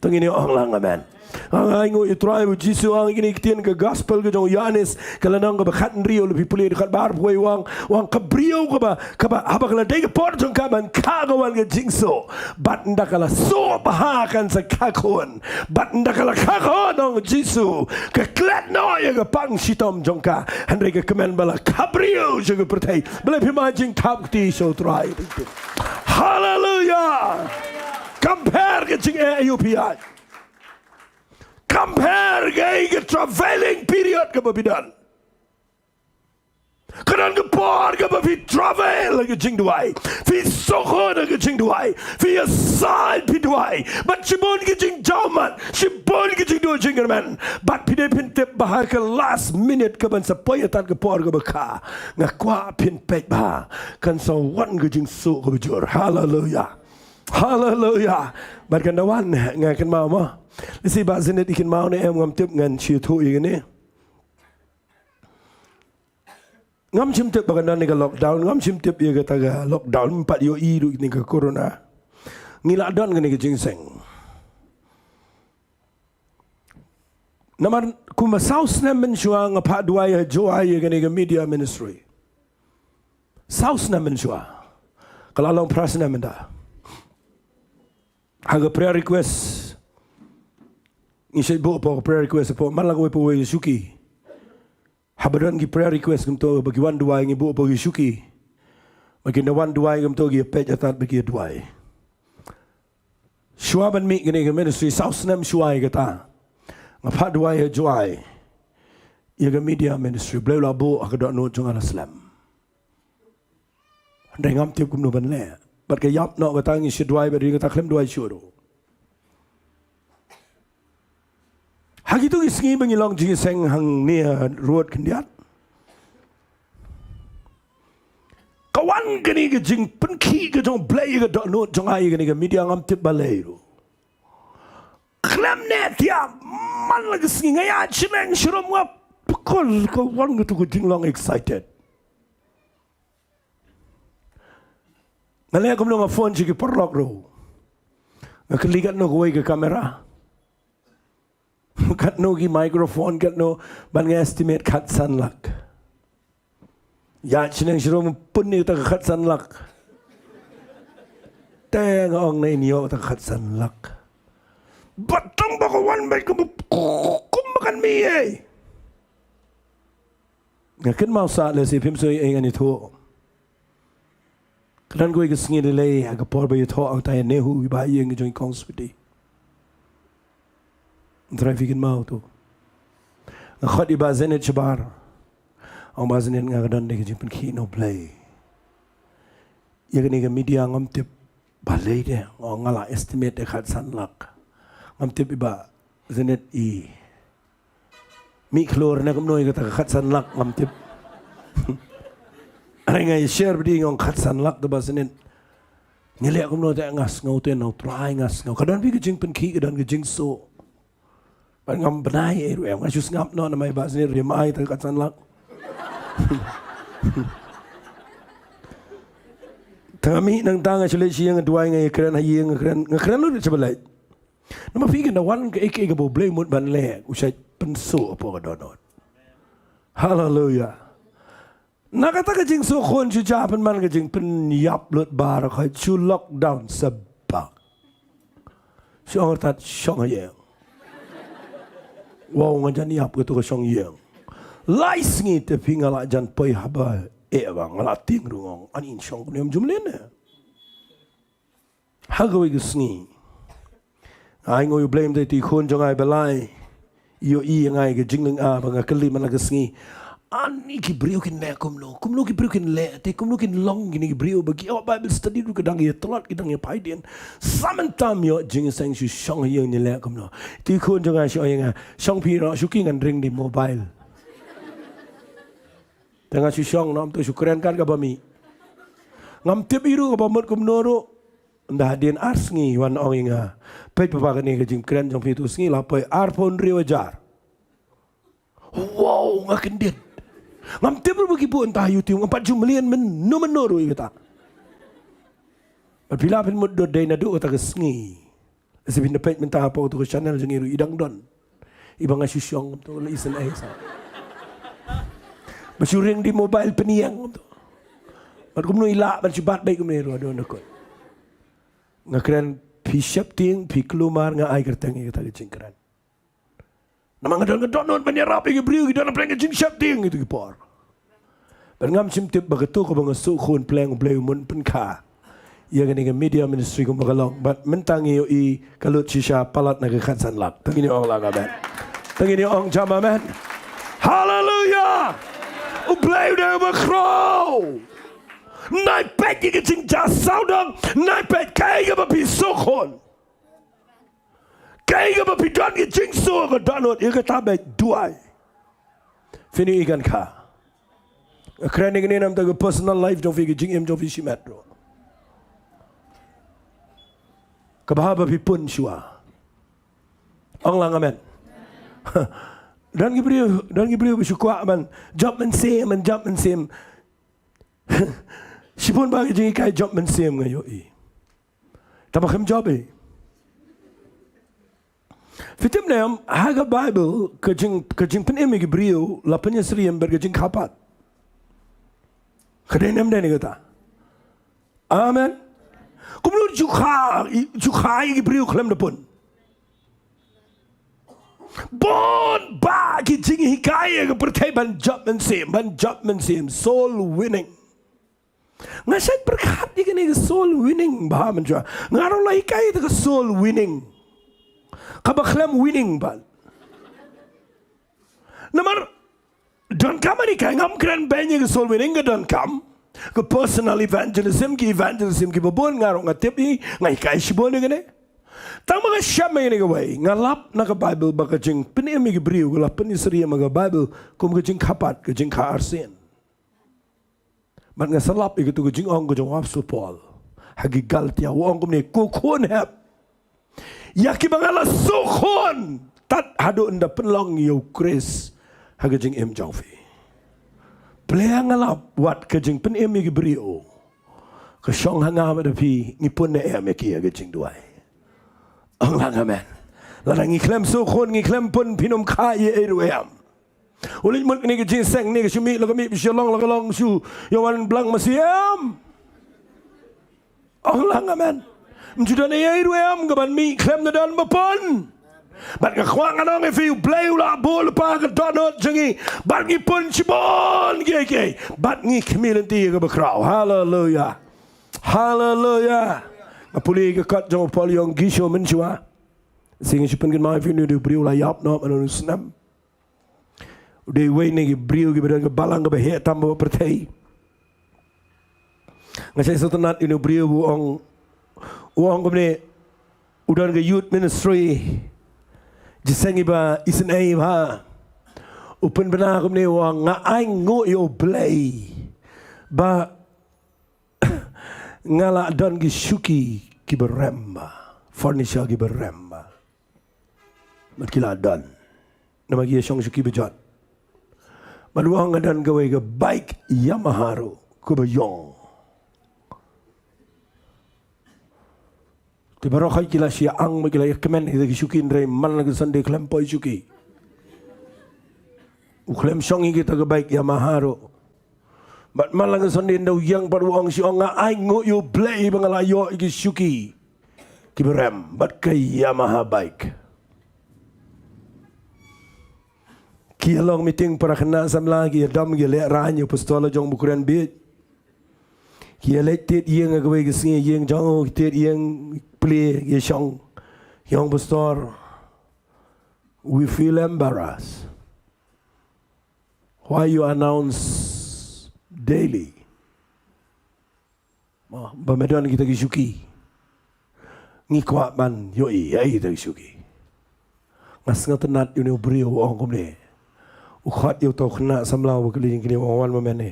To ngin ïa ong lang amen. Nga ainguh ïa U Trai ba U Jisu u ong ïa kine ki ktien, ka gospel ka jong u Ïoannis, ka lynnong kaba khathynriew, lada phi pule dkhot ba arphew wei, u ong, u ong ka briew kaba, kaba haba ka la dei ka por jong ka ban kha, ka wan ka jingsoh. Bad ynda ka la soh bha kan sa kha khun. Bad ynda ka la kha khun, ong U Jisu, ka klet noh ïa ka pang shitom jong ka. Hynrei ka kmen ba la kha briew sha ka pyrthei. Balei phim ai jingthap kti sha U Trai? Haleluya. Compare ka jingeh aïu phi ïaid. Compare ka, ka travailing period kaba phi don. Ka don ka por kaba phi travail ha ka jingduwai. Phi soh khun ha ka jingduwai. Phi ïasaid phi duwai. Bad shibun ki jingjawmat, shibun ki jingduh jingkyrmen. Bad phi dei phin tip ba ha ka last minute kaban sa poi ïa tat ka por kaba kha, nga kwah phin peit ba kan sa wan ka jingsoh kaba jur. Haleluya. Haleluya. Bad kan da wan, nga kynmaw mo. Lehse Bah Zenith i kynmaw ne em, ngam tip, ngan shu ïathuh ïa kane. Ngam shym tip ba kan don kane ka lockdown, ngam shym tip ïa kata ka lockdown, ym pat ïohi ruh ïa kane ka corona. Ngi la don kane ka jingïaseng. Namar kumba saw snem mynshuwa nga phah duwai ha Jowai ïa kane ka media ministry. Saw snem mynshuwa. Ka la long phra snem mynta. Ha ka prayer request, ngi shait buh hapoh ka prayer request hapoh, man la kawei pa kawei ka shuki. Haba don ki prayer request kumto ba ki wan duwai, ngi buh hapoh ki shuki. Ba kin da wan duwai kumto, ki ïa peit ïa tat bad ki ïa duwai. Shuwa ban mih kane ka ministry, saw snem shuwa ïa kata, nga phah duwai ha Jowai ïa ka media ministry. Blei u la buh ha ka dohnud jong nga, la slem. Hynrei ngam tip kumno ban leh. Bad ka ïap noh kata, ngi shu duwai bad ri kata khlem duwai shuh ruh. Ha kito ki sngi ba ngi long jingïaseng hangne ha Road khyndiat, ka wan kane ka jingpynkhih ka jong Blei ïa ka dohnud jong nga ïa kane ka media, ngam tip balei ruh. Khlem ne tiap, man la ka sngi nga ïa shneng shrum, nga pkol ka wan kato ka jinglong excited. Nga leh kumno, nga phone sha ki paralok ruh. Nga kylli katno kawei ka camera, katno ki microphone, katno, ban nga estimate khatsan lak. Ïa shneng shrum pun ïa kata ka khatsan lak. Te nga ong, nai ïoh kata ka khatsan lak. Bad tang ba ka wan bad kumba, kumba kan mih ei. Nga kynmaw sa lehse phim sngewthuh ei ngan ïathuh. Ka don kawei ka sngi lei lei ha ka por ba ïathoh ïa uta u Nehu, i Bah ïing jong i Kong Spiti. Trai phi kynmaw to. Nga khot i Bah Zenith shabar. Ong Bah Zenith, nga ka don de ka jingpynkhih na U Blei. Ïa kane ka media ngam tip balei de, nga ong nga la estimate de khatsan lak. Ngam tip i Bah Zenith i mih khlur ne kumno ïa kata ka khatsan lak ngam tip. Hynrei nga ïa share bad i, nga ong khatsan lak de Bah Zenith. Ngi leh kumno te, nga sngew te na U Trai nga sngew. Ka don bha ka jingpynkhih, ka don ka jingsuk. Bad ngam bnai ei ruh em, nga shu sngap noh namar i Bah Zenith rim ai ta ka khatsan lak. Te nga mih nangta nga shu leit sha ïing, nga duwai, nga ïakren ha ïing, nga kren, nga kren lut shabar leit. Namar phi, kan da wan kaei kaei kaba U Blei u mut ban leh, u shait pynsuk hapoh ka dohnud. Haleluya. Na kata ka jingsuk khun shu jah pynban ka jingpynïap lut baroh, ka shu lockdown sa bha. Shu ong artat shong ha ïing. Wow, nga jan ïap kato ka shong ïing. Lai sngi te phi nga la jan poi haba eh ba nga la tieng ruh, nga ong ani in shong kumne, ym ju mlien ne. Ha kawei ka sngi nga ai nguh ïa U Blei, mynta ïa i khun jong nga i Blai i ïohi ïa nga ïa ka jinglynga ba nga kylli man la ka sngi, ani ki briew kin leh kumno, kumno ki briew kin leh te, kumno kin long kine ki briew ba ki ïoh Bible study ruh ki dang ïa tlot, ki dang ïa phai dien. Sa mynta ym ïoh jingïaseng, shu shong ha ïing, ngi leh kumno. Te i khun jong nga shu ong ïa nga, shong phi noh shuki, ngan ring da i mobile. Te nga shu shong noh, ym to shu kren kan kaba mih. Ngam tip ei ruh kaba mut kumno ruh. Ynda hadien ar sngi wan ong ïa nga, peit papa, kane ka jingkren jong phi tu sngi la poi arphew hynriew hajar. Wow, nga kyndit. Ngam tip ruh ba ki buh ynta ha YouTube, ngam pat ju mlien mynno mynno ruh ïa kata. Bad phi lah phin mutdur dei naduh kata ka sngi. Lehse phin da peit mynta hapoh kato ka channel jong ngi ruh i dang don. I ba nga shu shong kumto, la isynei sa. Ba shu ring da i mobile pynïeng kumto. Bad kumno i lah ban shu bat beit kumne ruh, haduh nangkut. Nga kren, phi sheptieng, phi kulmar, nga ai kyrteng ïa kata ka jingkren. Namar nga don ka dohnud ban ïarap ïa ki briew ki don hapdeng ka jingsheptieng ïa kito ki por. Bad ngam shym tip ba kato kaba nga suk khun pleng, U Blei u mut pynkha ïa kane ka media ministry kumba ka long. Bad mynta ngi ïohi ka lut shisha palat na ka khatsan lak. To ngin ïa ong lang amen. To ngin ïa ong jam amen. Haleluya. U Blei u dei uba khraw. Nai peit ïa ka jingjia sawdong, nai peit kaei kaba phi suk khun. Kaei kaba phi don ka jingsuk, ka dohnud, ïa kata beit duwai. Phin ïohi kan kha. Nga kren ïa kane na ka bynta ka personal life jong phi, ka jingim jong phi shimet ruh. Kaba haba phi pun shuwa. Ong lang amen. Don ki briew, don ki briew ba shu kwah ban jop mynsiem, ban jop mynsiem. Shibun ba ki jinghikai jop mynsiem nga ïohi. Tangba kim jop ei. Phi tip ne em, ha ka Bible, ka jing, ka jingpynim ïa ki briew la pynïasyriem bad ka jingkha pat. Ka dei ne em dei ne kata? Amen. Kumno ju kha, ju kha ïa ki briew khlem da pun? Bun bah ki jinghikai ha ka pyrthei ban jop mynsiem, ban jop mynsiem, soul winning. Nga shait pyrkhat ïa kane ka soul winning bha mynta. Nga ruh la hikai ïa ka soul winning. Kaba khlem winning bad. Namar donkam ban hikai, ngam kren ban ïa ka soul winning, ka donkam. Ka personal evangelism, ki evangelism kiba bun nga ruh nga tip hi, nga hikai shibun ïa kane. Tangba nga shem ïa kane kawei, nga lap na ka Bible ba ka jingpynim ïa ki briew ka la pynïasyriem ha ka Bible kum ka jingkha pat, ka jingkha arsien. Bad nga sa lap ïa kito ki jingong ka jong u Apostol Paul ha ki Galatia, u ong kumne, ko khun hep, ïa kiba nga la suk khun tad haduh ynda pynlong ïa u Khrist ha ka jingim jong phi. Pyrshang nga lap wat ka jingpynim ïa ki briew ka shong ha nga bad phi, ngi pun ne em ïa ki ha ka jingduwai? Ong lang amen. Lada ngi khlem suk khun, ngi khlem pun, phin ym kha ei ei ruh em. U leit mut kane ka jingseng ne ka shu mih la ka mih, shu long la ka long, shu ïa wan blang masi em. Ong lang amen. Ym ju don ei ei ruh em kaban mih khlem da don ba pun. Bad nga kwah ngan ong ïa phi, U Blei u la buh lypa ka dohnud jong ngi bad ngi pun shibun kiei kiei bad ngi khmih lynti ïa kaba khraw. Haleluya. Haleluya. Nga pule ka kot jong u Paul ïong ki shu mynshuwa. Sing shu pynkynmaw ïa phi, une u dei u briew la ïap noh man u snem. U dei uwei na ki briew kiba don ka balang kaba heh tam ha pyrthei. Nga sa sngewtynnat ïa une u briew u ong, u ong kumne, u don ka youth ministry jingïaseng iba isynei bha. U pynbna kumne, u ong, nga ainguh ïa U Blei ba nga la don ki shuki kiba rem bha, furniture kiba rem bha. Bad ki la don. Namar ki ïashong shuki ba jot. Bad u ong nga don kawei ka bike Yamaha ruh kaba ïong. Te baroh khoit ki la shah ang bad ki la ïakmen ïa kita ki shuki, hynrei man la ka Sunday khlem poi shuki. U khlem shong ïa kita ka bike Yamaha ruh. Bad man la ka Sunday ynda u ïeng pat u ong, shu ong, nga ainguh ïa U Blei ba nga la ïoh ïa ki shuki kiba rem bad ka Yamaha bike. Ki ïa long meeting para khynnah samla, ki ïa dom, ki ïa lehraiñ ïa u pastor la jong ba kren beit. Ki ïa leit tied ïing ha kawei ka sngi, ïing jong u, ki tied ïing, plie, ki ïa shong. Ki ong, pastor, we feel embarrassed. Why you announce daily? Mo, ba me don kita ki shuki. Ngi kwah ban ïohi ïa kita ki shuki. Nga sngewtynnat ïa une u briew u ong kumne. U khot ïa uta u khynnah samla uba kylli jingkylli, u ong, wan ma me ne.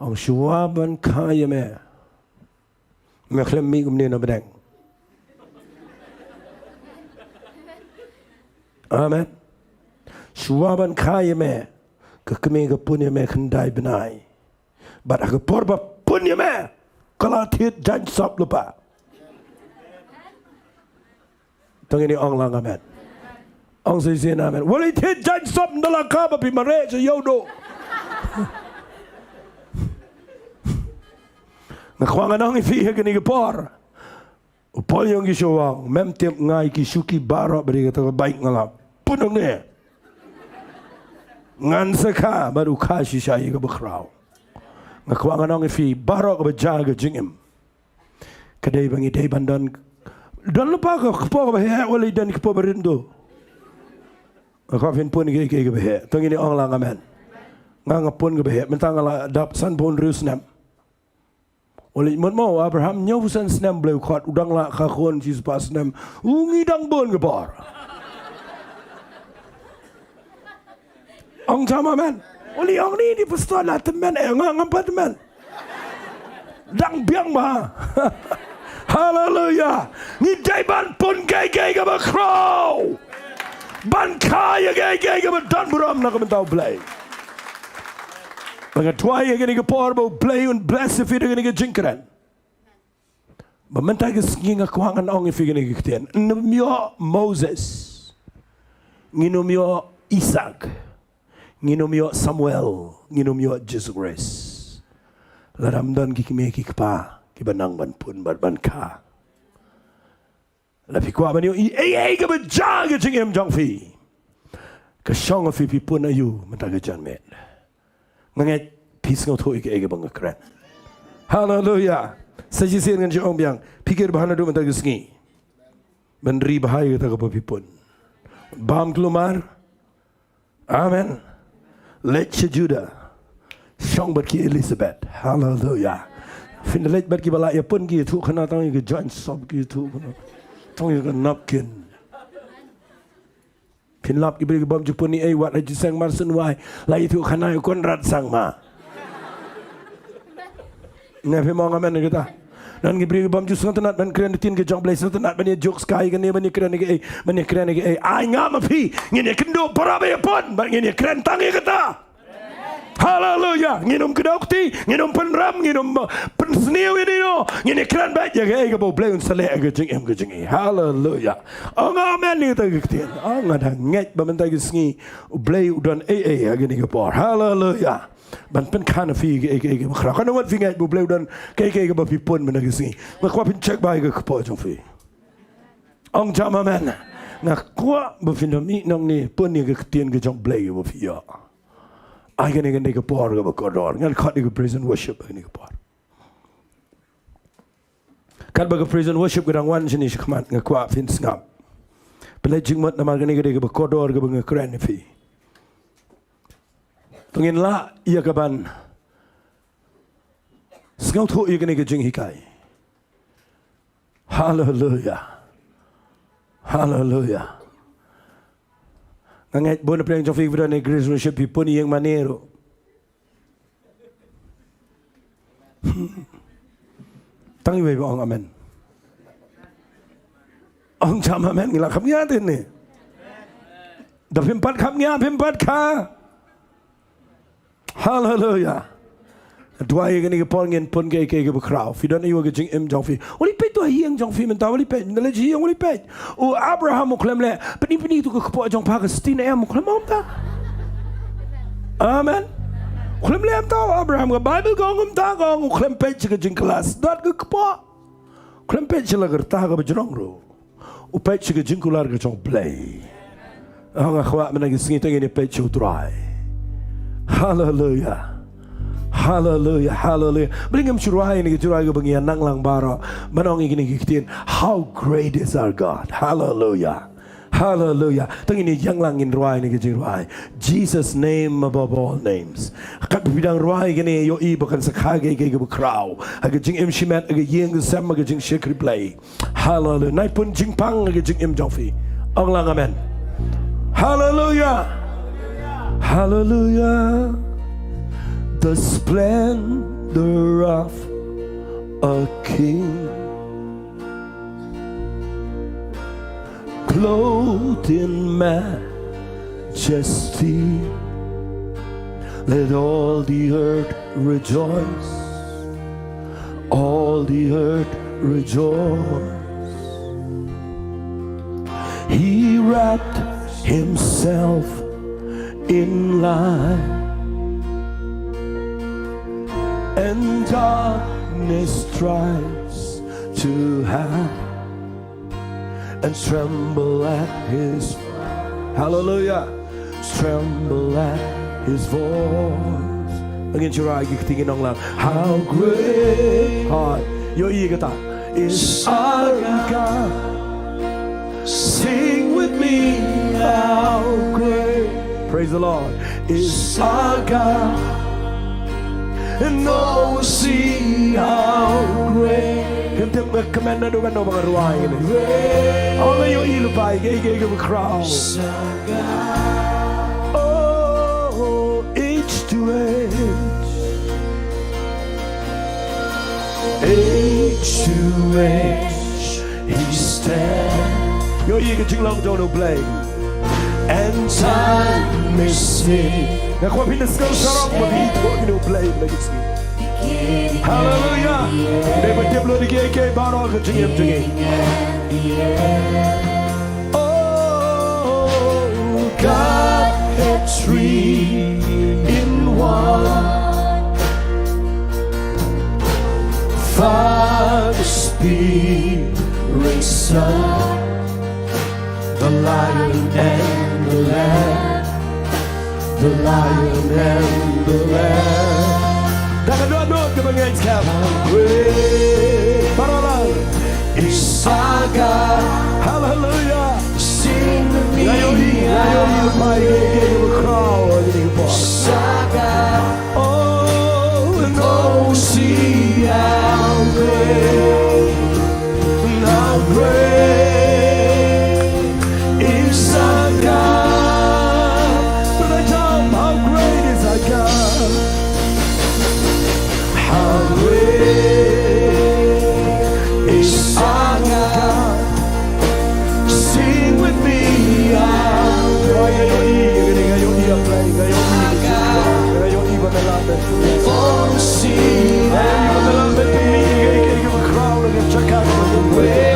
Ong, shuwa ban kha ïa me, me khlem mih kumne na bneng. Amen. Shuwa ban kha ïa me, ka kmie ka pun ïa me khyndai bnai. Bad ha ka por ba pun ïa me, ka la thied jaiñ sop lypa. To ngin ong lang amen. Ong shisien amen. Wat leit thied jaiñ sop ynda la kha ba phi mareh sha ïewduh. Nga kwah ngan ong ïa phi ha kane ka por. U Paul ïong ki shu ong, mem tip, nga ïa ki shuki baroh ba dei kata ka bike nga la pun hangne. Ngan sa kha bad u kha shisha ïa kaba khraw. Nga kwah ngan ong ïa phi baroh kaba jia ka jingim. Ka dei ba ngi dei ban don, don lypa ka kpoh kaba heh, wat leit don kpoh ba rit to. Nga kwah phin pun kiei kiei kaba heh. To ngin ong lang amen. Nga nga pun kaba heh, mynta nga la dap sanphew hynriew snem. Wat leit mut mo, u Abraham hynñiewphew san snem Blei u khot, u dang lah kha khun shispah snem. U ngi dang bun ka bor. Ong jam amen. Wat leit ong ni, ni pastor la tymmen, eh, nga ngam pat tymmen. Dang biang bha. Haleluya. Ngi dei ban pun kiei kiei kaba khraw. Ban kha ïa kiei kiei kaba don burom na ka bynta U Blei. Ba nga duwai ïa kane ka por ba U Blei un bless ïa phi da kane ka jingkren. Ba mynta ka sngi nga kwah ngan ong ïa phi kane ka ktien. Ngin ym ïoh Moses. Ngin ym ïoh Isaac. Ngin ym ïoh Samuel. Ngin ym ïoh Jisu Khrist lada ym don ki kmie ki kpa kiba nang ban pun bad ban kha. Lada phi kwah ban ïohi ei ei kaba jia ka jingim jong phi, ka shong ha phi, phi pun aïu mynta ka janmiet. Nga ngeit phi sngewthuh ïa kaei kaba nga kren. Haleluya. Sa shisien ngan shu ong biang, phi kyrpad haduh mynta ka sngi ban ri bha ïa kata kaba phi pun. Bam kulmar. Amen. Leit sha Judah. Shong bad ki Elizabeth. Haleluya. Phin leit bad kiba la ïa pun, ki ïathuh khana tang ïa ka jaiñ sop, ki ïathuh khana tang ïa ka napkin. Phin lap ki briew ki bym ju pun ei ei, wat ha jingïaseng Marsien Wai la ïathuh khana ïa u Conrad Sangma. Nga phi mong amen ïa kata. Don ki briew ki bym ju sngewtynnat ban kren ktien ka jong U Blei, sngewtynnat ban ïa juk skai kane, ban ïa kren ïa kaei, ban ïa kren ïa kaei. Ai nga ma phi ngin ïa kynduh para ba ïa pun bad ngin ïa kren tang ïa kata. Haleluya. Ngin ym kdew kti, ngin ym pynrem, ngin ym, uh, pynsniew ïa nino. Ngin ïa kren beit ïa kaei kaba U Blei un sa leh ha ka jingim ka jong ngi. Haleluya. Ong amen ïa kata ka ktien. Ong nga da ngeit ba mynta ka sngi U Blei u don ei ei ha kane ka por. Haleluya. Ban pynkha na phi ïa kaei kaei kaba khraw. Katno ngut phi ngeit ba U Blei u don kaei kaei kaba phi pun mynta ka sngi? Nga kwah phin check bha ïa ka kpoh jong phi. Ong jam amen. Nga kwah ba phin da mih nangne, pun ïa ka ktien ka jong U Blei kaba phi ïoh. Ai kane kane ka por kaba kordor. Ngan khot ïa ka praise and worship kane ka por. Katba ka praise and worship ka dang wan shane shakhmat, nga kwah phin sngap. Pynleit jingmut namar kane ka dei kaba kordor kaba nga kren ïa phi. To ngin lah ïa kaban sngewthuh ïa kane ka jinghikai. Haleluya. Haleluya. Nga ngeit bun na pdeng jong phi ba don ïa ka grace worship phi pun ïing mane ruh. Tang iwei ba ong amen. Ong jam amen, ngi la kham ïa te ne. Da phim pat kham ïa, phim pat kha. Haleluya. Duwai ïa kane ka por ngin pun kaei kaei kaba khraw. Phi don ïa ka jingim jong phi. Uli peit to ha ïing jong phi mynta, uli peit. Nalej ïing uli peit. U Abraham u khlem leh. Pyni pyni to ka kpoh jong pha ka stin em u khlem ong ta. Amen. U khlem leh em ta u Abraham, ka Bible ka ong em ta, ka ong u khlem peit sha ka jingkylla sdot ka kpoh. U khlem peit sha la ka rta kaba jrong ruh. U peit sha ka jingkular ka jong U Blei. Nga kwah mynta ka sngi to ngin ïa peit sha U Trai. Haleluya. Haleluya. Haleluya. Balei ngam shu rwai ïa kane ka jingrwai kaba ngi ïa nang lang baroh? Ban ong ïa kine ki ktien. How great is our God. Haleluya. Haleluya. To ngin ïa ïeng lang ngin rwai ïa kane ka jingrwai. Jesus name above all names. Katba phi dang rwai kane ïohi ba kan sa kha kaei kaei kaba khraw. Ha ka jingim shimet, ha ka ïing ka sem, ha ka jingshakri Blei. Haleluya. Nai pun jingpang ha ka jingim jong phi. Ong lang amen. Haleluya. Haleluya. The splendor of a king, clothed in majesty. Let all the earth rejoice. All the earth rejoice. He wrapped himself in light, and darkness tries to hide, and tremble at his, hallelujah, tremble at his voice. Ngin shu rwai ki kti, ngin ong lang. How great. Hooid. Ïohi kata. Is our God. Sing with me, how great. Praise the Lord. Is our God. And all will see how great. Kan tip nga kmen naduh kano ba nga rwai ne. Ong ïohi lypa ïa kaei kaei kaba khraw. Oh, age to age, age to age, he stands. Ïohi ka jinglong jong U Blei. And time is seen. Nga kwah phin da sngew sarong ba phi ithuh ïa U Blei ba ki sngi. Haleluya. Dei ban tip lut ïa kiei kiei baroh ka jingim jong ngi. Oh, God, the three in one. Father, Spirit, Son. The Lion and the Lamb. The Lion and the Lamb. Da ka dohnud kaba ngeit skhem. Great. Baroh lang. Is our God. Hallelujah. Sing with me. Nga ïohi, nga ïohi lypa ïa kaei kaei kaba khraw ha kane ka por. Is our God. Oh, and oh, see how great, how great is our God. Pynlait jam, how great is our God. How great is our God. Sing with me, ah. Nga ïohi, nga ïohi, nga ïohi, nga ïohi, nga ïohi ba me la met. Oh, see, nga ïohi ba me la met, me, nga ïohi ba khraw, nga jaka, nga ïohi.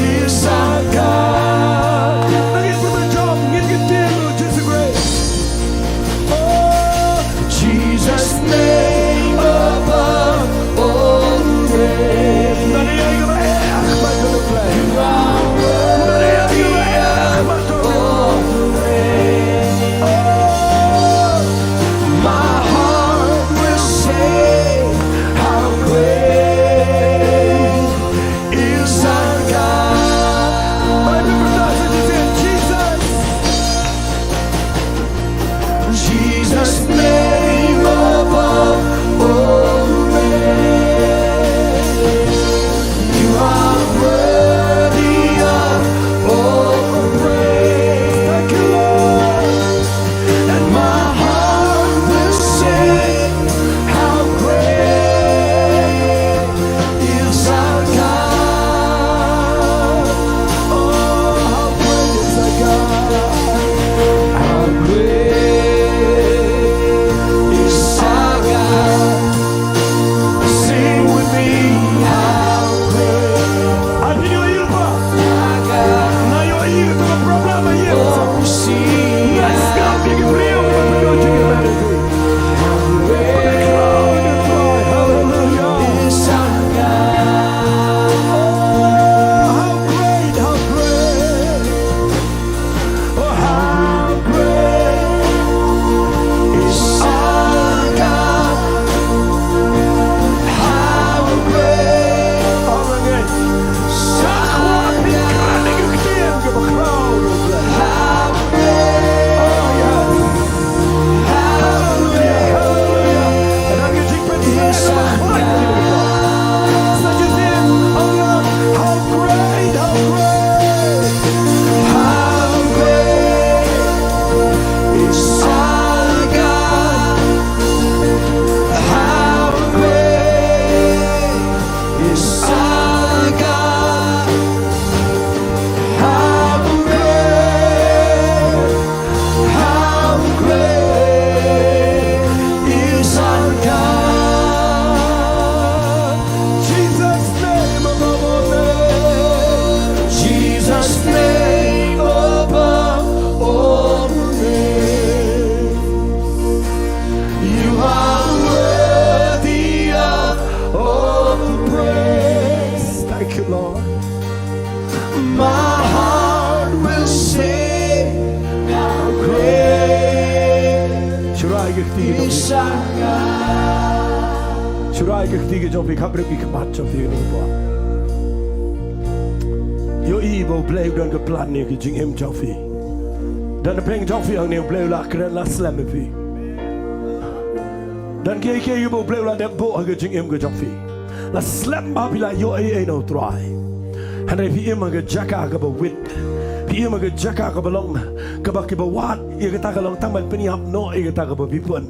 Is our God. Ngin pynjam, ngin kyntiew, just a great. Oh, Jesus' name above all names. You are worthy of all praise. Oh, my heart will My heart will sing how great Shurai ki kti ki jong phi. Shurai ki kti ki jong phi, kham rip ki khmat jong phi kane ka por. Ïohi ba U Blei u don ka plan ïa ki jingim jong phi. Don pdeng jong phi hangne U Blei u la kren la slem ïa phi. Don kiei kiei ba U Blei u la dep buh ha ka jingim ka jong phi. La slem ba phi la ïoh ei ei na U Trai. Hynrei phi im ha ka jaka kaba wit. Phi im ha ka jaka kaba long kaba kiba wad ïa kata ka long tang ban pynïap noh ïa kata kaba phi pun.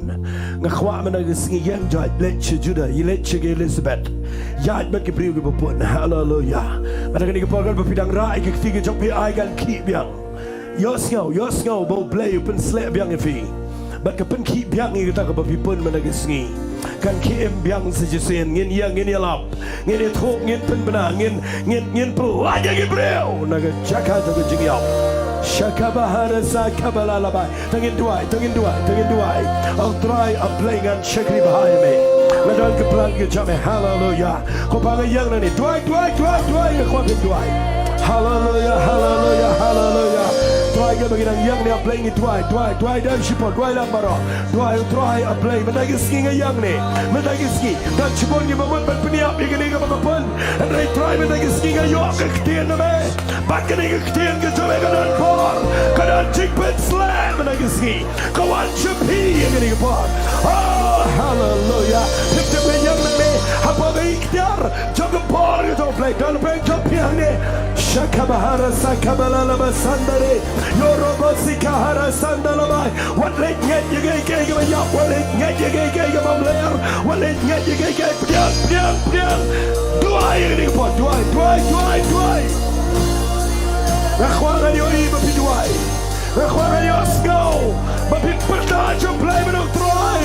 Nga kwah mynta ka sngi ïeng jait leit sha Juda, ïa leit sha ka Elizabeth. Ïaid bad ki briew kiba pun. Haleluya. Mynta kane ka por kan ba phi dang rah ïa ki kti ki jong phi, ai kan khih biang. Ïohsngew, ïohsngew ba U Blei u pynsleh biang ïa phi. Bad ka pynkhih biang ïa kata kaba phi pun mynta ka sngi. Kan khih im biang sa shisien, ngin ïa, ngin ïalap, ngin ïathuh, ngin pynbna, ngin, ngin, ngin pynlait ïa ki briew na ka jaka jong ka jingïap. Shakabahara sakabala labai. To ngin duwai, to ngin duwai, to ngin duwai. A Trai A Blei, ngan shakri bha ïa me. Nga don ka plan ka jong me. Haleluya. Ko ba nga ïeng nangne. Duwai, duwai, duwai, duwai. Nga kwah phin duwai. Haleluya, haleluya, haleluya. Duwai, nga ba ngi nang ïeng ne A Blei, ngi duwai, duwai, duwai, duwai shipor, duwai lang baroh. Duwai, duwai, A Blei, mynta ka sngi nga ïeng ne. Mynta ka sngi. Don shibun ngi ba mut ban pynïap ïa kane kaba nga pun. Hynrei Trai, mynta ka sngi nga ïoh ka ktien na me. Bad kane ka ktien ka jong me ka don bor, ka don jingpynsleh mynta ka sngi. Ka wan sha phi ïa kane ka por. Oh, haleluya. Tip tip nga ïeng nangne. Haba ka iktiar jong ka bor ka jong U Blei don pdeng jong phi hangne. Shakabahara sakabalala basandare. Yorobo sikahara sandalabai. Wat leit ngeit ïa kiei kiei kiba ïap, wat leit ngeit ïa kiei kiei kiba mler, wat leit ngeit ïa kiei kiei, pdiang, pdiang, pdiang. Duwai ïa kane ka por, duwai, duwai, duwai, duwai. Nga kwah ngan ïohi ba phi duwai. Nga kwah ngan ïohsngew ba phi pyrta sha U Blei, ba U Trai.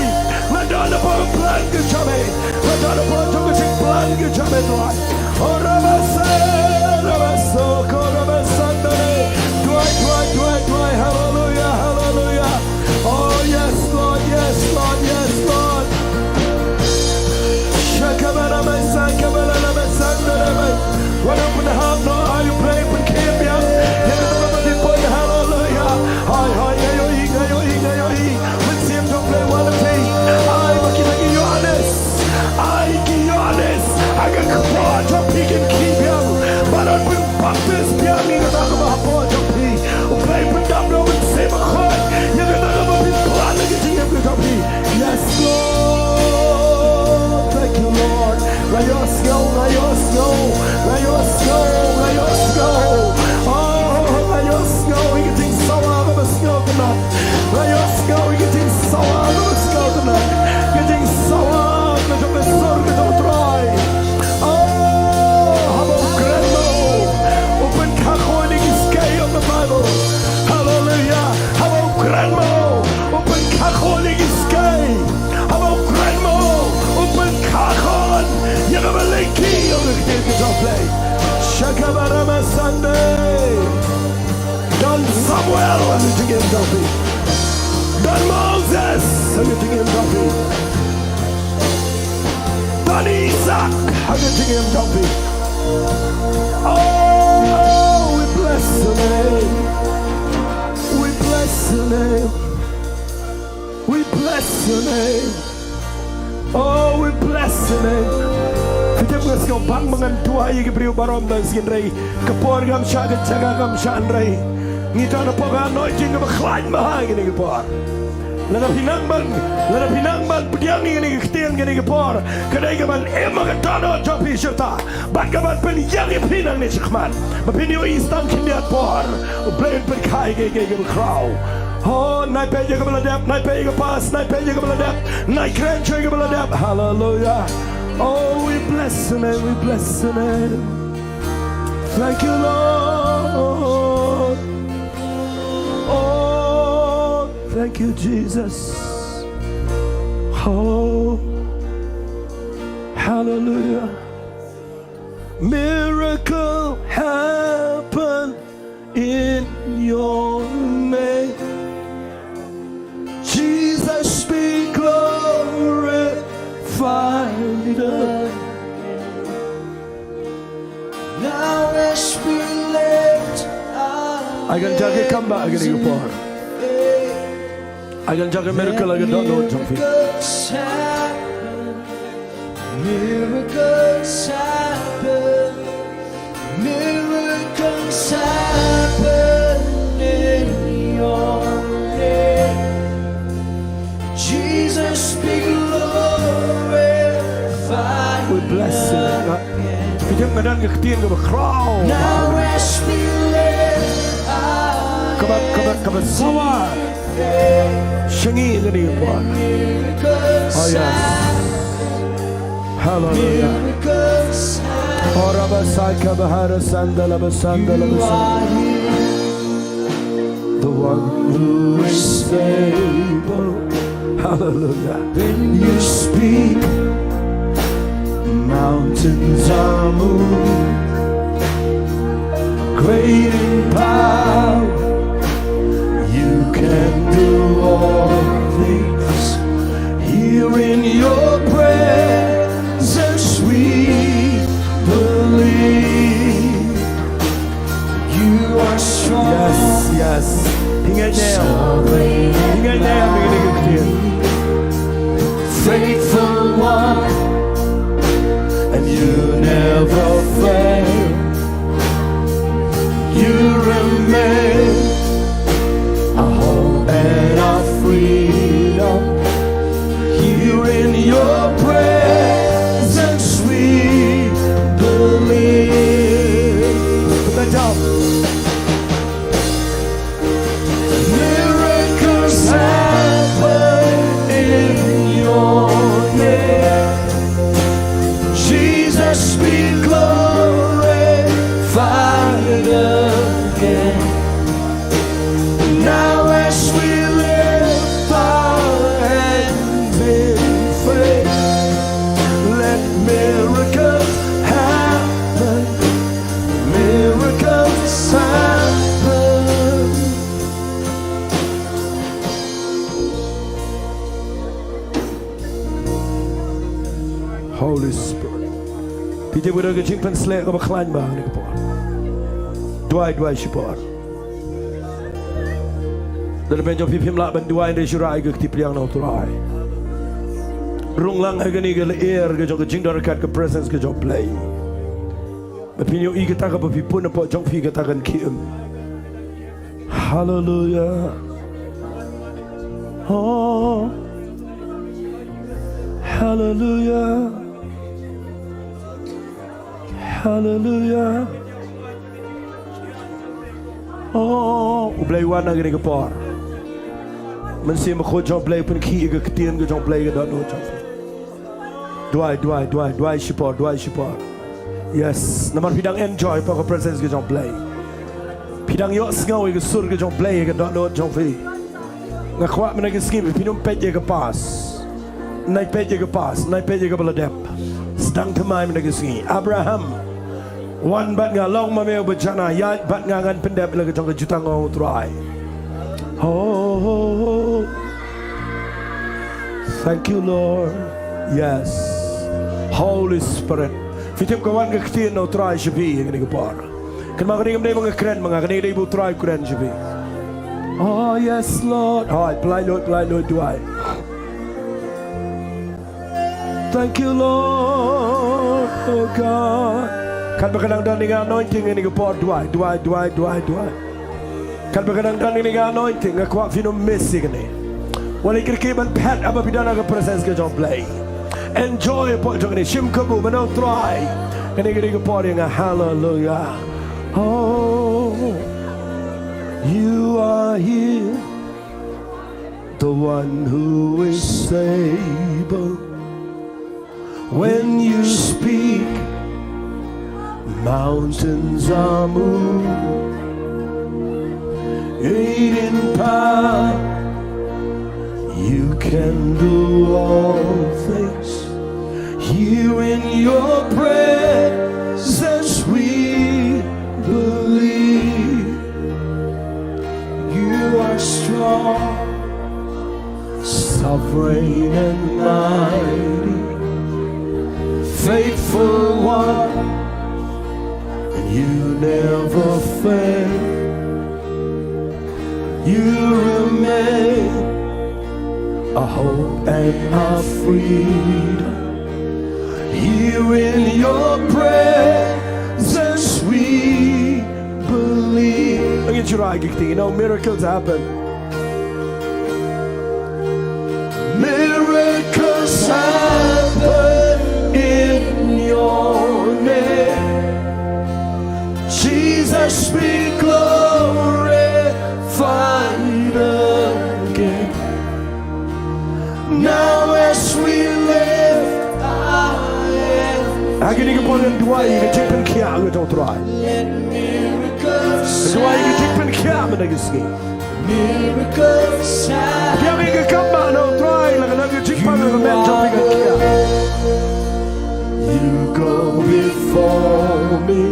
Nga don hapoh ka plan ka jong me. Nga don hapoh jong ka jingplan ka jong me, Trai. Oh, Rabase, Rabaso, ko Rabasandane. Duwai, duwai, duwai, duwai. Haleluya, haleluya. Oh, yes, Lord, yes, Lord, yes, Lord. Shakabarabasakabarabasandarabai. Wat open heart, no, ai U Blei, pynkhih biang ïa kata kaba phi pun. Haleluya. Hai, hai, nga ïohi, nga ïohi, nga ïohi. Mynsiem jong U Blei wan ha phi. Ai ba kita ki Ïoannis, ai ki Ïoannis ha ka kpoh jong phi kin khih biang. Baroh pynbaptis biang ïa kata kaba hapoh jong phi. U Blei pyndap da U Mynsiem Bakhuid ïa kata kaba phi plan ha ka jingim ka jong phi. Yes, Lord. Thank you, Lord. Nga ïohsngew, nga ïohsngew, nga ïohsngew, nga ïohsngew. Oh, nga ïohsngew ïa ka jingsawa kaba sngewtynnat. Nga ïohsngew ïa ka jingsawa kaba sngewtynnat. Ka jingsawa ka jong ka sur ka jong U Trai. Oh, haba u kren mo, u pynkha khun ïa ki skei ong ka Baibl. Haleluya. Haba u kren mo, u pynkha khun ïa ki skei. Haba u kren mo, u pynkha khun ïa kaba lynti ong ka ktien ka jong U Blei. Shakabarama Sunday. Don Samuel ha ka jingim jong phi. Don Moses ha ka jingim jong phi. Don Isaac ha ka jingim jong phi. Oh, we bless your name. We bless your name. We bless your name. Oh, we bless your name. Phi tip, nga sngew bang ba ngan duwai ïa ki briew baroh mynta ka sngi, hynrei ka por kam shah, ka jaka kam shah, hynrei ngi don hapoh ka anointing kaba khlaiñ bha ha kane ka por. Lada phi nang ban, lada phi nang ban pdiang ïa kane ka ktien kane ka por, ka dei kaban im ha ka dohnud jong phi shata. Bad kaban pynïeng ïa phi nangne shakhmat ba phin ïohi tang khyndiat por U Blei un pynkha ïa kiei kiei kiba khraw. Oh, nai peit ïa kaba la dep, nai peit ïa ka past, nai peit ïa kaba la dep, nai kren sha ïa kaba la dep. Hallelujah. Oh, we bless your name, we bless your name. Thank you, Lord. Oh, thank you, Jesus. Oh, hallelujah. Miracle happen in your name. Jesus be glorified. Now as we lay Ai kan jia ki comeback ha kane ka por. Ai kan jia ki miracle ha ka dohnud jong phi. Miracles happen. Miracles happen in your name. Jesus be glorified. We bless you. Phi tip nga don ka ktien kaba khraw. Now as we lift our kaba, kaba, kaba sawa. Shangi ngani por. Oh yes. Hallelujah. Ora basaka bahara sandala basandala basandala. The one who is able. Hallelujah. When you speak, mountains are moved. Great in power, you can do all things. Here in your presence, we believe. You are strong. Yes, yes. Hingai neo. Hingai neo, hingai neo. Faithful one, and you never fail. You remain our hope and our freedom. Here in your presence we believe. Put that down. Miracles happen in your name. Jesus be glorified again. Now as we lift our hands in faith, let miracles happen. Miracles happen. Holy Spirit. Phi tip ka don ka jingpynsleh kaba khlaiñ bha ha kane ka por. Duwai, duwai shipor. Lada phi jong phi phim lah ban duwai, hynrei shu rai ha ka kti pliang na U Trai. Rung lang ha kane ka lyer ka jong ka jingdon ryngkat ka presence ka jong U Blei. Ba phin ïohi kata kaba phi pun hapoh jong phi kata kan khie. Hallelujah. Oh. Hallelujah. Hallelujah. Oh, U Blei wan ha kane ka por. Mynsiem Bakhuid jong U Blei pynkhih ïa ka ktien ka jong U Blei ha ka dohnud jong phi. Duwai, duwai, duwai, duwai shipor, duwai shipor. Yes, namar phi dang enjoy hapoh ka presence ka jong U Blei. Phi dang ïohsngew ïa ka sur ka jong U Blei ha ka dohnud jong phi. Nga kwah mynta ka sngi phin ym peit ïa ka past. Ym peit ïa ka past, ym peit ïa kaba la dep. Sdang thymmai mynta ka sngi. Abraham, wan bad nga, long ma me uba janai, ïaid bad nga, ngan pyndep ïa la ka jong ka jutang, ong U Trai. Oh, thank you, Lord. Yes. Holy Spirit. Phi tip ka wan ka ktien na U Trai sha phi ha kane ka por. Kynmaw kane kam dei ba nga kren ma nga, kane ka dei ba U Trai u kren sha phi. Oh yes, Lord. Hooid, pyllait lut, pyllait lut, duwai. Thank you, Lord. Oh God. Katba ka dang don ïa nga anointing ha kane ka por, duwai, duwai, duwai, duwai, duwai. Katba ka dang don ïa nga anointing, nga kwah phin ym miss ïa kane. Wat leit kyrkieh ban phet haba phi don ha ka presence ka jong U Blei. Enjoy hapoh jong kane, shim kabu, mano U Trai. Kane ka dei ka por ïa nga, hallelujah. Oh, you are here, the one who is able. When you speak, mountains are moved. Great in power, you can do all things. Here in your presence we believe. You are strong, sovereign and mighty, faithful one, and you never fail. You remain our hope and our freedom. Here in your presence we believe. Angin, you know, miracles happen. Miracles happen in your name. Jesus be glorified again. Now as we lift our hands, ha kine ki por ngan duwai ïa ka jingpynkhiah jong U Trai. Let miracles, duwai ïa ka jingpynkhiah mynta ka sngi. Miracles happen. Ïa ka kam ba na U Trai la ka long ka jingpang la ka met jong phi kan khia. You go before me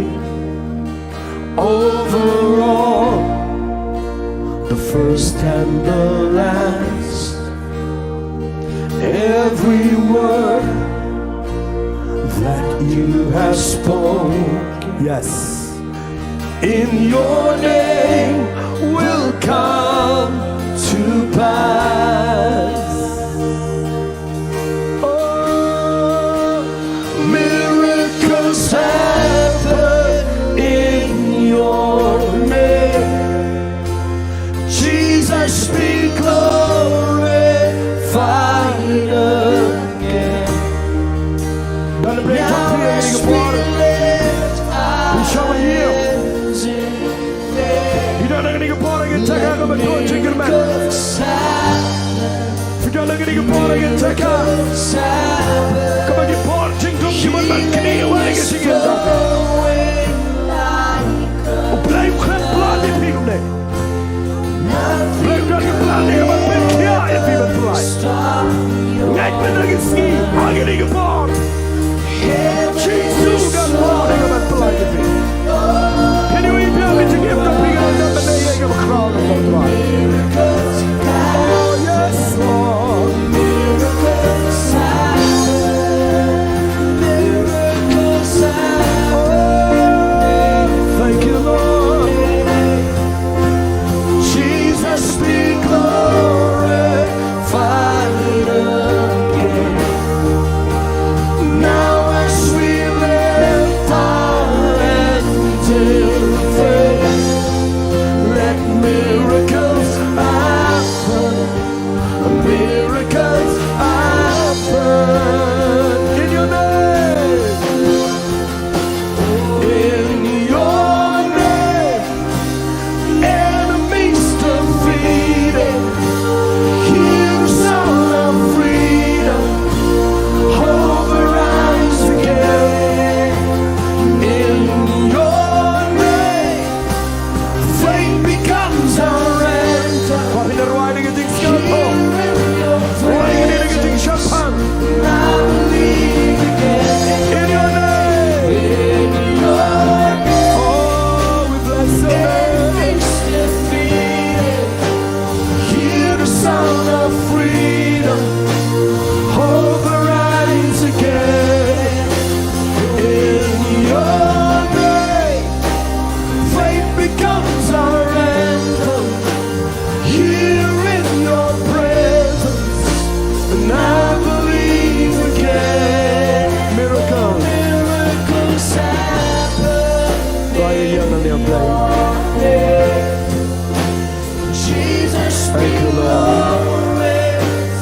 over all the first and the last. Every word that you have spoken, yes, in your name will come to pass. Oh, miracles happen in your name. Jesus be glorified again. Don, bring it up here, bring it up. Phi shong ha ïing. Phi don ha kane ka por ngin check ha kaba ïoh jingkyrmen. Phi don ha kane ka por ngin check ha kaba ki por jingdum ki mon ban knieh wei ka jingim. U Blei u khlem pynlait ïa phi kumne. Blei u don ka plan ne ka ban pynkhiah ïa phi ban pynlait. Ngeit mynta ka sngi ha kane ka por. Jisu u don ka plan ne ka ban pynlait ïa phi. Kane u ïa phi ka jingim ka phi ka don ban ïa ka ba khraw na ka Trai. Oh yes Lord. Thank you, Lord. Jesus be glorified again. Now as we lift our hands in faith, let miracles happen. Miracles happen in your name. In your name, enemies defeated. Hear the sound of freedom. Hope arise again. In your name, faith becomes our anchor. Here in your presence, I believe again. In your name. In your name. Oh, we bless your name. Enemies defeated. Hear the sound of freedom. Hope arise again. In your name, faith becomes our anthem. Here in your presence, and I believe again. Miracles. Miracles happen. Right, young and young, Jesus, thank you, Lord. Be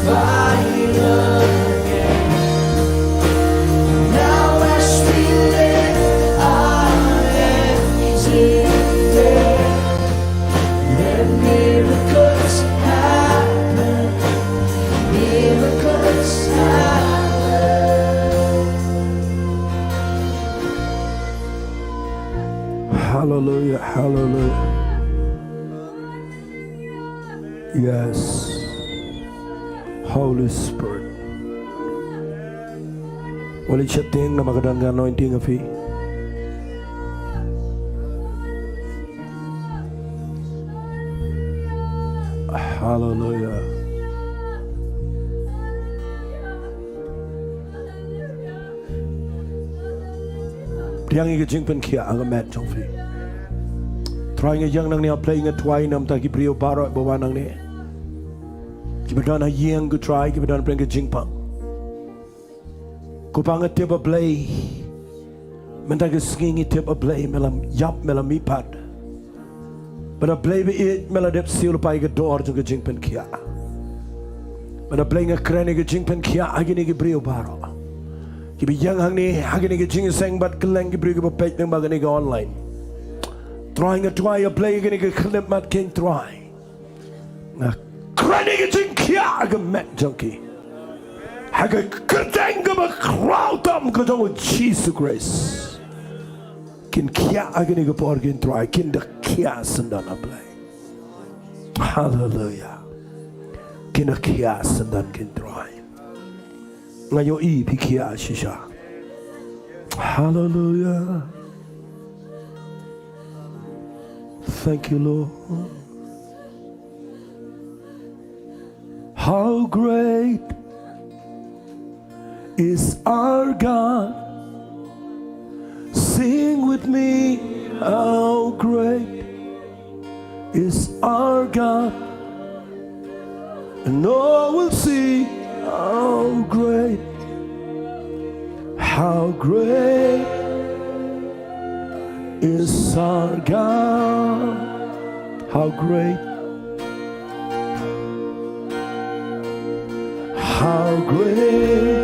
glorified again. Now as we lift our hands in faith, let miracles happen. Miracles happen. Hallelujah, hallelujah. Yes. Holy Spirit. Wat leit sheptieng namar ka don ka anointing ha phi. Hallelujah. Pdiang ïa ka jingpynkhiah ha ka met jong phi. Trai, nga ïeng nangne, A Blei, nga duwai namar ki briew baroh ba wan nangne, kiba don ha ïing, ko Trai, kiba don pdeng ka jingpang. Ko Pa, nga tip, A Blei, mynta ka sngi ngi tip, A Blei, me la ïap, me la mihpat. Bad A Blei ba ïeit, me la dep siew lypa ïa ka dor jong ka jingpynkhiah. Bad A Blei, nga kren ïa ka jingpynkhiah ha kine ki briew baroh kiba ïeng hangne ha kane ka jingïaseng, bad kylleng ki briew kiba peit lyngba kane ka online. Trai, nga duwai, A Blei, ïa kane ka khyllipmat, ko Trai, nga kren ïa ka jingkhiah ha ka met jong ki, ha ka kyrteng kaba khraw tam ka jong U Jisu Khrist. Kin khiah ha kane ka por, ko Trai, kin da khiah syndon, A Blei. Haleluia. Kin da khiah syndon, ko Trai. Nga ïohi phi khiah shisha. Haleluia. Thank you, Lord. How great is our God. Sing with me, how great is our God. And all will see how great, how great is our God. How great, how great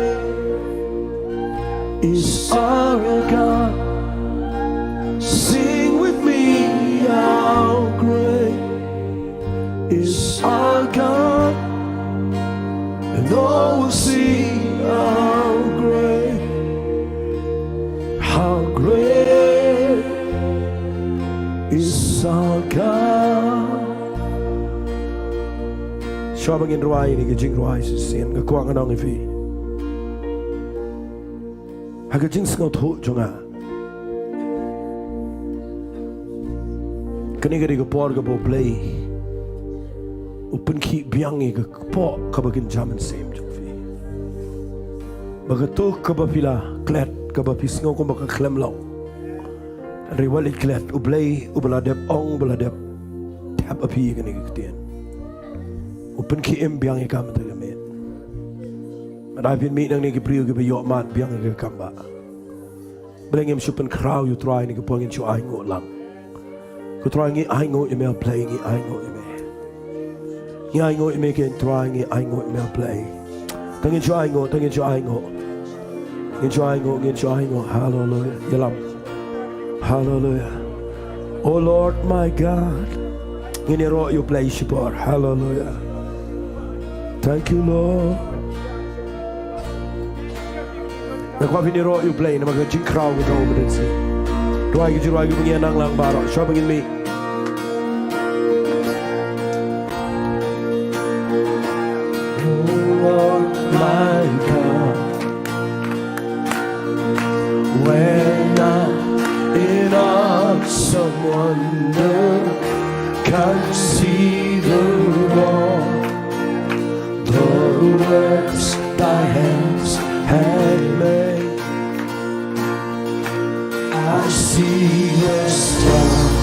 is our God. Sing with me, how great is our God. And all will see how great, how great is our God. Shuwa ba ngin rwai ïa kane ka jingrwai shisien, nga kwah ngan ong ïa phi, ha ka jingsngewthuh jong nga, kane ka dei ka por kaba U Blei u pynkhih biang ïa ka kpoh kaba kynja mynsiem jong phi. Ba kato kaba phi la klet, kaba phi sngew kumba ka khlem long, hynrei wat leit klet, U Blei uba la dep ong, uba la dep thep ha phi ïa kane ka ktien, u pynkhih im biang ïa ka mynta ka miet. Lada phin mih nangne, ki briew kiba ïoh mad biang ïa ka kam, ba lada ngim shu pynkhraw ïa U Trai, kane ka por ngin shu ainguh lang. Ko Trai, ngi ainguh ïa me, A Blei, ngi ainguh ïa me. Ngi ainguh ïa me, ko Trai, ngi ainguh ïa me, A Blei. To ngin shu ainguh, to ngin shu ainguh. Ngin shu ainguh, ngin shu ainguh. Haleluia. Ïalam. Haleluia. Oh Lord my God. Ngin ïaroh ïa U Blei shipor. Haleluia. Thank you, Lord. Nga kwah phin ïaroh ïa U Blei namar ka jingkhraw ka jong u mynta ka sngi. Rwai ka jingrwai kaba ngi ïa nang lang baroh, shuwa ba ngin mih. Oh Lord my God, when I in awesome wonder can see the world, the works thy hands have made. I see the stars,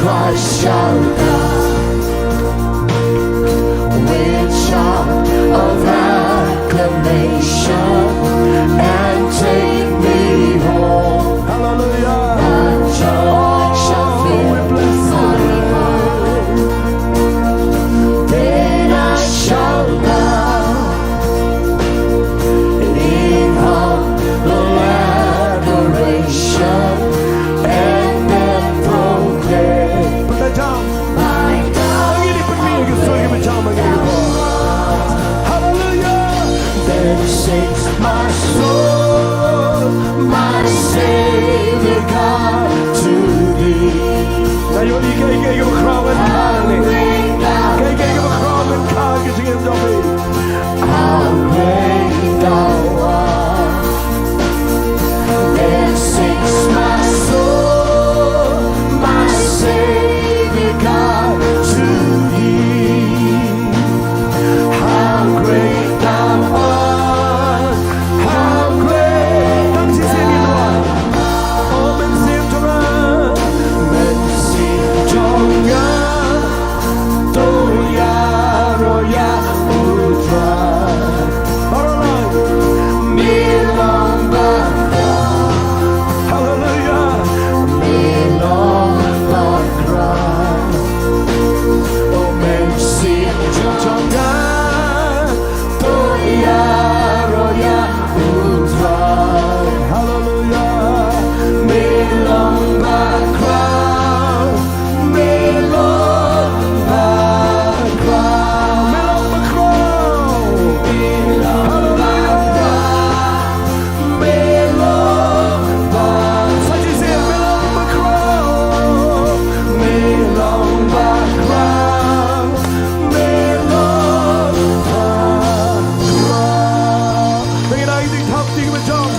I shall come with shout of acclamation and take me home. Hallelujah. And joy shall fill my heart. Then I shall bow in humble adoration and then proclaim, Put that down. My God, Hallelujah. Then sings my soul, my Savior God, to thee. Now you want to get, get your crown and crown it. Get, get your crown and crown it. Get your crown. How great thou art. Then sings my soul, my Savior God, to thee. How great thou art, how great thou art. Oh, mynsiem jong nga. Mynsiem jong nga. To ïaroh ïa U Trai. Baroh lai. Me long bakhraw. Hallelujah. Me long bakhraw. Oh, mynsiem jong nga. To ïaroh ïa U Trai. Hallelujah. Me long bakhraw. Me long bakhraw. Me long bakhraw. Hallelujah. Me long bakhraw. Sa shisien, me long bakhraw. Me long bakhraw. Me long bakhraw. Pynïaid ïa ka jingthap kti kaba jam.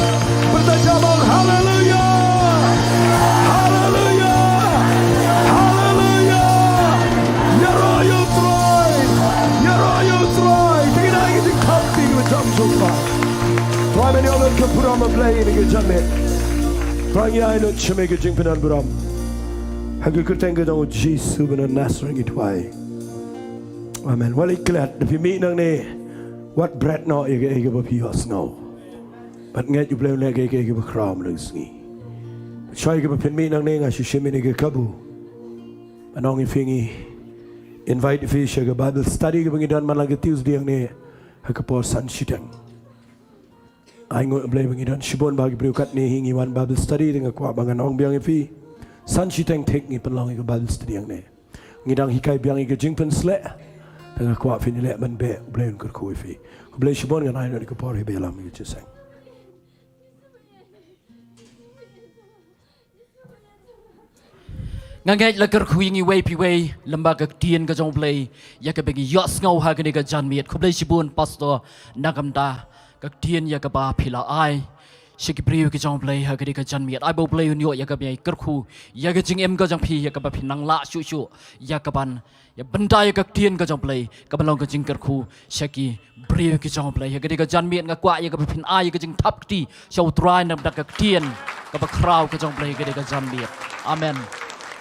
Pynïaid jam, haleluya. Haleluya. Haleluya. Ïaroh ïa U Trai. Ïaroh ïa U Trai. Pynïaid ïa ka jingthap kti kaba jam sha U Trai. Trai, men ïoh lut ka burom, A Blei, ïa kane ka janmiet. Trai, ngi ai lut sha me ka jingpyndonkam burom. Ha ka kyrteng ka jong U Jisu ba na Nasareth ngi duwai. Amen. Wat leit klet, lada phi mih nangne, wat bret noh ïa kaei kaei kaba phi ïohsngew. Bad ngeit U Blei un leh kaei kaei kaba khraw mynta ka sngi. Shwa ïa kaba phin mih nangne, nga shu shim ïa ka kabu ban ong ïa phi, ngi invite ïa phi sha ka Bible study kaba ngi don man la ka Tuesday hangne ha ka por san shiteng. Ai nguh U Blei ba ngi don shibun bha ki briew katne hi, ngi wan Bible study, te nga kwah ba ngan ong biang ïa phi. San shiteng thik ngi pynlong ïa ka Bible study hangne. Ngi dang hikai biang ïa ka jingpynsleh. Te nga kwah phin ïaleh ban beh, U Blei un kyrkhu ïa phi. Khublei shibun, ngan ai noh ïa ka por ha ka Balang ïa ka jingïaseng. Nga ngeit la kyrkhu ïa ngi iwei pa iwei lyngba ka ktien ka jong U Blei, ïa kaba ngi ïohsngew ha kane ka janmiet. Khublei shibun Pastor, na ka bynta ka ktien ïa kaba phi la ai sha ki briew ki jong U Blei ha kane ka janmiet. Ai ba U Blei un ïoh ïa kaba ngi kyrkhu ïa ka jingim ka jong phi, ïa kaba phin nang lah shuh shuh ïa kaban ïa bynta ïa ka ktien ka jong U Blei, kaba long ka jingkyrkhu sha ki briew ki jong U Blei. Ha kane ka janmiet nga kwah ïa kaba phin ai ïa ka jingthap kti sha U Trai na ka bynta ka ktien kaba khraw ka jong U Blei ha kane ka janmiet. Amen.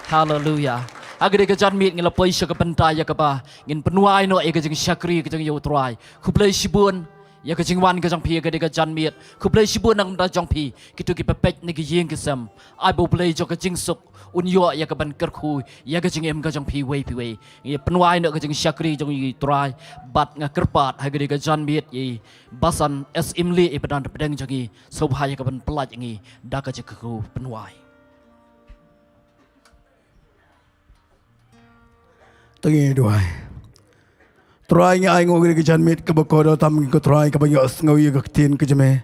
Haleluya. Ha kane ka janmiet ngi la poi sha ka bynta ïa kaba ngin pynwai noh ïa ka jingshakri ka jong ïa U Trai. Khublei shibun ïa ka jingwan ka jong phi ha kane ka janmiet. Khublei shibun na ka bynta jong phi kito kiba peit na ki ïing ki sem. Ai ba U Blei jong ka jingsuk un ïoh ïa kaban kyrkhu ïa ka jingim ka jong phi iwei pa iwei. Ngi pynwai noh ka jingshakri jong U Trai, bad nga kyrpad ha kane ka janmiet ïa i Basan S. Imli, i Pradhan Pdeng jong ngi, sngewbha ïa kaban pyllait ïa ngi da ka jingkyrkhu pynwai. To ngin duwai. Trai, ngi ai nguh ïa kane ka janmiet kaba kordor tam ko Trai, kaba ngi ïohsngew ïa ka ktien ka jong me.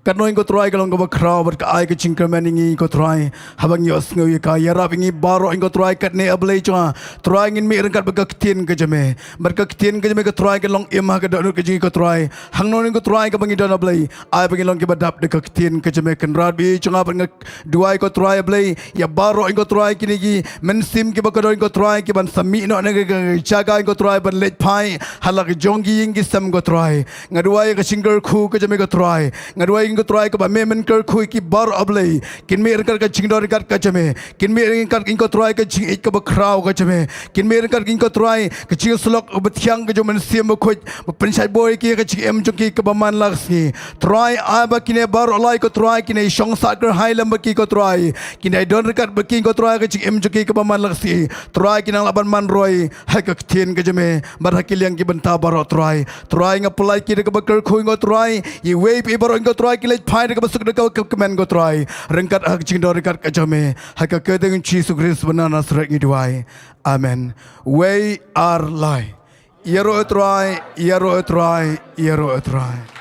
Kane ko Trai ka long kaba khraw bad ka ai ka jingkyrmen ïa ngi ko Trai. Haba ngi ïohsngew ïa ka, ïarap ïa ngi baroh ko Trai katne, A Blei jong nga. Trai, ngin mih ryngkat bad ka ktien ka jong me. Bad ka ktien ka jong me ko Trai ka long im ha ka dohnud ka jong ngi ko Trai. Hangno ko Trai kaba ngi don, A Blei, ai ba ngi long kiba dap da ka ktien ka jong me. Kynrad baieit jong nga, bad nga duwai ko Trai, A Blei, ïa baroh ko Trai kine ki mynsiem kiba kordor ko Trai, kiban sa mih noh na ka jaka ko Trai ban leit phai ha la ka jong ki ïing ki sem ko Trai. Nga duwai ïa ka jingkyrkhu ka jong me ko Trai. Nga duwai Ïing ko Trai kaba me men kyrkhu ïa ki baroh, A Blei. Kin mih ryngkat ka jingdon ryngkat ka jong me. Kin mih ryngkat ïing ko Trai ka jingïeit kaba khraw ka jong me. Kin mih ryngkat ïing ko Trai ka jingïasyllok kaba thiang ka jong u Mynsiem Bakhuid ba pynshait buh ïa ki ha ka jingim jong ki kaba man la ka sngi. Trai, ai ba kine baroh lai ko Trai kin ïashong sah kyrhai lem bad ki ko Trai. Kin ïadon ryngkat bad ki ko Trai ha ka jingim jong ki kaba man la ka sngi. Trai, kin nang lah ban man roi ha ka ktien ka jong me bad ha ki liang ki bynta baroh Trai. Trai, nga pynlait ki da kaba kyrkhu ïing ko Trai. Iwei pa iwei baroh ïing ko Trai ki leit phai da kaba suk da kaba kmen ko Trai. Ryngkat ha ka jingdon ryngkat ka jong me. Ha ka kyrteng Jisu Khrist ba na Nasareth ngi duwai. Amen. Wei, ar, lai. Ïaroh ïa u Trai, ïaroh ïa u Trai, ïaroh ïa u Trai.